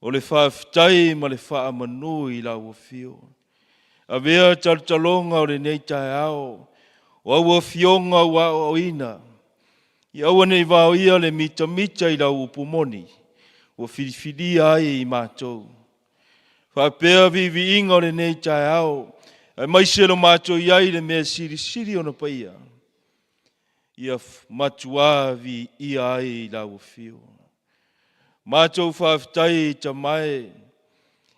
O le faafetai ma le faamanu i lau afio. Avea talotaloga o lenei taeao, o au afioga ua aoaoina, ia aua ne i vaoia le mitamita i lau upu moni, ua filifilia ai i matou. Faapea viiviiga o lenei taeao, aemaise lo matou i ai i le mea silisili ona paia, ia matua viia ai i lau afio. Matou faafetai i Tamae,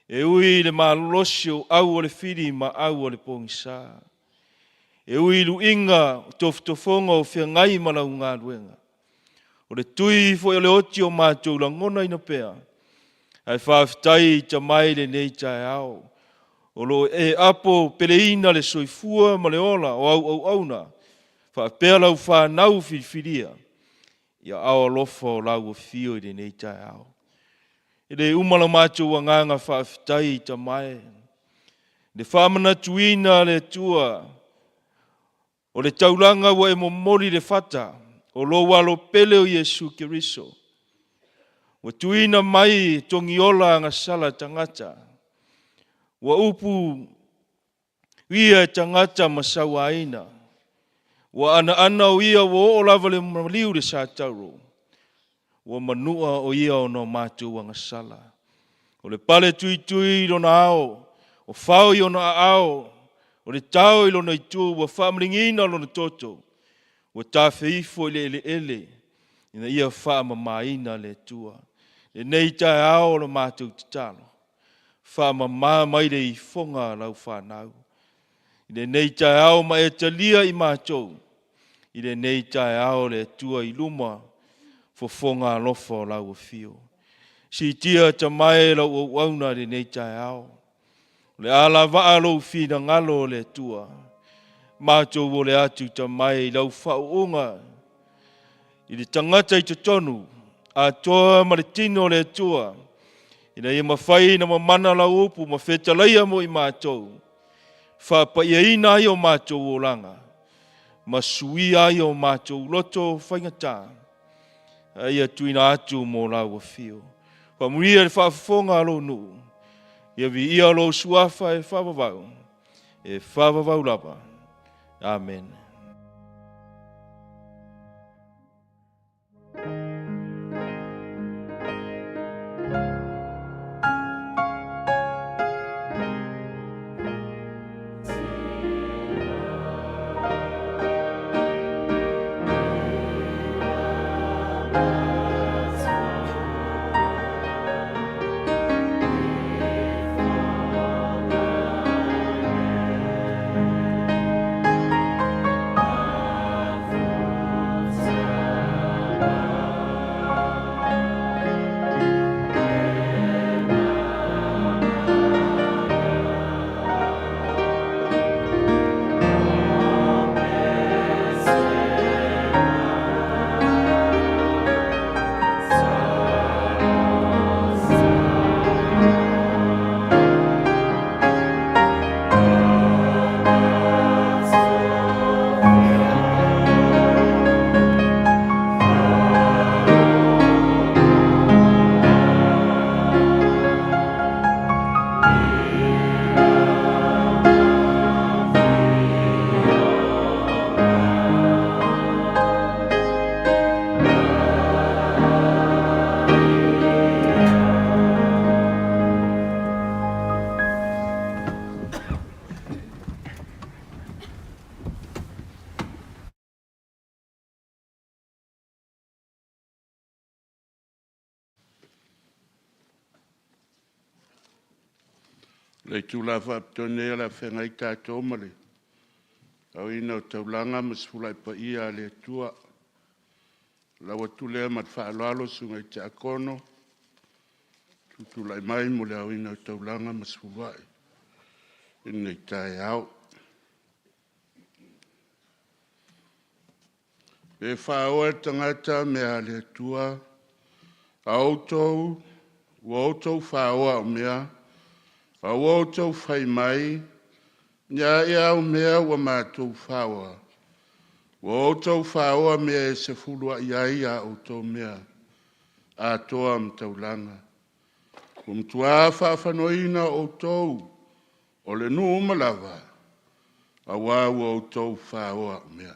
e ui i le malolosi o au o le fili ma au o le pogisa, e ui i luiga o tofotofoga o feagai ma lau galuega, o le tui foi o le oti o matou lagonaina pea, ae faafetai i Tamae i lenei taeao, o lo o e apo peleina le soifua ma le ola o au auauna, faapea lau fanau filifilia, i aao alofa o lau afio i lenei taeao. E le uma lo matou agaga faafetai i Tamae, le faamanatuina a le Atua, o le taulaga ua e momoli le fata, o lou alo pele o Iesu Keriso, ua tuuina mai e togiola agasala a tagata, ua upu ia e tagata ma sauaina, ua anaana o ia ua oo lava le maliu i le satauro, ua manua o ia ona o matou agasala. O le pale tuitui i lona ao, o fao i ona aao, o le tao i lona itu, ua faamaligiina lona toto, ua tafeifo i le eleele, ina ia faamamaina le Atua. Lenei taeao o le matou tatalo, faamama mai le ifoga a lau fanau. I lenei taeao ma e talia i matou, i lenei taeao le Atua i luma fofoga alofa o lau afio. Siitia tamae lau auauna i lenei taeao. O le alavaa lou finagalo o le Atua, matou ole atu tamae i lau faauuga, i le tagata i totonu, atoa ma le tino o le Atua, ina ia mafai ona mamana lau upu ma fetalaia mo i matou, faapaiaina ai o matou olaga, ma suia ai o matou loto faigata, a ia tuuina atu mo lau afio. Faamanuia le faafofoga a lou nuu, ia viia lou suafa e faavavau, e faavavau lava. Amene. O le itula faapitoa lenei o le a feagai tatou ma le aoina o taulaga ma se ufulai paia a le Atua. Lau atu lea ma le faaaloalo i le susuga i le Tiakono e tutulai mai mo le aoina o taulaga ma se uluai i lenei taeao. Pe faoa e le tagata mea a le Atua, a outou ua outou faoa au mea, a ua outou fai mai, “Ni a ea au mea ua matou faoa?” Ua outou faoa mea e sefuluai ai a outou mea atoa ma taulaga. Ua matuā faafanoina outou o le nuu uma lava, auā ua outou faoa aumea.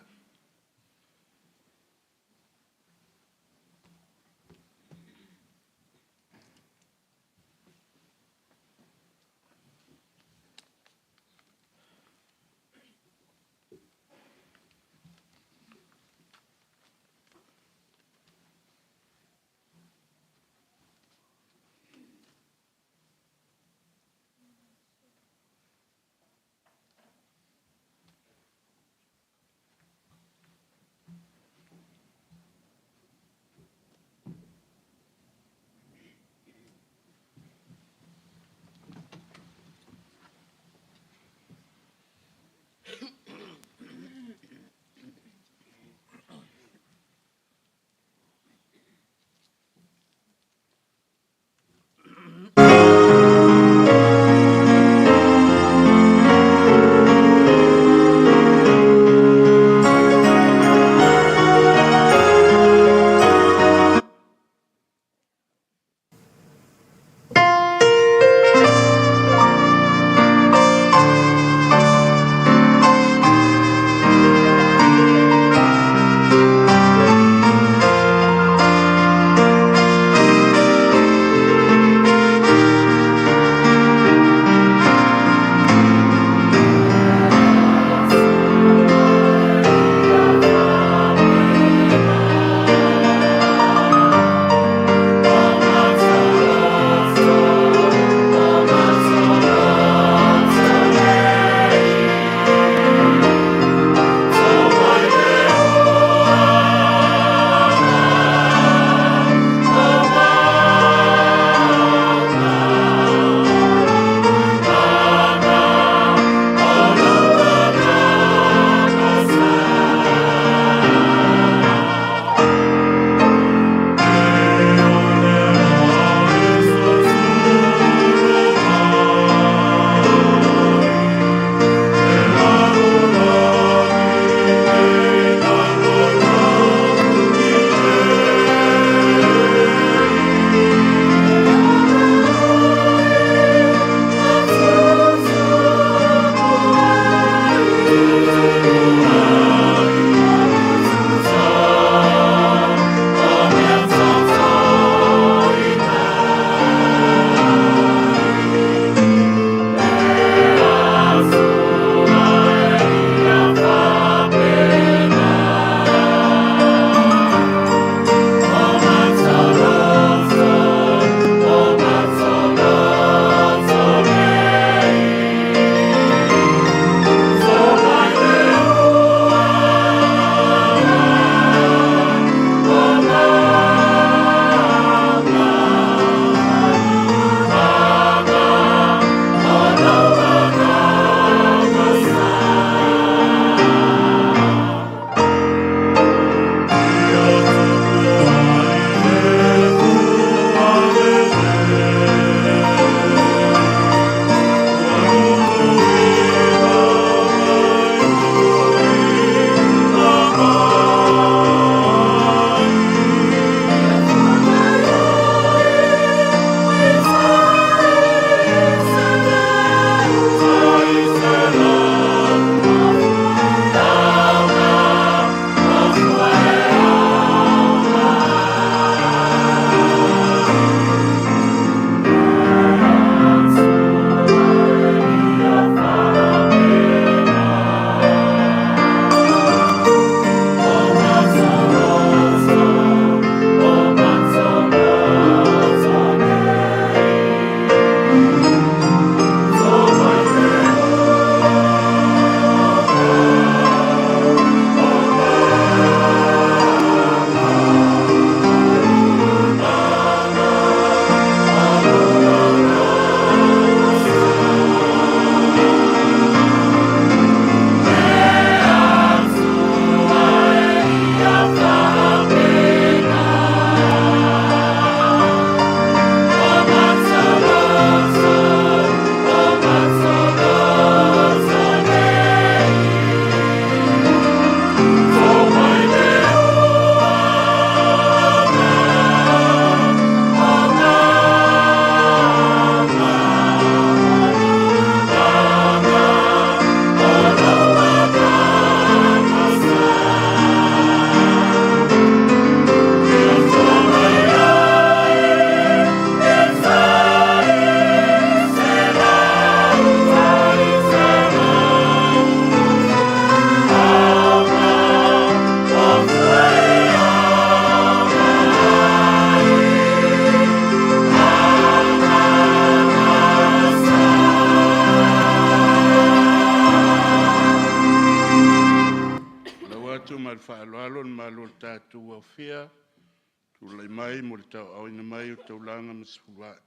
atu ma le faaaloalo le mamalu o le tatou aofia, tulai mai mo le tauaaoina mai o taulaga ma sefuluai.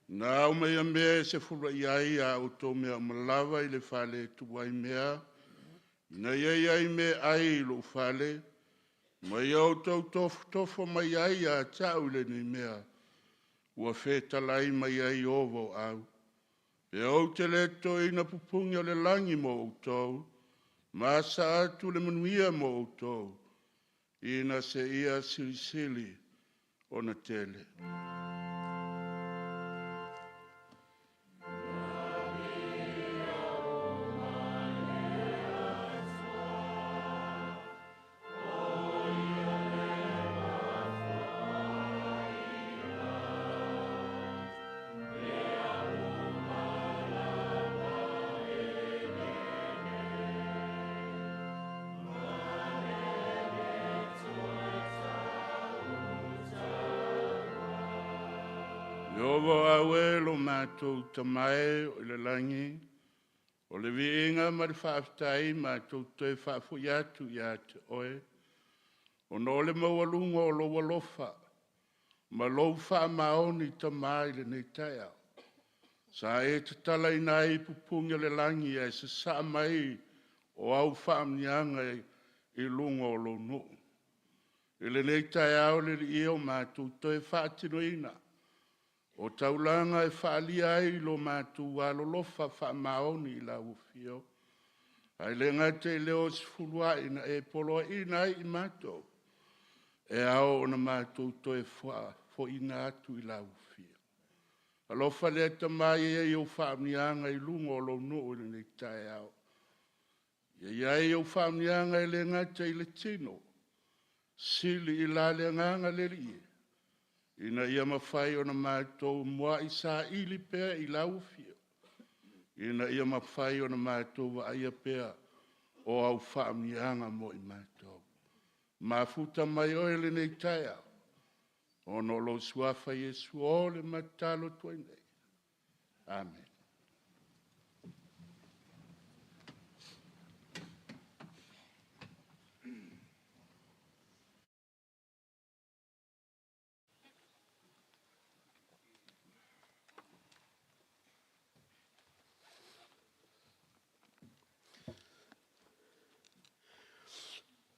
Na aumaia mea e sefuluai ai a outou mea uma lava i le fale e tuua ai mea, ina ia i ai meaai i lou fale, ma ia outou tofotofo mai ai ia te au i lenei mea ua fetalai mai ai Ieova o au, pe ou te le totoina pupugi o le lagi mo outou, ma asa atu le manuia mo outou, ina seia silisili ona tele. Ieova o au e lo matou Tama e o i le lagi, o le viiga ma le faafetai matou te toe faafoi atu ia te Oe, ona o le maualuga o lou alofa ma lou faamaoni Tama i lenei taeao, sa e tatalaina ai pupugi o le lagi ae sasaa mai o au faamanuiaga i luga o lou nuu. I lenei taeao le Alii e, ua matou toe faatinoina o taulaga e faaalia ai lo matou alolofa faamaoni i lau afio, ae le gata i lea o sefuluai na e poloaiina ai i matou, e ao ona matou toe faafoiina atu i lau afio. Alofa lea Tama ia i ai au faamanuiaga i luga o lou nuu i lenei taeao. Ia i ai au faamanuiaga e le gata i le tino, sili i la le agaga le Alii e, ina ia mafai ona matou muai saili pea i lau afio, ina ia mafai ona matou vaaia pea o au faamanuiaga mo i matou. Mafuta mai oe i lenei taeao, ona o lou suafa Iesu o le ma tatalo atu ai nei. Amene.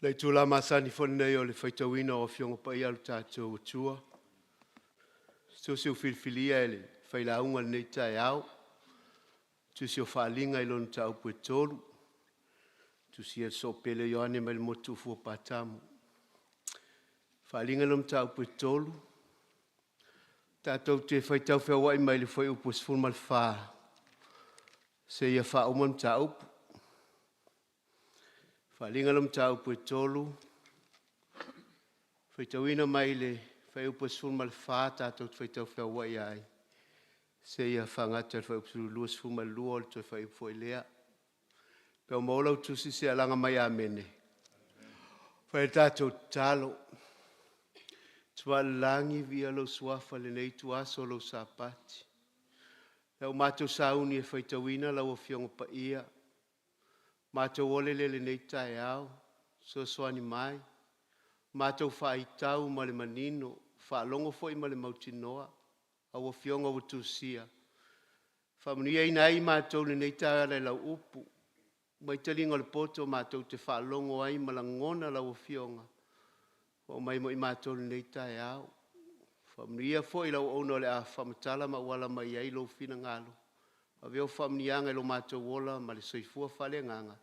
O le itula masani foi lenei o le faitauina o Afioga Paia a lo tatou Atua, se tusi ua filifilia e le failauga i lenei taeao, Tusi o Faaaliga i lona mataupu e 3, tusia e le Soopele o Ioane mai le motu o Patamo. Faaaliga lona mataupu e 3, tatou te faitau feoai mai le fuaiupu 14 seia faauma le mataupu. Faaaliga lona mataupu e 3, faitauina mai le fuaiupu 14 tatou te faitau feoai ai seia faagata i le fuaiupu 22 o le toe fuaiupu foi lea. Pe ua maua lau tusi, se i alaga mai Amene. Fai le tatou tatalo. Tuvalelagi via lou Suafa i lenei ituaso o lou Sapati. Lea ua matou sauni e faitauina lau Afioga Paia, matou ole lea i lenei taeao, fesoasoani mai, matou faitau ma le manino, faalogo foi ma le mautinoa au Afioga ua tusia, faamanuiaina ai matou i lenei taeao e ala i lau upu. Mai taliga o le poto matou te faalogo ai ma lagona lau Afioga ua aumai mo i matou i lenei taeao. Faamanuia foi lau auauna o le a faamatala ma auala mai ai lou finagalo. Ave au faamanuiaga i lo matou ola ma le soifua faaleagaga,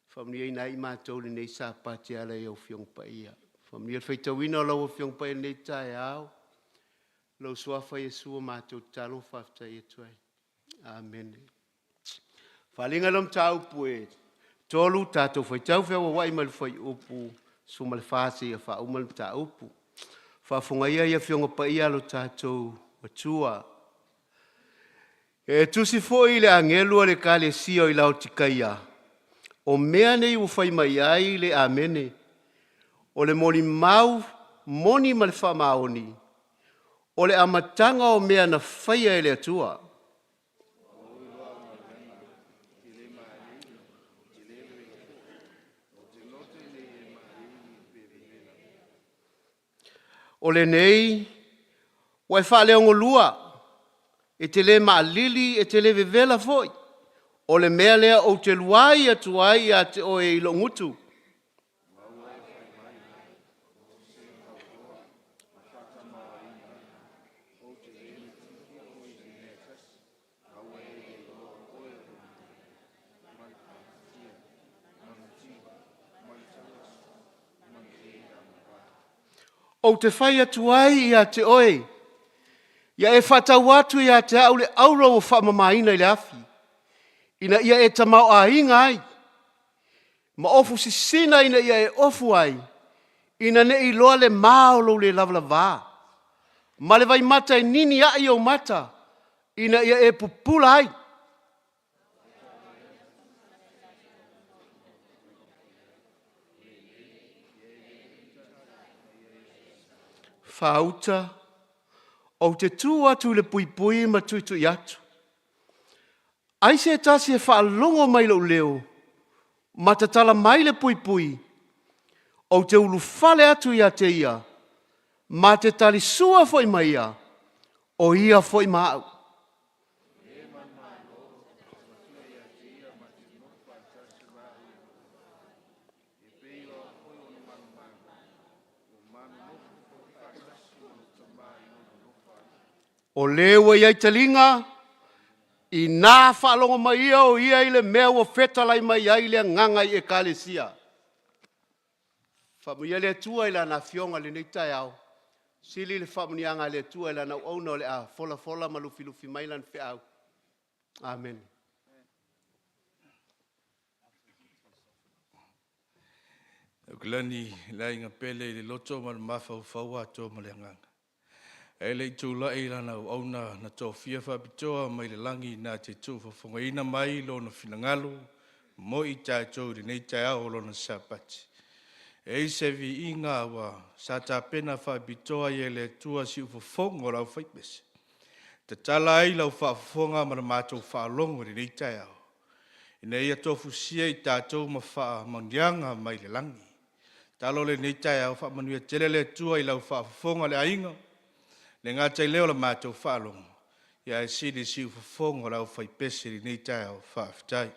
faamanuiaina ai i matou i lenei Sapati e ala i au Afioga Paia. Faamanuia le faitauina o lau Afioga Paia i lenei taeao. Lou Suafa Iesu ua matou tatalo ma faafetai atu ai. Amene. Faaaliga lona mataupu e 3, tatou faitau feauauai mai le fuaiupu 14 seia faauma le mataupu. Faafofoga ia i Afioga Paia a lo tatou Atua. E tusi foi i le agelu o le Ekalesia o i Laotikaia, o mea nei ua fai mai ai le Amene, o le molimau moni ma le faamaoni, o le amataga o mea na faia e le Atua. O lenei, ua e faaleogolua, e te le maalili e te le vevela foi. O le mea lea ou te luai atu ai ia te oe i lou gutu. Ou te fai atu ai ia te oe, ia e faatau atu ia te au le auro ua faamamaina i le afi, ina ia e tamaoaiga ai, ma ofu sisina ina ia e ofu ai, ina ne i iloa le ma o lou le lavalava, ma le vaimata e nini ai ou mata, ina ia e pupula ai. Faauta, ou te tu atu i le puipui ma tuitui atu. Ai se tasi e faalogo mai i lou leo ma tatala mai le puipui, ou te ulufale atu ia te ia, ma te talisua foi ma ia, o ia foi ma au. O le ua i ai taliga, ina faalogo mai ia o ia i le mea ua fetalai mai ai le Agaga i Ekalesia. Faamanuia le Atua i Lana Afioga i lenei taeao. Sili le faamanuiaga a le Atua i Lana auauna o le a folafola ma lufilufi mai Lana feau. Amene. Aukilani le aiga pele i le loto ma le mafaufau atoa ma le agaga. Ae le i tulai lana auauna na tofia faapitoa mai le lagi na te tuufofogaina mai lona finagalo mo i tatou i lenei taeao o lona Sapati. E i ai se viiga ua sa tapena faapitoa i e le Atua siufofoga o le aufaipese, tatala ai lau faafofoga ma le matou faalogo i lenei taeao, ina ia tofusia i tatou ma faamanuiaga mai le lagi. Tatalo lenei taeao, faamanuia tele le Atua i lau faafofoga le aiga, le gata i lea o le matou faalogo, ae sili siufofoga o le aufaipese i lenei taeao. Faafetai.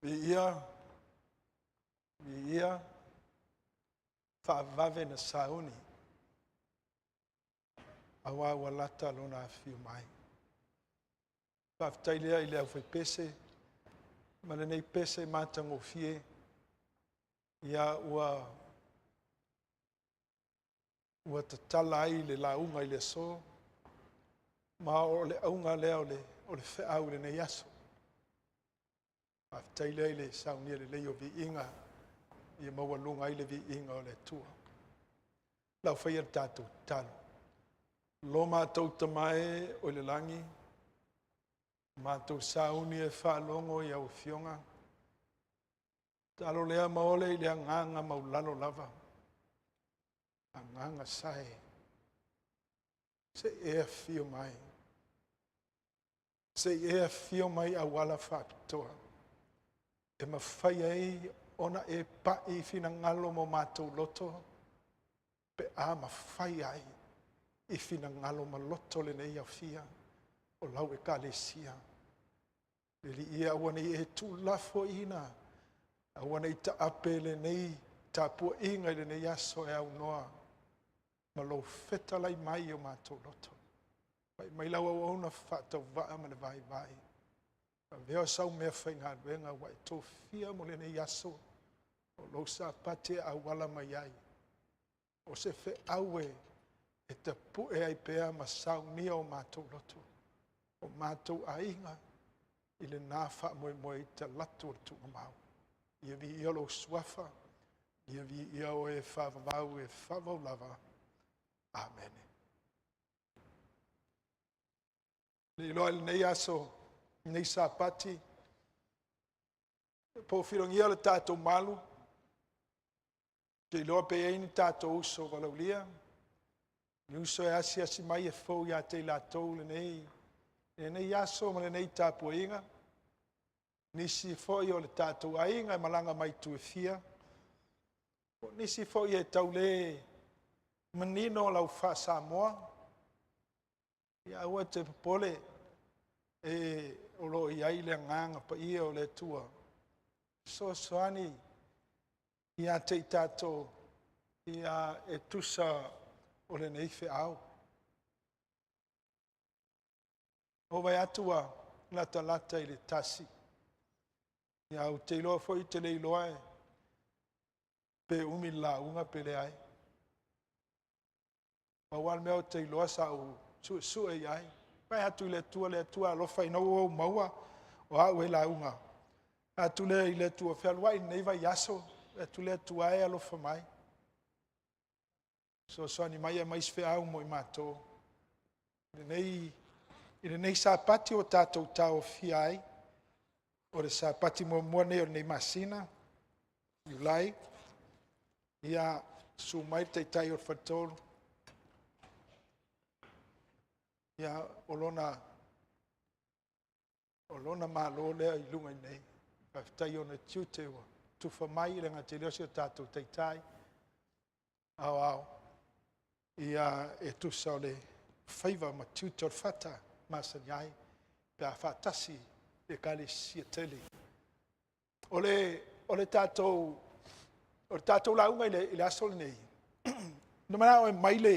Viia, viia, faavave na sauni, auā ua lata lona afifio mai. Faafetai lea i le aufaipese ma lenei pese matagofie. Ia ua ua tatala ai le lauga i le aso, ma o le auga lea o le, o le feau i lenei aso. Faafetai lea i le saunia lelei o viiga, ia maualuga ai le viiga o le Atua. Lau faia le tatou tatalo. Lo matou Tama e o i le lagi, matou sauni e faalogo i au afioga. Talo lea ma ole i le agaga maulalo lava. Agaga sae. Se i e afio mai. Se i e afio mai auala faapitoa. E mafai ai ona e pa'i finagalo mo matou loto, pe a mafai ai i finagalo ma loto lenei afia o lau ekalesia. Le Alii e, aua ne i e tuulafoaiina, aua ne i taape lenei tapuaiga i lenei aso e aunoa ma lou fetalai mai i o matou loto. Pai mai lau auauna faatauvaa ma le vaivai. Avea o sau mea faigaluega ua e tofia mo lenei aso o lou sapati e auala mai ai. O se feau e e tapue ai pea ma saunia o matou loto, o matou aiga i lena faamoemoe i talaatu o le tuugamau. Ia viia lou suafa, ia viia oe e faavavau e faavavau lava. Amene. Le iloa i lenei aso, lenei sapati, po o filogia le tatou malu, te iloa pe i ai ni tatou uso valaulia, ni uso e asiasi mai e fou ia te i latou lenei, lenei aso ma lenei tapuaiga, nisi foi o le tatou aiga e malaga mai itu e fia, o nisi foi e tau le manino lau faa-Samoa, ia aua te popole e o lo o i ai le agaga paia o le Atua fesoasoani ia te i tatou ia e tusa o lenei feau. Ua vaai atu ua latalata i le 1. Ia ou te iloa foi ou te le iloa e pe umi le lauga pe leai. Pau lava le mea ou te iloa sa ou suesue i ai. Fai atu i le Atua, le Atua alofa ina ua ou maua o au e lauga. Fai atu lea i le Atua, fealuai lenei vaiaso. Fai atu le Atua e alofa mai. Fesoasoani mai e aumai se feau mo i matou. Lenei, i lenei Sapati ua tatou tauaofia ai, o le Sapati muamua lenei o lenei masina, Iulai, ia susu mai le Taitai o le Faletolu, ia o lona, o lona malo lea i luga i nei. Faafetai i ona tiute ua tufa mai, e le gata i lea o si o tatou Taitai aoao, ia e tusa o le faiva ma tiute o le fata masani ai pe a faatasi le ekalesia tele. O le, o le tatou o le tatou lauga i le, i le aso lenei, na manao e mai le,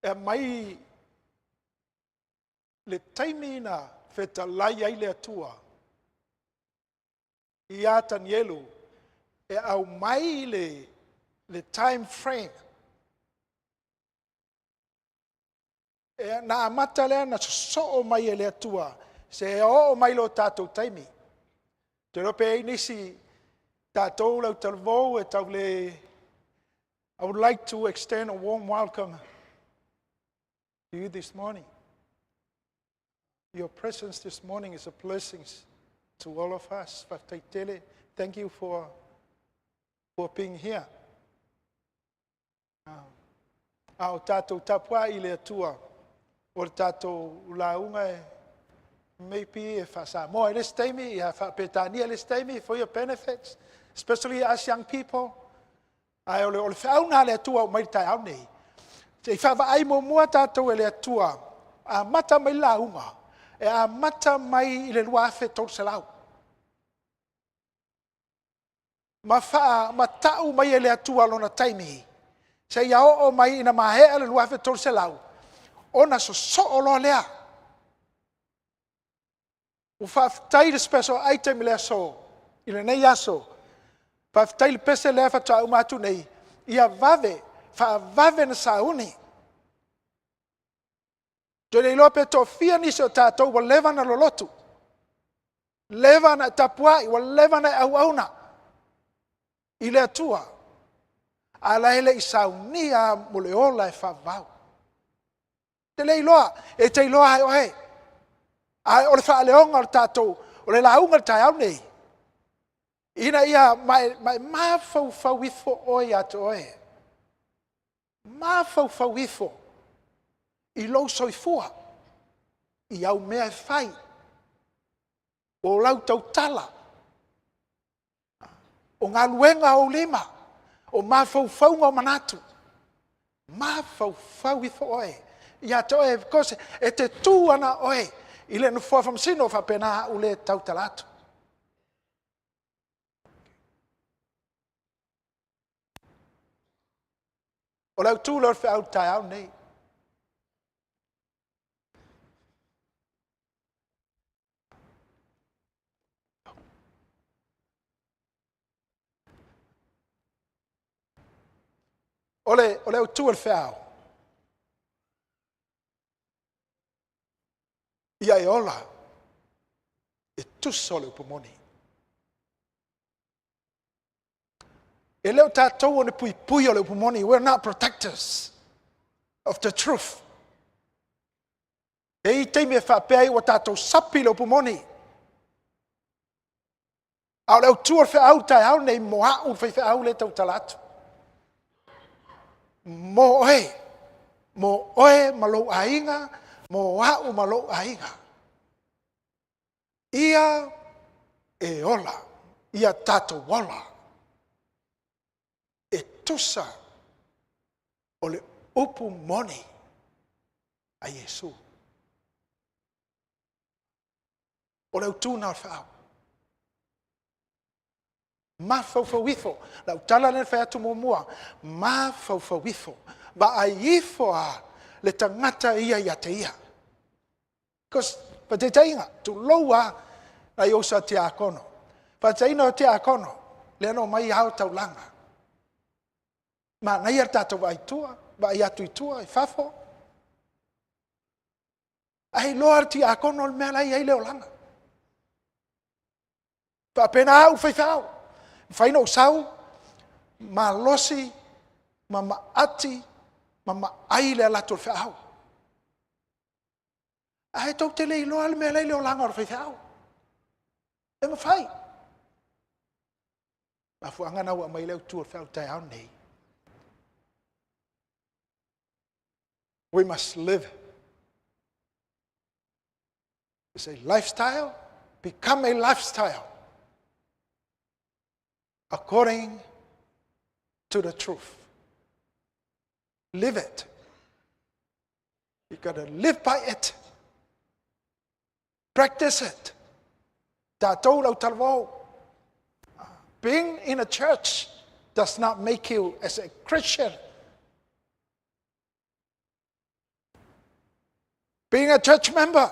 e aumai le taimi na fetalai ai le Atua ia Tanielu e aumai le, le time frame E, na amata lea na sosoo mai e le Atua seia oo mai lo tatou taimi. Te iloa pe i ai nisi tatou lau talavou e tau le I would like to extend a warm welcome to you this morning. Your presence this morning is a blessing to all of us. Faafetai tele. Thank you for, for being here. A o tatou tapuai i le Atua, o le tatou lauga e maybe e faa-Samoa i le isi taimi, ia faa-Peretania i le isi taimi for your benefits, especially us young people. Ae o le, o le feau lena a le Atua ua mai i le taeao nei. Se i faavaai muamua tatou e le Atua, amata mai le lauga, e amata mai i le 2300. Ma faamata'u mai e le Atua lona taimi, seia oo mai ina maea le 2300, ona sosoo loa lea. Ua faafetai le special item i le aso, i lenei aso. Faafetai i le pese lea faatoa uma atu nei, ia vave, faavave ona sauni. Ou te le iloa pe toafia nisi o tatou ua leva ona lolotu, leva ona e tapuai, ua leva ona e auauna i le Atua, a la e le i saunia mo le ola e faavavau. Te le iloa, e te iloa e oe. Ae o le faaleoga o le tatou, o le lauga i le taeao nei, ina ia ma e mafaufau ifo oe ia te oe. Mafaufau ifo i lou soifua, i au mea e fai, o lau tautala, o galuega a ou lima, o mafaufauga o manatu. Mafaufau ifo oe ia te oe, because e te tu lava na o oe i le nofoa faamasino, e faapena au lea e tautala atu. O le autu lea o le feau i le taeao lenei. O le autu o le feau, ia e ola e tusa o le upu moni. E le o tatou o ni puipui o le upu moni. We are not protectors of the truth. E i ai taimi e faapea ai ua tatou sapi i le upu moni. A o le autu o le feau i le taeao lenei mo au le faifeau lea e tautala atu. Mo oe, mo oe ma lou aiga, mo au ma lou aiga. Ia e ola, ia tatou ola e tusa o le upu moni a Iesu. O le autu lena o le feau. Mafaufau ifo, lau tala lea na fai atu muamua, mafaufau ifo, vaai ifo lava le tagata ia ia te ia. Because, faataitaiga, tulou lava nai ou uso a tiakono, faataitaiga o tiakono, lea na omai ao le taulaga, manaia le tatou vaai i tua, vaai atu i tua i fafo, ae iloa lava e le tiakono le mea la e i ai le olaga. E faapena au le faifeau, e mafai ona ou sau, malosi ma maati ma maai le alu atu o le feau. Ae tou te le iloa le mea la e i le olaga o le faifeau. E mafai. O le mafuaaga lena ua aumai ai le autu o le feau i le taeao lenei. We must live. It's a lifestyle. Become a lifestyle. According to the truth. Live it. You got to live by it. Practice it. Tatou lau talavou. Being in a church does not make you as a Christian. Being a church member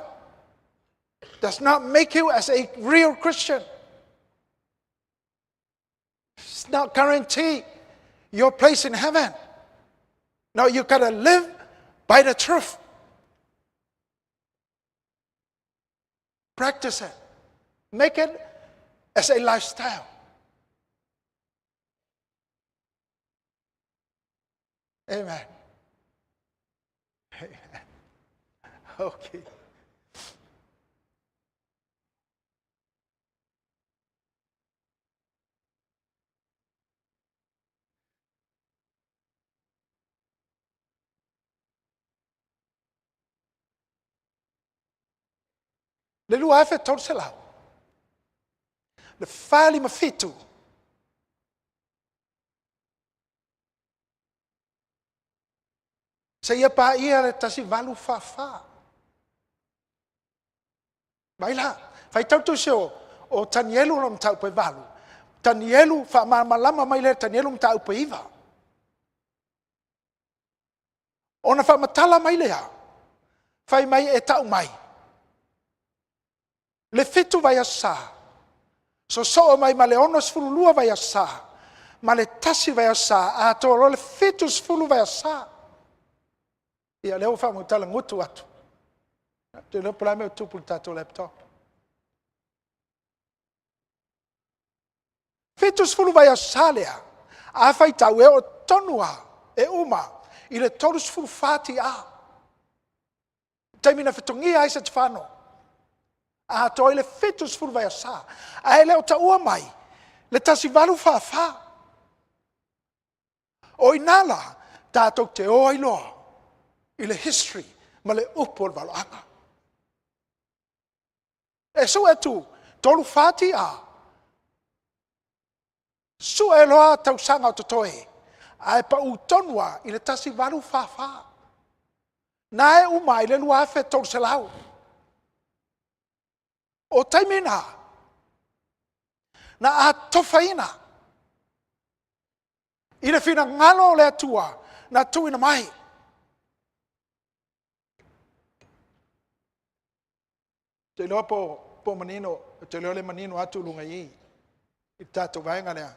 does not make you as a real Christian. It's not guarantee your place in heaven. No, you gotta live by the truth. Practice it. Make it as a lifestyle. Amen. Amen. Okay. Le 2300, le 47, seia paia le 1844. Vai la, faitau tusi o, o Tanielu lona mataupu e valu. Tanielu, faamalamalama mai lea Tanielu mataupu e 9. Ona faamatala mai lea, fai mai e tau mai, le 7 vaiaso sa, sosoo mai ma le 62 vaiaso sa, ma le 1 vaiaso sa, atoa loa le 70 vaiaso sa. Ia lea ua faamutala gutu atu. Te iloa po o le a le mea ua tupu i le tatou laptop. 70 vaiaso sa lea, a faitau e oo tonu lava, e uma i le 34 TR. Taimi na fetogia ai Setefano, atoa ai le 70 vaiaso sa. Ae le o taua mai le 1844. O i ina la, tatou te o ai loa i le history ma le upu o le valoaga. E sue atu, 34 TR, sue loa tausaga o totoe, ae pau tonu lava i le 1844. Na e uma ai le 2300. O taimi na, na atofaina i le finagalo o le Atua na tuuina mai. Ou te iloa po o manino, ou te iloa o lea e manino atu luga i i, i le tatou vaega lea.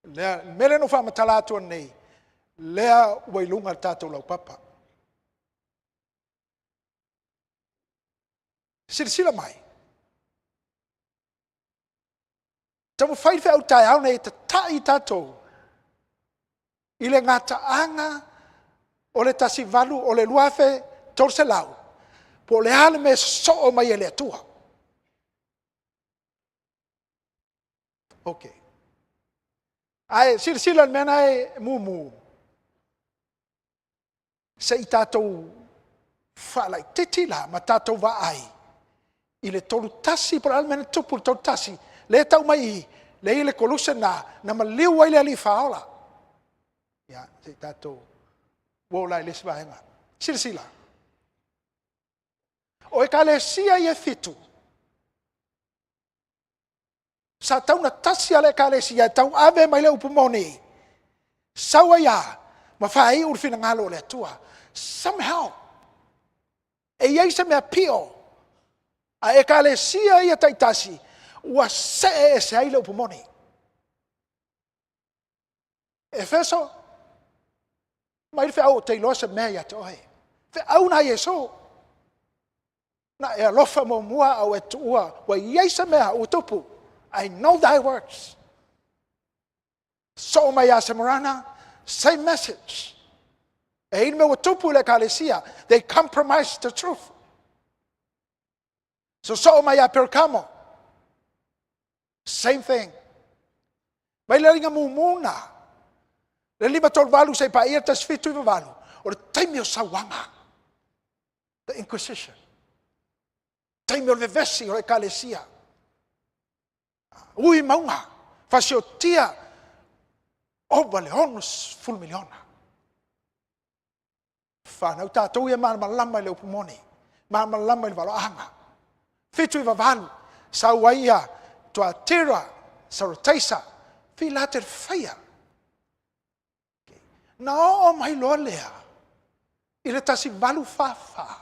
O le mea lea na ou faamatala atu nei, lea ua i luga o le tatou laupapa. Silasila mai, taumafai le feau taeao lenei e tatai tatou i le gataaga o le 18 o le 2300 po o le a le mea e sosoo mai e le Atua. Ok. Ae silasila i le mea lena e mumu, se i tatou faalaititi la ma tatou vaai i le 31 po o le a le mea na tupu i le 31, lea e tau mai i i, lea e i ai le koluse lena na maliu ai le Alii Faaola. Ia, se i tatou o la i le isi vaega. Silasila, o ekalesia ia e 7, sa tatau ona tasi lava le ekalesia e tauave mai le upu moni, sau ai lava ma faaiu le finagalo o le Atua. Somehow, e i ai se mea pio a ekalesia ia taitasi ua see ese ai le upu moni. Efeso, mai le feau ou te iloa se mea ia te oe. Feau na a Iesu. Na e alofa muamua ae ua e tuua, ua i ai se mea ua tupu. I know thy works. Sosoo mai ia Semurana, same message. E i ai le mea ua tupu i le ekalesia, they compromise the truth. Sosoo mai ia Perekamo, same thing. Mai le liga mumu na, le 538 seia paia le 1798, o le taimi o sauaga, the inquisition. Taimi o le vevesi o le ekalesia. Ui mauga, fasiotia, ova le 60 miliona. Fanau tatou ia malamalama i le upu moni, malamalama i le valoaga. 798, sau ai ia Tuatira, Sarataisa, Filatelefaia. Na oo mai loa lea i le 1844,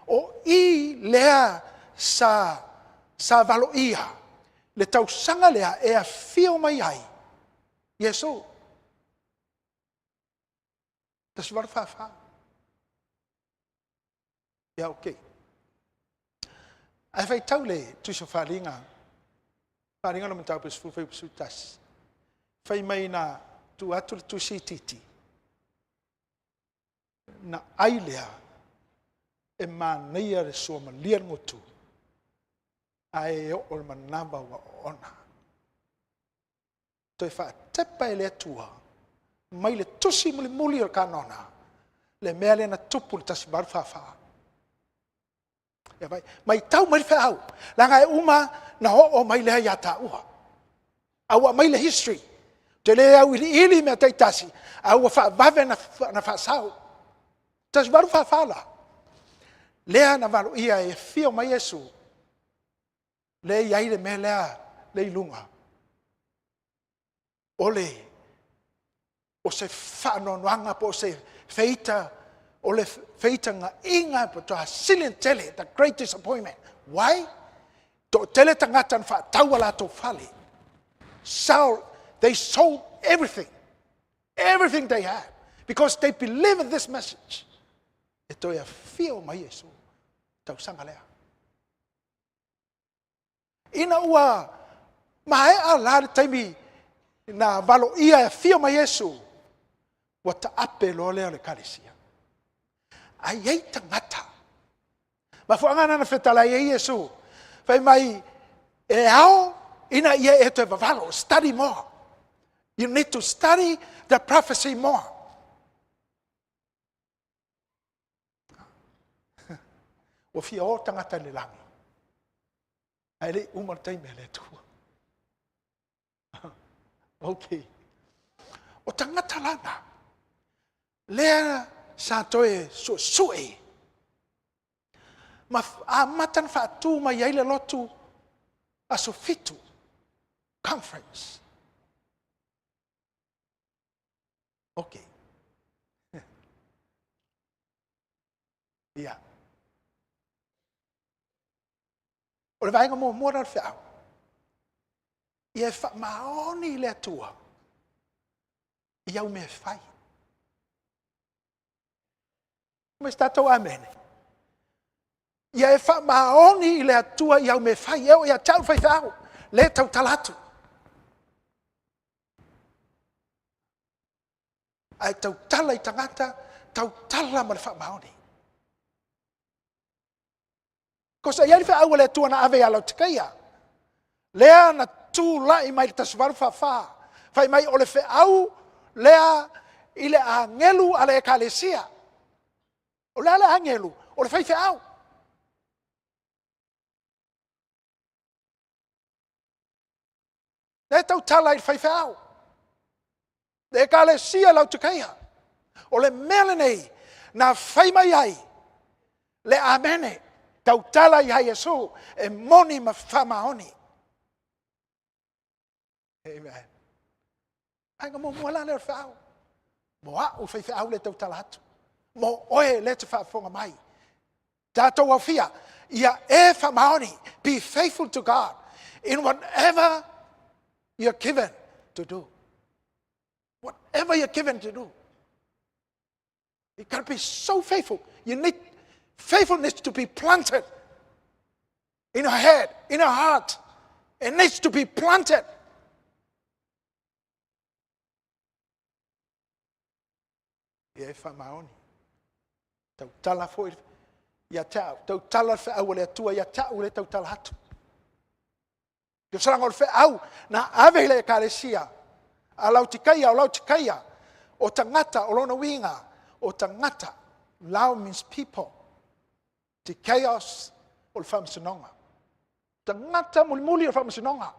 o i lea sa valoia le tausaga lea e afio mai ai Iesu. 1844. Ia ok. Ae faitau le Tusi o Faaaliga, Faaaliga le mataupu e 10 fuaiupu 11. Fai mai na tuu atu le tusi itiiti, na ai lea e manaia le suamalie o le gutu, ae oo i le manava ua oona. Toe faatepa e le Atua mai le tusi mulimuli o le Kanona, le mea lea na tupu i le 1844. Ia vaai, matau mai le feau, leaga e uma ona oo mai lea ia taua. A ua aumai le history, ou te le auiliili mea taitasi, ae ua faavave ona faasau. 1844 la, lea na valoia e afio mai Iesu, Lea e i ai le mea lea le i luga. O le o se faanoanoaga po o se feita o le feitagaina matua sili ona tele the great disappointment. Why? Toatele tagata na faatau a latou fale. Sell, they sold everything. Everything they had. Because they believe in this message. E toe afio mai Iesu. Tausaga lea. Ina ua maea la le taimi na valoia e afio mai Iesu, ua taape loa lea o le ekalesia. Ae i ai tagata. Mafuaaga lena na fetalai ai Iesu, fai mai, e ao ina ia e toe vavalo, study more. You need to study the prophecy more. Ua fia o tagata i le lagi. Ae le i uma le taimi a le Atua. Ok. O tagata lana, lea sa toe suesue ma amata na faatu mai ai le lotu aso fitu, conference. Ok. Ia. O le vaega muamua lea o le feau, ia e faamaoni i le Atua i au mea e fai. Ma se tatou amene. Ia e faamaoni i le Atua i au mea e fai, e oo ia te au le faifeau, le tautala atu. Ae tautala i tagata, tautala ma le faamaoni. Ko sa i ai le feau a le Atua na ave ia Laotikaia, lea na tulai mai le 1844, fai mai o le feau lea i le agelu a le ekalesia. O le a le agelu? O le faifeau. Lea e tautala i le faifeau. Le ekalesia Laotikaia. O le mea lenei na fai mai ai le amene, tautala ia Iesu e moni ma faamaoni. Amen. Vaega muamua la lea o le feau. Mo au faifeau le tautala atu. Mo oe le te faafofoga mai. Tatou aufia, ia e faamaoni. Be faithful to God in whatever you're given to do. Whatever you're given to do. You got to be so faithful. You need faithfulness to be planted in our head, in our heart. It needs to be planted. Ia e faamaoni. Tautala foi ia te au. Tautala le feau a le Atua ia te au le tautala atu. Te osalaga o le feau na ave i le ekalesia a Laotikaia, o Laotikaia, o tagata, o lona uiga, o tagata, Lao means people, Tikaios, o le faamasinoga. Tagata mulimuli o le faamasinoga.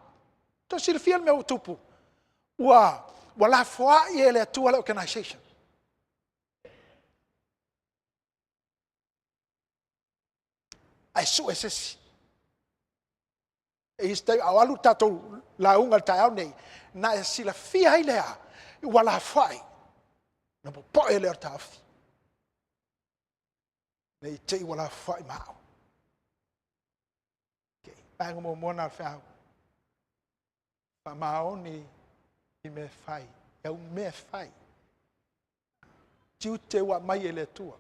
Toe silafia le mea ua tupu. Ua, ua lafoai e le Atua le organization. Ae sue se isi. E i isi a o alu tatou lauga i le taeao nei, na e silafia ai lea, ua lafoai, na popoe lea o le taofi. Ne i te i ua lafoai ma au. Okay. Vaega muamua na o le feau. Faamaoni i mea fai. I au mea fai. Tiute ua mai e le Atua.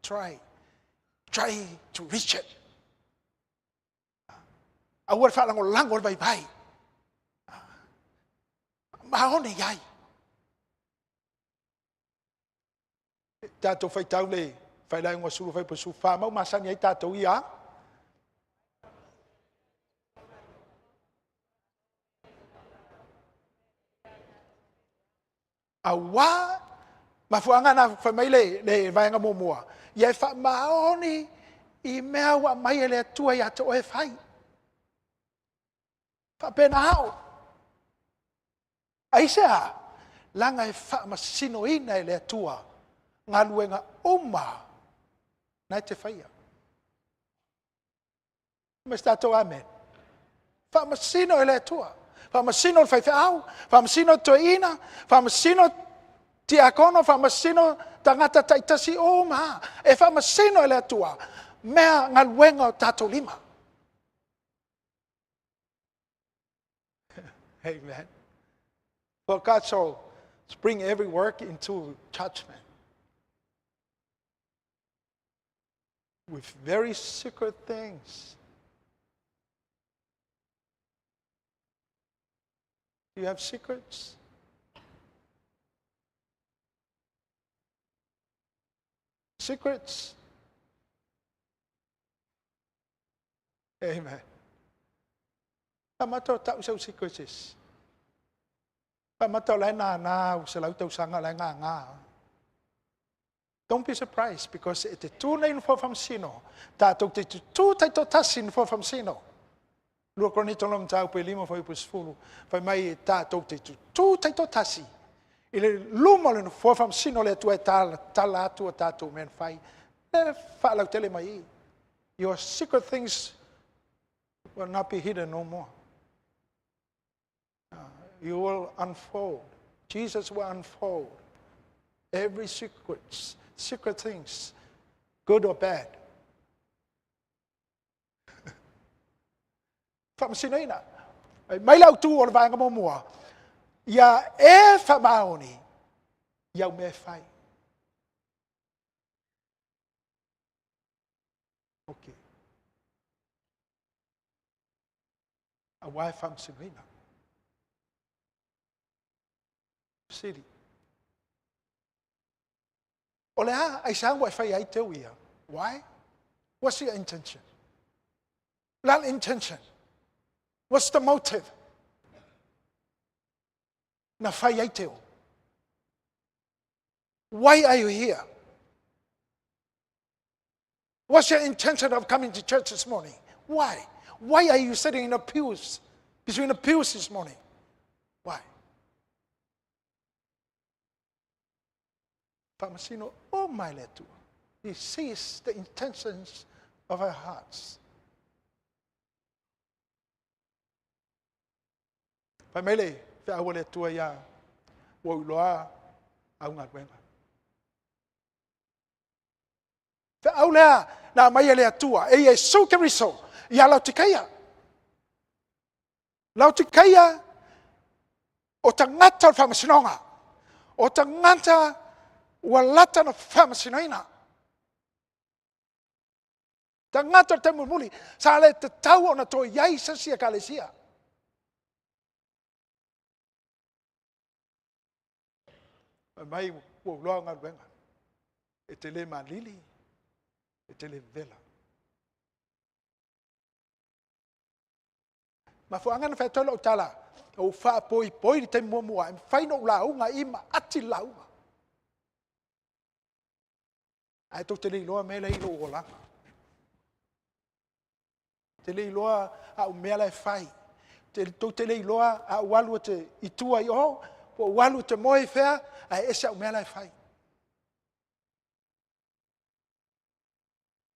Try. Try to reach it. Aua le faalagolago le vaivai. Maone i ai. Tatou faitau le failauga sulu fai po fa mau masani ai tatou ia. Auā, mafuaaga na fai mai le, le vaega muamua, ia e faamaoni i mea ua aumai e le Atua ia te oe e fai. Faapena ao. Aisea? Leaga e faamasinoina e le Atua galuega uma na e te faia. Ma se tatou amen. Faamasino e le Atua. Faamasino le faifeau, faamasino toeaina, faamasino tiakono, faamasino tagata taitasi uma. E faamasino e le Atua mea galuega o tatou lima. Amen. For God so bring every work into judgment. With very secret things. Do you have secrets? Secrets. Amen. Tamato tau sau secrets. Tamato lai na na u se lau tau sanga lai nga nga. Don't be surprised because e te tū nei no whamsino. Tātou te tū tai tō tasi no whamsino. Lua Korinito lo matau pe lima fai sefulu. Fai mai e tātou te tū tai tō tasi. I le luma le no whamsino le atua e tala, tala atua tātou men fai. E whaalau tele mai i. Your secret things will not be hidden no more. You will unfold. Jesus will unfold every secret, secret things, good or bad. Whamasinoina. Mai lau tū o le vaenga mua. Ia e whamaoni. Ia me whai. Okay. A wai whamasinoina. Siri. O le a, ai sa wai whai ai te uia. Why? What's your intention? That intention. What's the motive? Na whai ai te o. Why are you here? What's your intention of coming to church this morning? Why? Why are you sitting in the pews, between the pews this morning? Why? Whamasino, oh my letua. He sees the intentions of our hearts. Pai mai le wha le atua ia ua uloa au galuega. Feau lea na mai e le Atua, e Iesu Keriso, ia Laotikaia. Laotikaia o tagata o le faamasinoga, o tagata ua lata na faamasinoina. Tagata o le taimi mulimuli, sa le tatau ona toe i ai se isi ekalesia. Fai mai ua ou iloa galuega. E te le malili, e te le vela. Mafuaaga na fai atu ai lau tala, ou faapoipoi le taimi muamua, e mafai ona ou lauga i ma ati le lauga. Ae tou te le iloa mea la i lou olaga. Te le iloa au mea la e fai. Te, tou te le iloa au alu te i tua i o, po ou alu te moe i fea, ae ese au mea la e fai.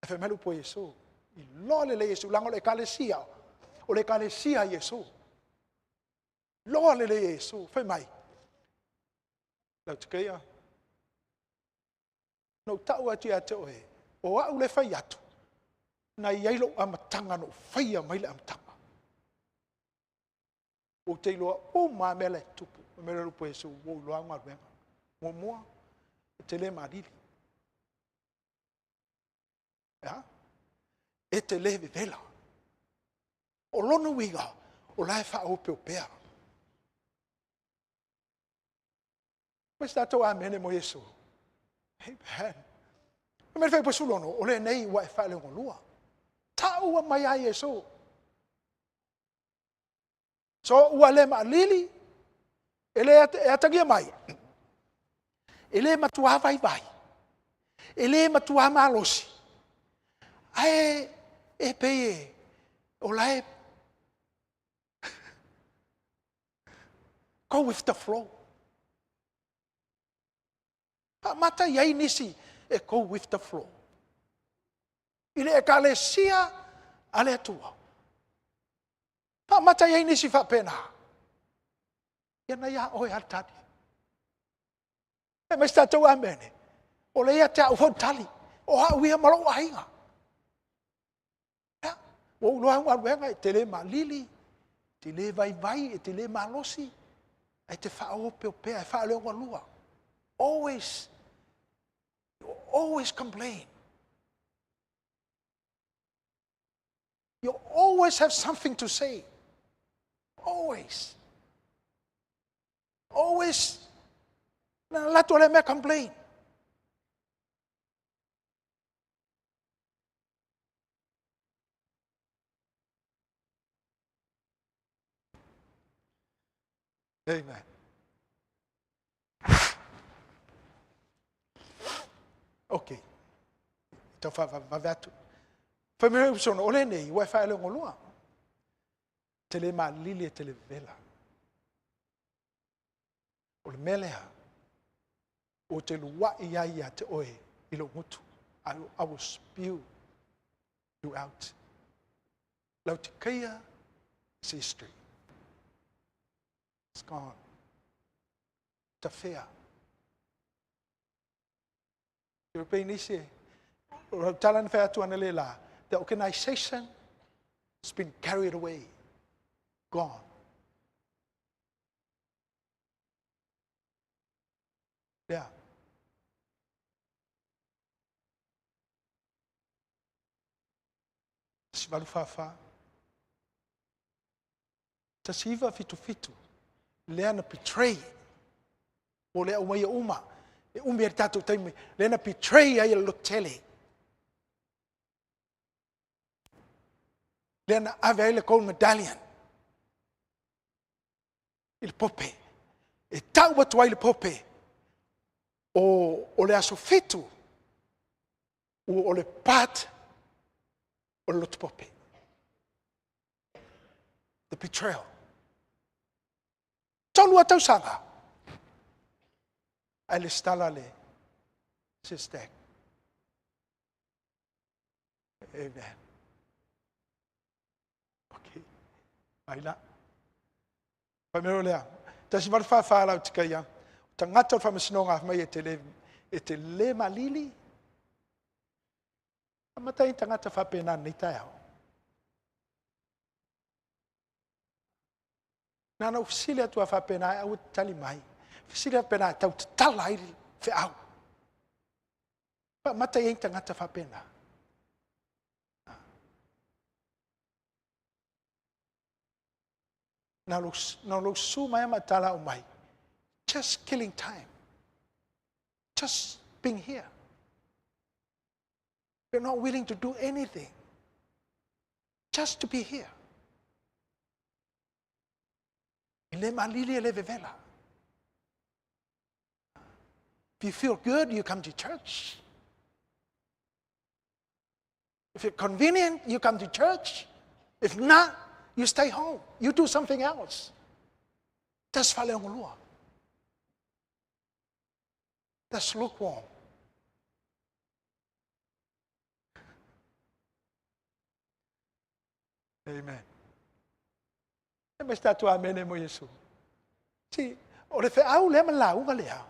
E fai mai le upu a Iesu, iloa lelei Iesu, leaga o le ekalesia, o le ekalesia a Iesu. Iloa lelei e Iesu, fai mai, Laotikaia, na ou tau atu ia te oe, o au le fai atu, na i ai lou amataga na ou faia mai le amataga. Ou te iloa uma lava mea la e tupu. Fai mai le upu a Iesu, ua ou iloa au galuega. Muamua, e te le malili. E a? E te le vevela. O lona uiga, o la e faaopeopea. Fai se tatou amene mo Iesu. Amen. Fai mai le fuaiupu 16, o lenei ua e faaleogolua. Taua mai a Iesu. So ua le maalili, e le e atagia mai, e le matuā vaivai, e le matuā malosi, ae e pei e o la e go with the flow. Faamata i ai nisi e go with the flow. I le ekalesia a le Atua. Faamata i ai nisi faapena. Ia na ia oe a le tali. E mai se tatou amene. O le ia te au foi le tali. O au ia ma lou aiga. Ia, ua ou iloa au galuega e te le maalili, e te le vaivai, e te le malosi, ae te faaopeopea, e faaleogalua. Always, you always complain. You always have something to say. Always. Always. Na lato le mea complain. Amen. Okay. Tau whaavave atu. Fai mai usono, o lenei, ua e faaleogoloa. Te le malili e te le vela. O le mea lea, o te luai ai ia te oe i lou gutu. I will spew you out. Laodicea is history. It's gone. Tafea. Te pei nisi, o tala na whai atu ana le la, the organization has been carried away. Gone. Yeah. 1844. 1977, lea na betray, o le au mai uma, e umi ai le tatou taimi, lea na betray ai e le lototele. Lea na ave ai le gold medallion i le pope. E tau atu ai le pope, o le aso 7, o le part o le loto pope. The betrayal. Tolu a tausaga. Ae lesitala le SISTAC. Amen. Okay. Mai la. Fai mai lea. 1844 Laotikaia. O tagata o le faamasinoga mai e te le malili. Amata i tagata faapena nei taeao. Na na ufisili atu a faapena e aua te tali mai. Fesili faapena e tau tatala ai le feau. Faamata i ai tagata faapena. Na lou susu mai ma tala o mai. Just killing time. Just being here. You're not willing to do anything. Just to be here. E le malili e le vevela. If you feel good, you come to church. If it's convenient, you come to church. If not, you stay home. You do something else. That's faleogolua. That's lukewarm. Amen. E mai se tatou amene mo Iesu. Si, o le feau lea ma lauga lea,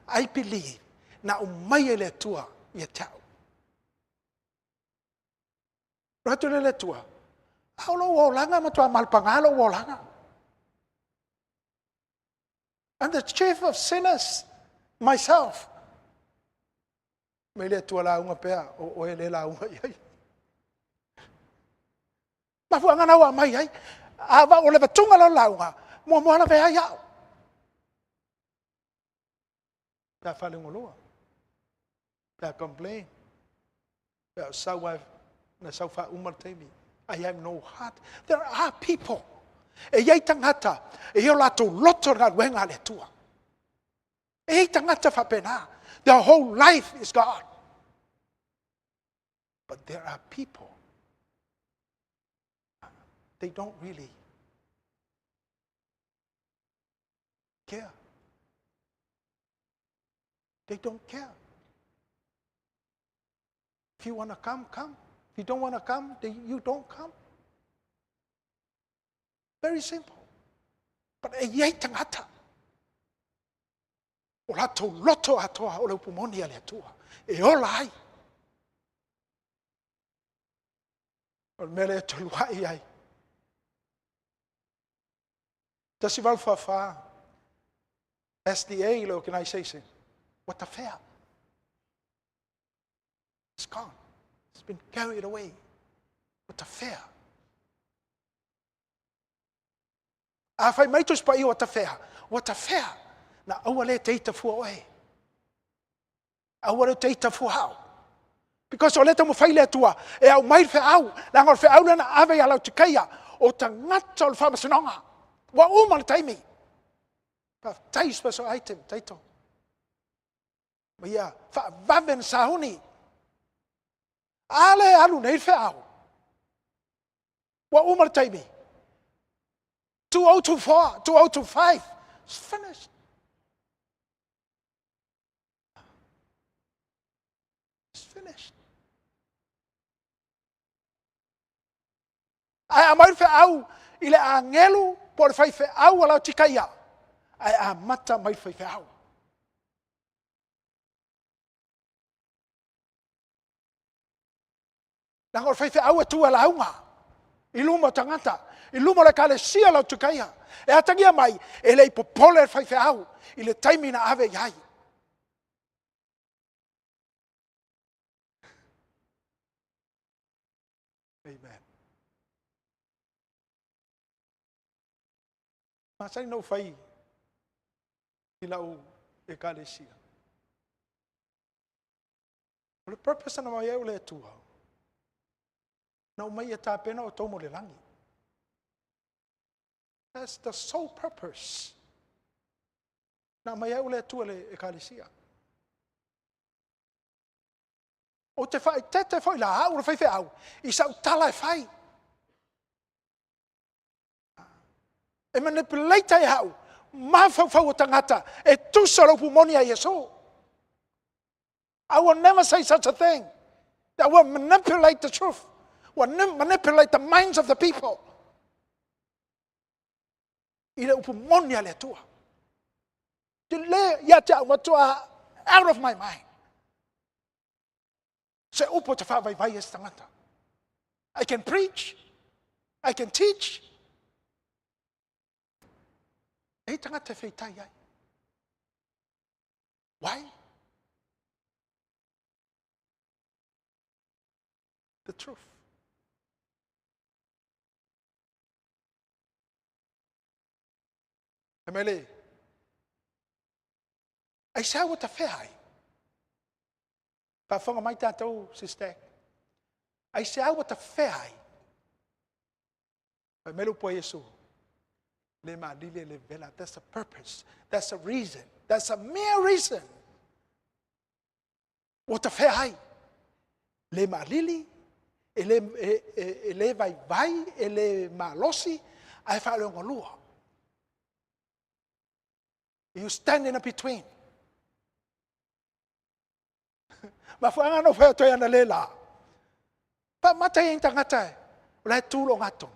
I believe, na aumai e le Atua ia te au. Loa atu le Atua, a o lou olaga matua malupagā lou olaga. I'm the chief of sinners myself. Mai le Atua lauga pea, o oe le lauga i ai. Mafuaaga na ua aumai ai. A va o le vatuga la lauga, muamua lava ai au. Pe a faalegoloa. Pe a complain. Pe a sau ai, na sau faauma le taimi. I have no heart. There are people. E i ai tagata, e i o latou loto le galuega a le Atua. E i ai tagata faapena. Their whole life is God. But there are people, they don't really care. They don't care. If you want to come, come. If you don't want to come, then you don't come. Very simple. But e iai tagata. O latou loto atoa o le upu moni a le Atua. E ola ai. O le mea lea e toluai ai. 1844, SDA, le organization, ua tafea. It's gone. It's been carried away. Ua tafea. A fai mai Tusi Paia ua tafea, ua tafea. Na aua le te ita fua oe. Aua le te ita fua hao. Because o le taumafai le Atua e au mai le feau, leaga o le feau lea na ave ia Laotikaia, o tagata o le faamasinoga. Ua uma le taimi. Faafetai special item, title. Ma ia faavave na sauni. A le alu nei le feau. Ua uma le taimi. 2024, 2025, it's finished. It's finished. Ae aumai le feau i le agelu po o le faifeau a Laotikaia, ae amata mai le faifeau. Leaga o le faifeau e tu e lauga i luma o tagata, i luma o le ekalesia Laotikaia. E atagia mai, e le i popole le faifeau i le taimi na ave i ai. Amen. Masani na ou fai i lau ekalesia. O le purpose na mai ai o le Atua, na umai e tapena o mo le langi. That's the sole purpose. Na mai ai o le Atua le ekalesia. O te faaeteete foi la au le faifeau i sau tala e fai. E manipulate ai au mafaufau o tagata e tusa o le upu moni a Iesu. I will never say such a thing that will manipulate the truth, will manipulate the minds of the people. I le upu moni a le Atua. Te le ia te au matua out of my mind. Se upu te whaavaivai e se tangata. I can preach. I can teach. E tangata e whitai ai. Why? The truth. E mele, ai sa ua tafea ai. Faafofoga mai tatou, sister. Ai se ua tafea ai. Fai mai le upu a Iesu. Le malili le vela. That's the purpose. That's the reason. That's a mere reason. Ua tafea ai. Le malili, e le, e, e, e le vaivai, e le malosi, ae faaleogalua. You stand in between. Mafuaaga na ou fai atu ai ana le la. Faamata ia i tagata e, o la e tu lo gato.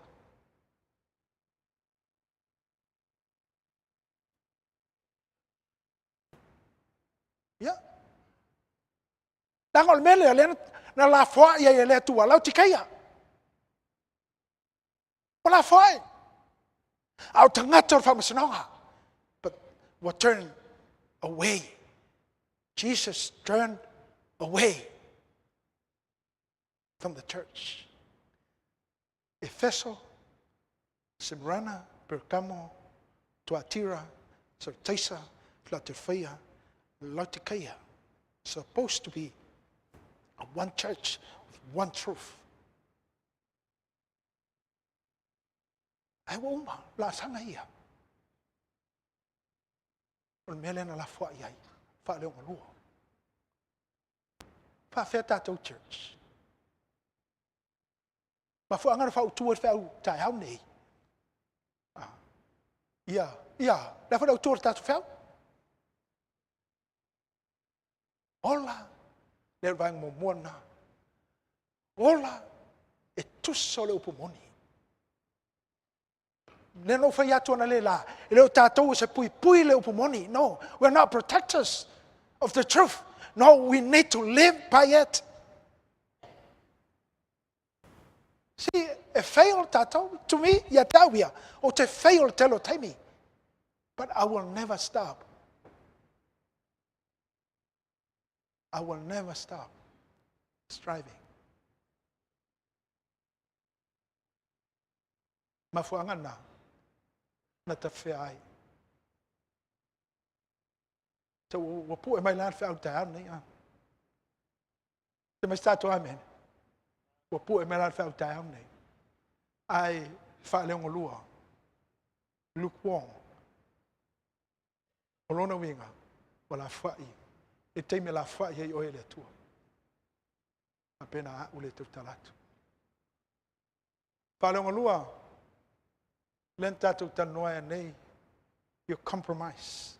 Ia. Leaga o le mea lea, lea na lafoai ai e le Atua, Laotikaia. Ua lafoai. A o tagata o le faamasinoga. But ua turn away. Jesus turned away from the church. Efeso, Smyrna, Pergamo, Tuatira, Sartesa, Philadelphia, Laodicea. Supposed to be a one church with one truth. Ae ua uma, laasaga ia. O le mea lea na lafoai ai, faaleogalua. Faafea tatou church. Mafuaaga na faautua le feau taeao nei. Ah. Ia, ia, lea foi na utua le tatou feau. Ola, lea le vaega muamua lena. Ola, e tusa o le upu moni. Lea na ou fai atu analeila, e le o tatou o se puipui i le upu moni. No, we are not protectors of the truth. No, we need to live by it. See, e fail tatou, to me, ia te au ia, ou te fail tele o taimi. But I will never stop. I will never stop striving. Mafuaaga lena na tafefea ai. So, ua pue mai la le feau taeao lenei. A. Se mai se tatou amene. Ua pue mai la le feau taeao lenei. Ai faaleogolua. Lukewarm. O lona uiga, ua lafoai. E taimi e lafoai ai oe e le Atua. Faapena au le tautala atu. Faaleogalua, lea na tatou talanoa ai nei, your compromise.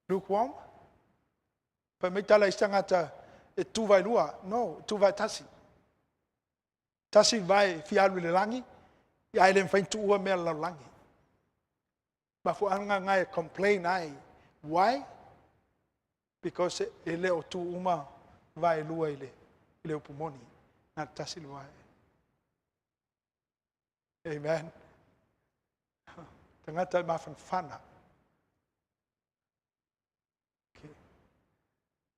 Lukewarm? Fai mai tala i se tagata e tu vaelua. No, tu vaetasi. Tasi le vae e fia alu i le lagi, ae le mafai ona tuua mea o le lalolagi. Mafuaaga na e complain ai. Why? Because e le o tu uma vaelua i le, i le upu moni. Na tasi le vae. Amen. Tagata e mafanafana. Okay.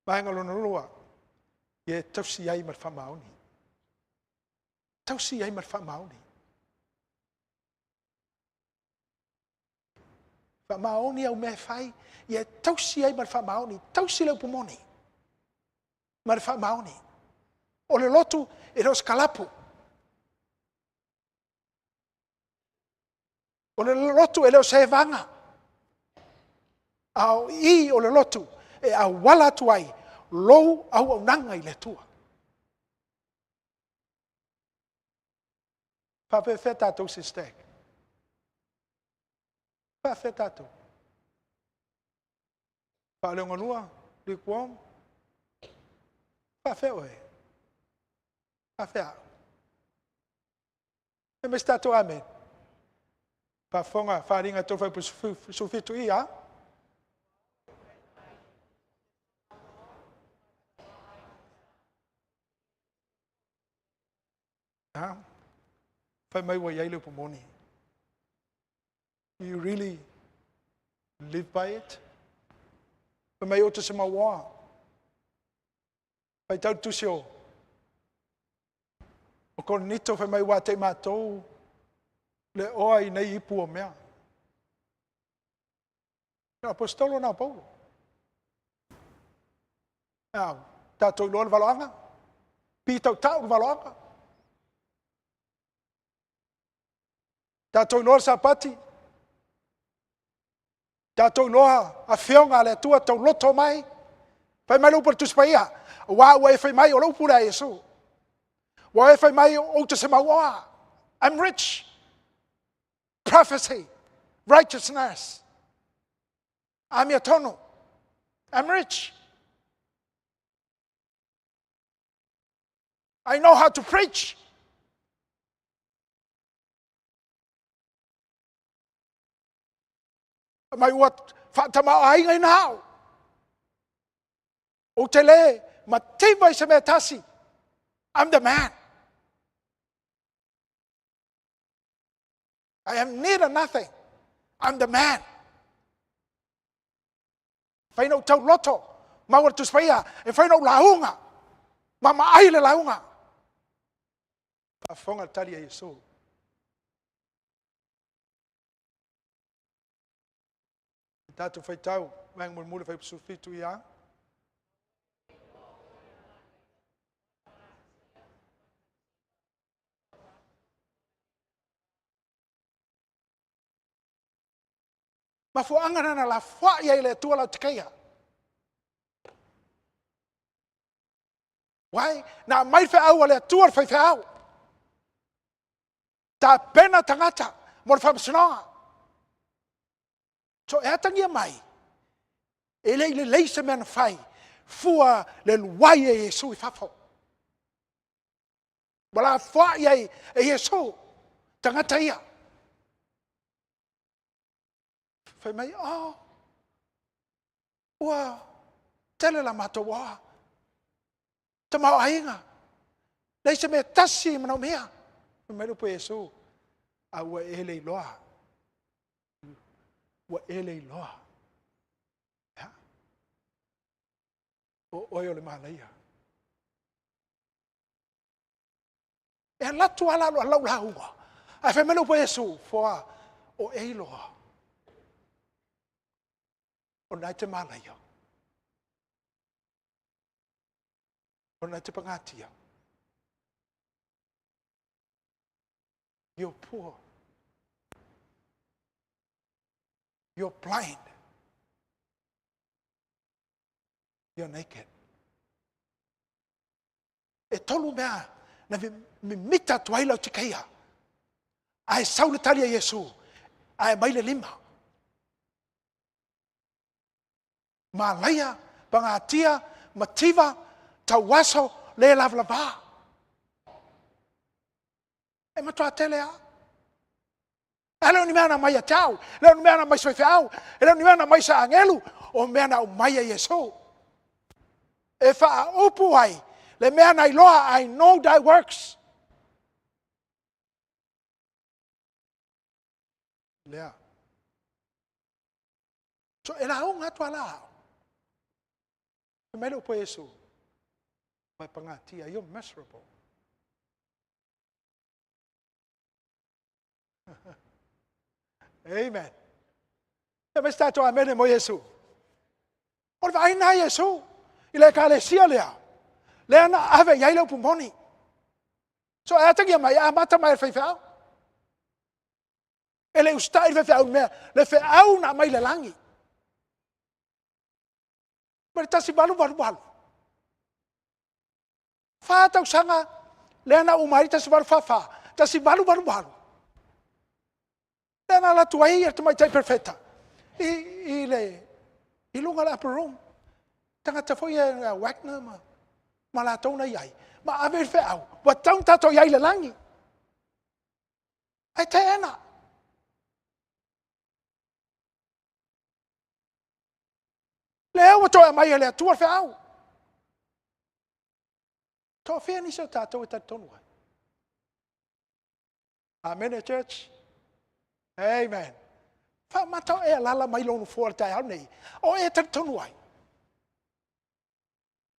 Vaega lona lua, ia e tausi ai ma le faamaoni. Tausi ai ma le faamaoni. Faamaoni au mea e fai, ia e tausi ai ma le faamaoni. Tausi le upu moni ma le faamaoni. O le lotu e le o se kalapu. O le lotu e le o se evaga. A o i o le lotu e auala atu ai lou auaunaga i le Atua. Faapefea tatou sister? Faapefea tatou? Faaleogalua, lukewarm. Faapefea oe? Faapefea au? Fai mai se tatou amene. Faafofoga, faaaliga e 3 fuaiupu 17 i a. Ha? Fai mai ua i ai le upu moni. Do you really live by it? Fai mai o te se mauoa. Faitau le tusi o o Korinito fai mai ua te i matou le oa i nei ipu o mea. Le apostolo na o Paulo. Au, tatou iloa le valoaga, pitautau le valoaga. Tatou iloa le Sapati, Tatou iloa afioga a le Atua tauloto mai. Fai mai le upu a le Tusi Paia, aua ua e fai mai o le upu lea a Iesu. Ua e fai mai ou te semauoa. I'm rich. Prophecy, righteousness. Amiotonu. I'm rich. I know how to preach. Mai ua faatamaoaigaina au. Ou te le mativa i se mea tasi. I'm the man. I am need of nothing. I'm the man. Fai na ou tauloto, maua le Tusi Paia, e fai na ou lauga, ma maai le lauga. Faafofoga le tali a Iesu. E tatou faitau, vaega mulimuli fuaiupu 17 ia. Mafuaaga na na lafoai ai le Atua Laotikeia. Why? Na aumai le feau a le Atua le faifeau. Tapena tagata mo le faamasinoga. So e atagia mai, e le i lelei se mea na fai, fua le luai e Iesu i fafo. Ua lafoai ai e Iesu. Tagata ia. Fai mai, oh, ua tele la matou oa. Tamaoaiga. Leai se mea tasi e manaomia. Fai mai le upu a Iesu, a ua e le iloa. Ua e le iloa. Ia. O oe o le malaia. E alu atu lava la lau lauga, ae fai mai le upu a Iesu, foa, o e iloa, o lena e te malaia, o lena e te pagatia. You're poor. You're blind. You're naked. E tolu mea na mimita atu ai lau tikaia. Ae sau le tali a Iesu, ae mai le lima. Malaia, pagatia, mativa, tauaso, le lavalava. E matua tele lava. A le o ni mea na aumai ia te au, e le o ni mea na aumai i se faifeau, e le o ni mea na aumai i se agelu, o mea na aumai e Iesu. E faaupu ai le mea na iloa, I know thy works. Lea. So e lauga atu ala au. Fai mai le upu a Iesu, ua e pagatia, you're miserable. Amen. E mai se tatou amene mo Iesu. O le vaai na Iesu i le ekalesia lea, lea na ave i ai le upu moni. So e atagia mai, e amata mai e le faifeau. E le usitai le faifeau i le mea, le feau na aumai le lagi. Mai le 1888. Fa tausaga lea na uma ai le 1844, 1888. Lea na alu atu ai le tamaitai perofeta i, i, le, i luga o le upper room. Tagata foi ia Wagner ma, ma latou na i ai. Ma ave i le feau, ua tatau ona tatou i ai i le lagi. Ae teena. Lea ua toe aumai e le Atua le feau. Toafia nisi o tatou e talitonu ai. Amene church. Amen. Faamata o e alala mai lou nofoa le taeao nei. O e talitonu ai.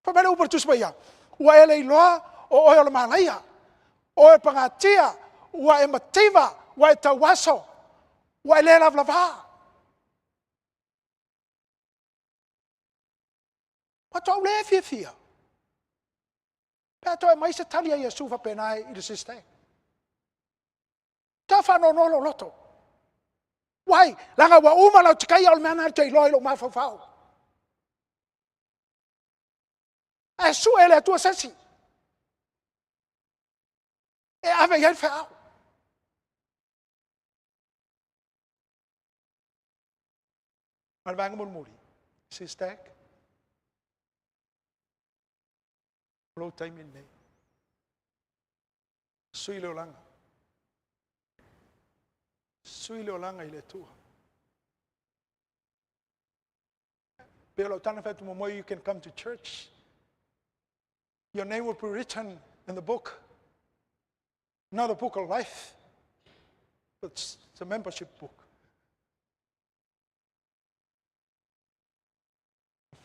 Fai mai le upu a le Tusi Paia, ua e le iloa o oe o le malaia, o oe o le pagatia, ua e mativa, ua e tauaso, ua e le lavalava. Matua ou le fiafia. Pe a toe aumai se tali a Iesu faapena i le sister. Ta faanoanoa lou loto. Why? Leaga ua uma lau tikaia o le mea lena ou te iloa i lou mafaufau. Ae sue e le Atua se isi e ave i ai le feau. Ma le vaega mulimuli, Sister, o lou taimi lenei. Sui le olaga. Sui le olaga i le Atua. Pe o lau tala na fai atu muamua, you can come to church. Your name will be written in the book. Not a book of life, but it's a membership book.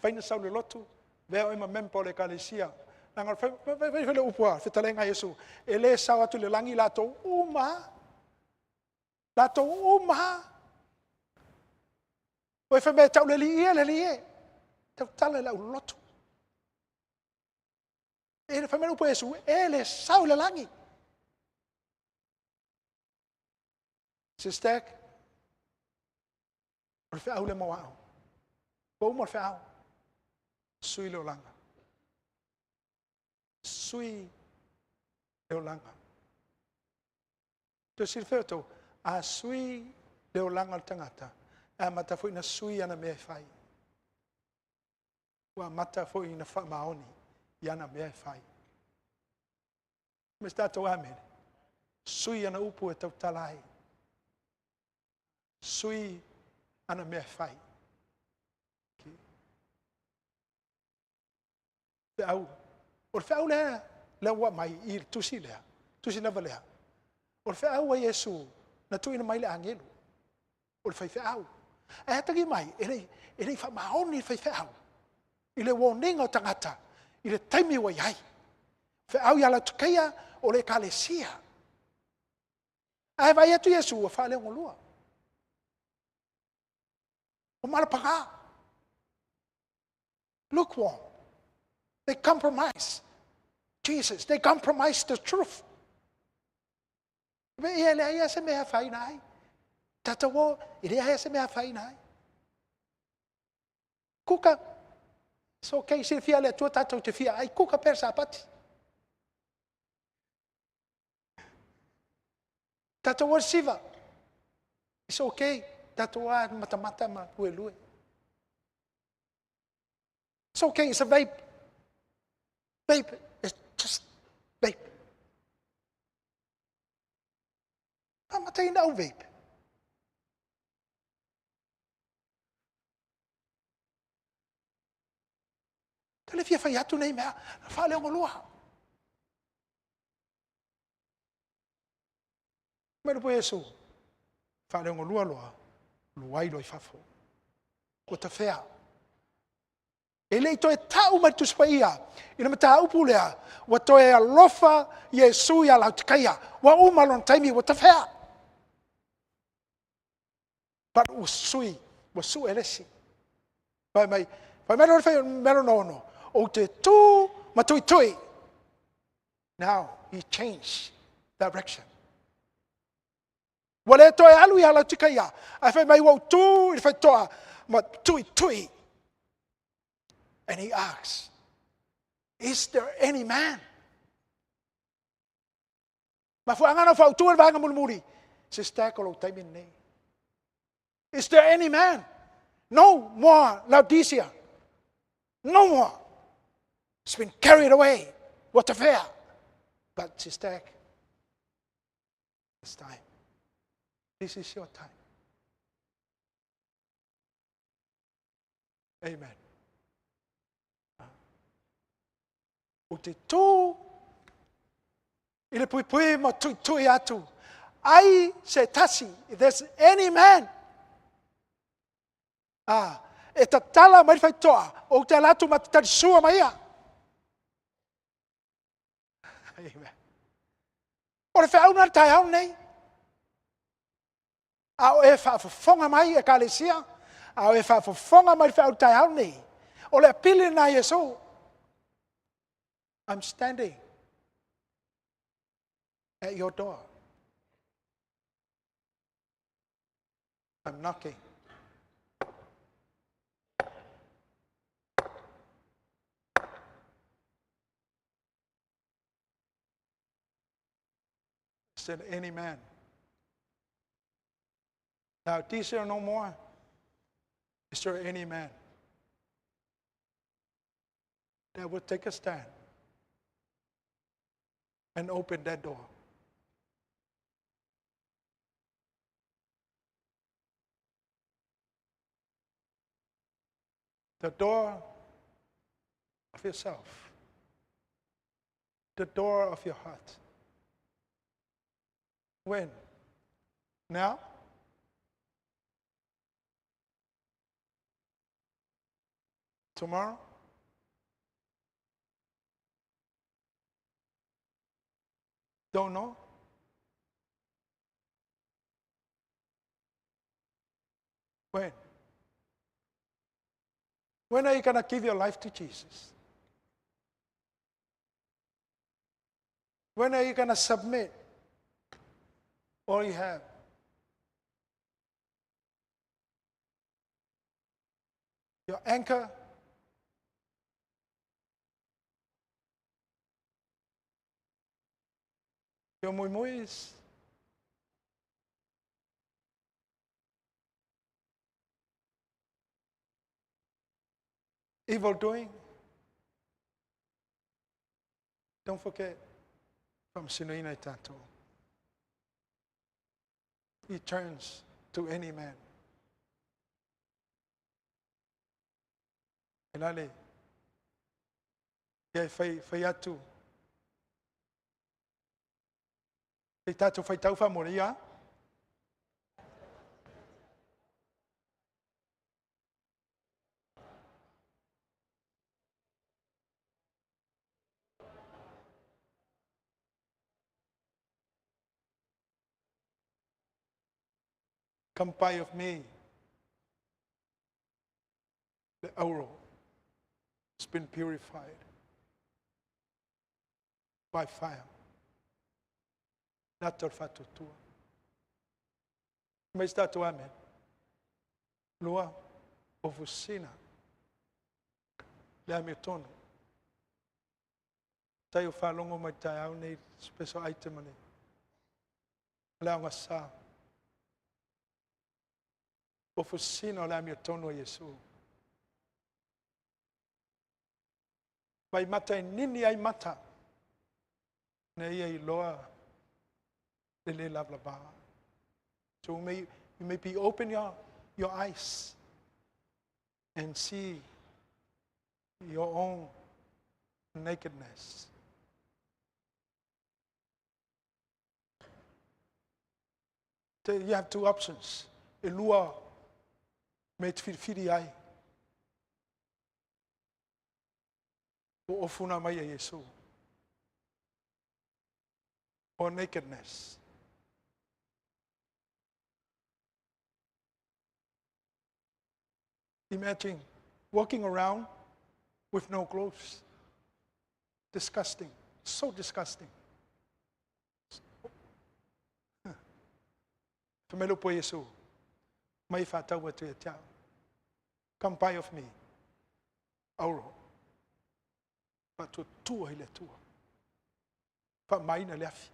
Fai na sau le lotu, vea oe ma member o le ekalesia. Leaga fai, fai, fai, fai le upu a, fetalaiga a Iesu, e le sao atu i le lagi latou uma, latou uma. Ua fai mai e tau le alii e, le alii e. Tautala i lau lotu. E fai mai le upu a Iesu, e le sao i le lagi. Sister, o le feau lea mo au. Ua uma le feau. Sui le olaga. Sui le olaga. Toe silafia outou, a sui le olaga o le tagata, e amata foi na sui ana mea e fai. Ua amata foi na faamaoni i ana mea e fai. Ma se tatou amene. Sui ana upu e tautala ai. Sui ana mea e fai. Okay. Feau. O le feau lea, lea ua mai i le tusi lea, tusi lava lea. O le feau a Iesu, na tuuina mai le agelu. O le faifeau. Ae atagi mai, e le, e le i faamaoni le faifeau i le warning o tagata i le taimi ua i ai. Feau ia Laotikeia o le ekalesia. Ae vaai atu Iesu ua faaleogolua. Ua malapaga. Lukewarm. They compromise Jesus. They compromise the truth. Me ia le ia se mea whaina ai. Tātou o, i le ia se mea whaina ai. Kuka, so kei silafia le Atua tātou te fia ai, kuka pea sapati. Tātou o le siva. It's okay. Tātou a matamata ma lue lue. It's okay, it's a vape. Vape, it's just vape. Pamata ina au vape. Te le fia fai atu nei mea, faaleogolua. Mai le po Iesu, faaleogolua loa, luai loa i fafo. Ua tafea. E le i toe tau mai le Tusi Paia i le mataupu lea, ua toe alofa Iesu ia Laotikaia, ua uma lona taimi, ua tafea. But ua sui, ua sue le isi. Fai mai, fai mai le fai mea lona ono, ou te tū ma tuitui. Now he changed direction. Ua le toe alu ia Laotikaia, ae fai mai ua ou tū i le faitotoa ma tuitui. And he asks, is there any man? Mafuaaga na fautua le vaega mulimuli, sister ko lou taimi lenei. Is there any man? No more Laodicea. No more. It's been carried away. What affair? But sister, it's time. This is your time. Amen. O te tū i le puipui ma tuitui atu. Ai se tasi, if there's any man, ah, e tatala mai le faitotoa, ou te ala atu ma te talisua mai ia. Amen. O le feau na le taeao nei. A o e faafofoga mai ekalesia, a o e faafofoga mai le feau taeao nei. O le apili na Iesu. I'm standing at your door. I'm knocking. Said any man. Now, is there no more? Is there any man that would take a stand and open that door? The door of yourself, the door of your heart. When? Now? Tomorrow? Don't know? When? When are you going to give your life to Jesus? When are you going to submit all you have? Your anchor, your muimuis, evil doing. Don't forget, from Sinuina Tato. He turns to any man. E lale, ia e fai, fai atu. E tātou whai tauwha mo ia. Come buy of me. The auro has been purified by fire. Nā tō whatotua. Mai tātou amen. Lua, o fusina. Le ame tonu. Tai o whalongo mai tai au nei special item nei. Le aonga sa. O fusina o le amiotonu o Iesu. Mai mata e nini ai mata. Na ia i loa le le lavalava. So you may be open your eyes and see your own nakedness. You have two options. E lua me te whiriwhiri ai. O ofuna mai e Iesu. Or nakedness. Imagine walking around with no clothes. Disgusting. So disgusting. Whamelo po Iesu. Mai whātau atu e te Come buy of me. Auro. Whātua i le tua. Wha maina le afi.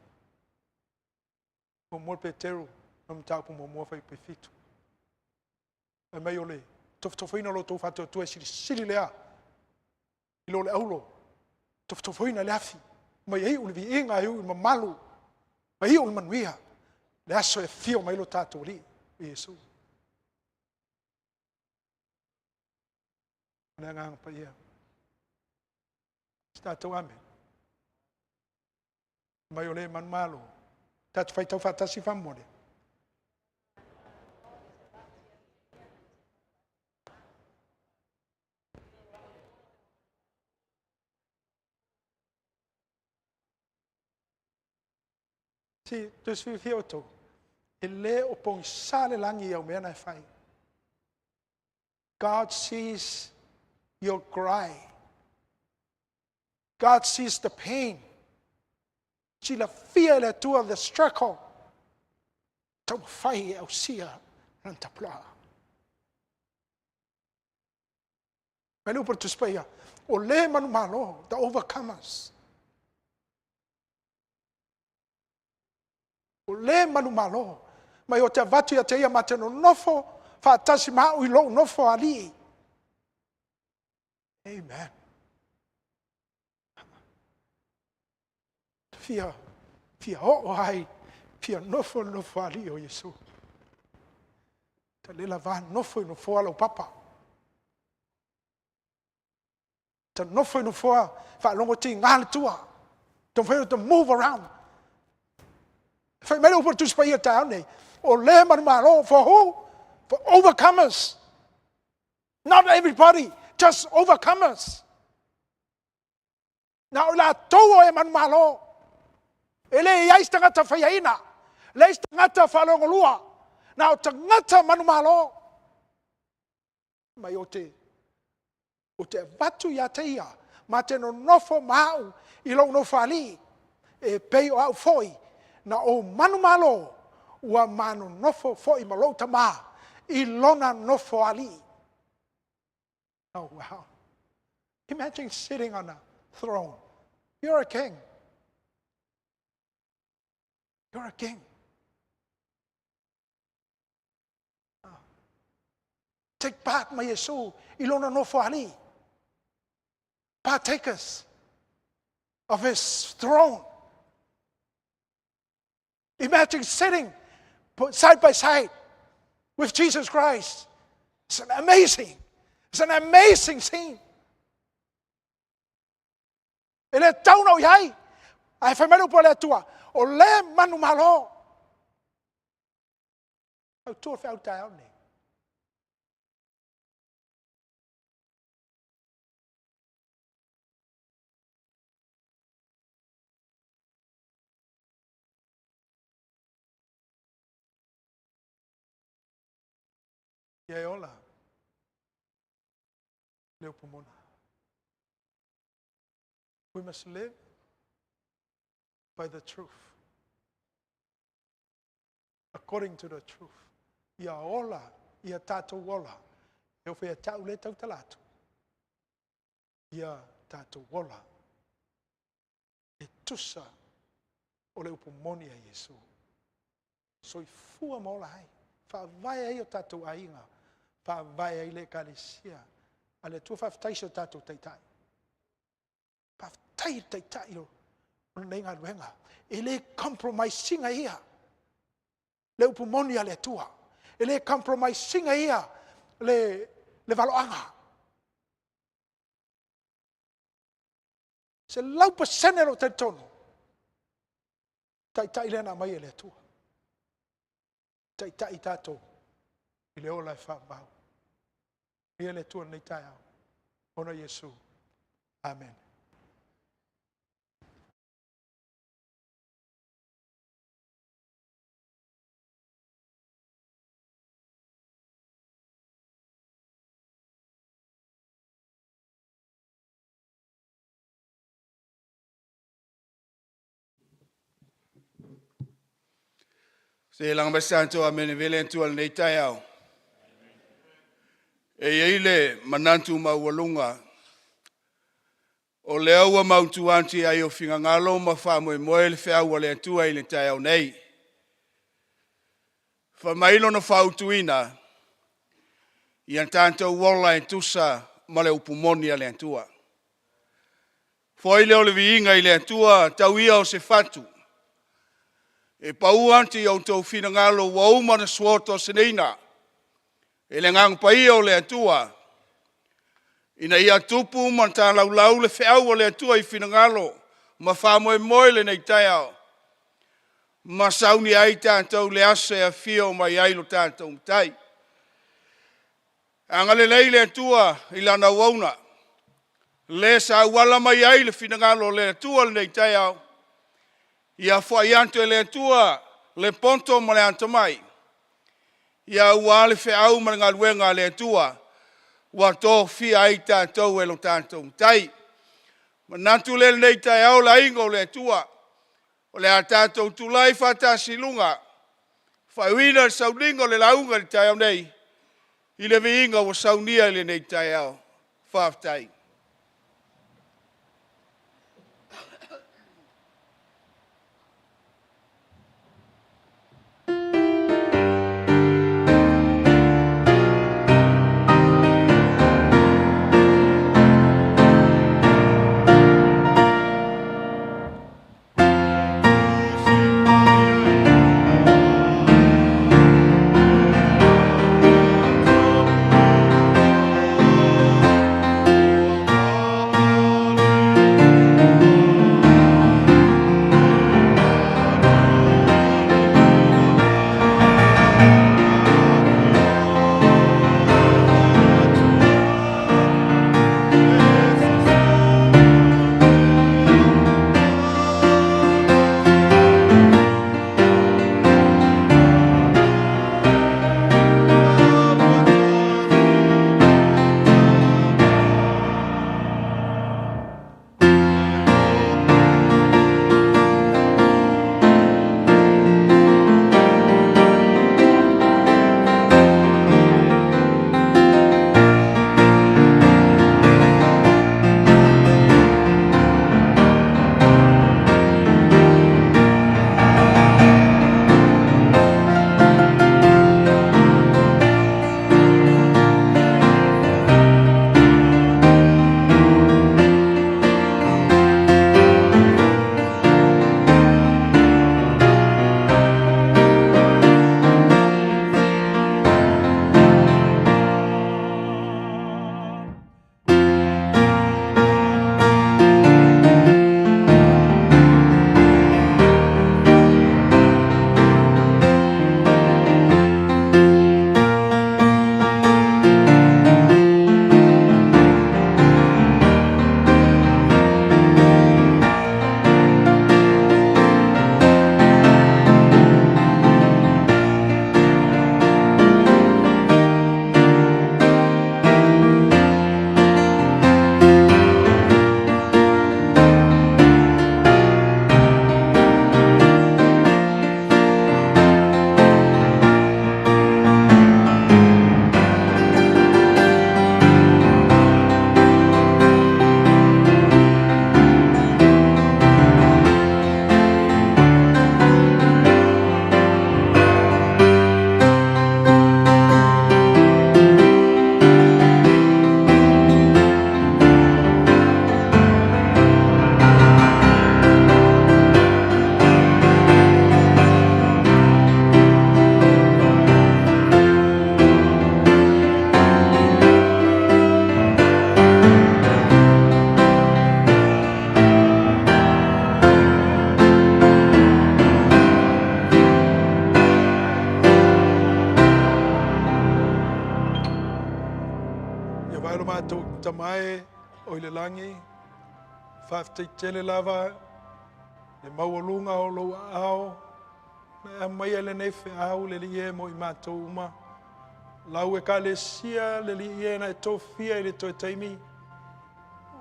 Mo mo Petero, no mtāpu mo mua whai pe fitu. E mai o le tofotofoina lo tō whātua tua e sili sili lea. I lo le aulo. Tofotofoina le afi. Mai ei uli vi inga e ui mamalu. Mai ei uli manuia. Le aso e fio mai lo tātou li. Iesu. Le agaga paia. Se tātou amen. Mai o le manumalo. Tātou whaitau whātasi whamore. Si, tu sui o tau. E le o pongisa le langi au mea na e whai. God sees your cry. God sees the pain. Silafia e le Atua the struggle. Taumafai e ausia lana tapulaa. Mai le upu a le Tusi Paia, o le manumalo, the overcomers. O le manumalo, mai o te avatu ia te ia ma te nonofo, faatasi ma au i lou nofo alii. Amen. Fia, fia oo ai, fia nofo nofo alii o Iesu. Ta le lava nofo i nofoa lau papa. Ta nofo i nofoa faalogo tiga le tua. Taumafai ona move around. Fai mai le upu a le Tusi Paia i le taeao nei, o le manumalo for who? For overcomers. Not everybody, just overcomers. Na o i latou o e manumalo. E le i ai se tagata faiaina, leai se tagata faaleogolua, na o tagata manumalo. Mai o te, o te avatu ia te ia, ma te nonofo ma au i lou nofoalii, e pei o au foi, na ou manumalo, ua ma nonofo foi ma lou tamā i lona nofoalii. Oh, wow. Imagine sitting on a throne. You're a king. You're a king. Take part ma Iesu i lona nofoalii. Partakers of his throne. Imagine sitting Side by side with Jesus Christ. It's an amazing. It's an amazing scene. E le tau na o iai. Ae fai mai le upu a le Atua, o le manumalo. Autua le feau taeao nei. Ia e ola le upu moni. We must live by the truth. According to the truth. Ia ola, ia tātou ola. E o whea tau le tau talatu. Ia tātou ola. E tusa o le upu moni a Iesu. Soifua ma ola ai. Faavae ai o tātou aiga. Faavae ai le ekalesia. A le Atua faafetai i si o tātou taitai. Faafetai i le taitai o lenei galuega. E le compromise ina ia le upu moni a le Atua. E le compromise ina ia le valoaga. 100% lou talitonu. Taitai lea na aumai e le Atua. Taitai i tatou i le ola e faavavau. Ia le Atua lenei taeao. Ona Iesu. Amen. Se laga mai sa amene vele atu al nei taeao. E iai le manatu maualuga o lea ua mautu ati ai o finagalo ma faamoemoe le feau a le Atua i le taeao nei. Fai mai lona fautuina, ia tatou ola e tusa ma le upu moni a le Atua. Foi lea o le viiga i le Atua, tau ia o se fatu. E pau atu i outou finagalo ua uma ona suotoseneina e le Agaga Paia o le Atua, ina ia tupu ma talaulau le feau a le Atua i finagalo ma faamoemoe lenei taeao, ma sauni ai tatou i le aso e afio mai ai lo tatou Matai. Agalelei le Atua i lana auauna, le sa auala mai ai le finagalo o le Atua lenei taeao, ia foai atu e le Atua le poto ma le atamai, ia aua le feau ma le galuega a le Atua ua tofia ai tatou e lo tatou Matai. Manatu lea i lenei taeao le aiga o le Atua, o le a tatou tulai faatasi i luga, faaiuina le sauniga o le lauga i le taeao nei, i le viiga ua saunia i lenei taeao. Faafetai. Ia vae lo matou Tama e o i le lagi, faafetai tele lava le maualuga o lou aao, na e aumaia lenei feau le Alii e mo i matou uma. Lau Ekalesia le Alii e na e tofia i le toe taimi,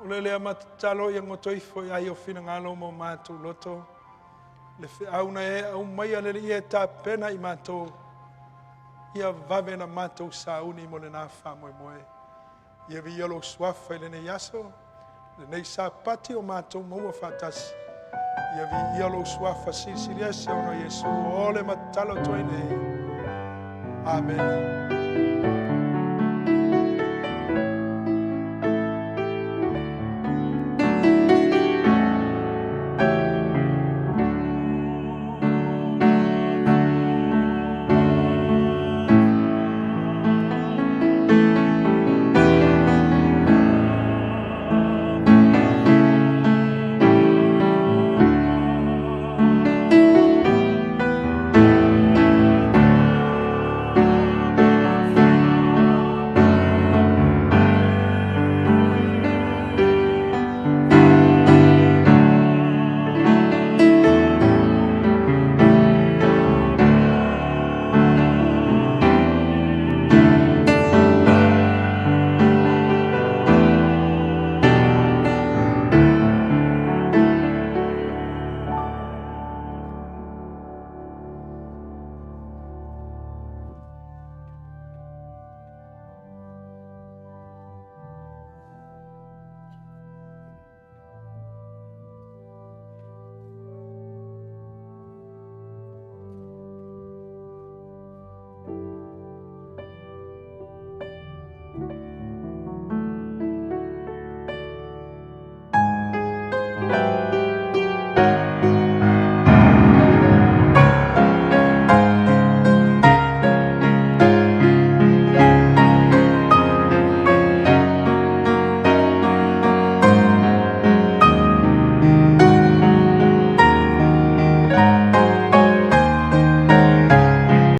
o le lea matatalo ia goto ifo i ai o finagalo mo matou loto. Le feau na e aumaia le Alii e tapena i matou, ia vave na matou sauni mo lena faamoemoe. Ia viia lou suafa i lenei aso, lenei Sapati o matou maua faatasi. Ia viia lou suafa silisili ese ona o Iesu o le matalo atu ai nei. Amene.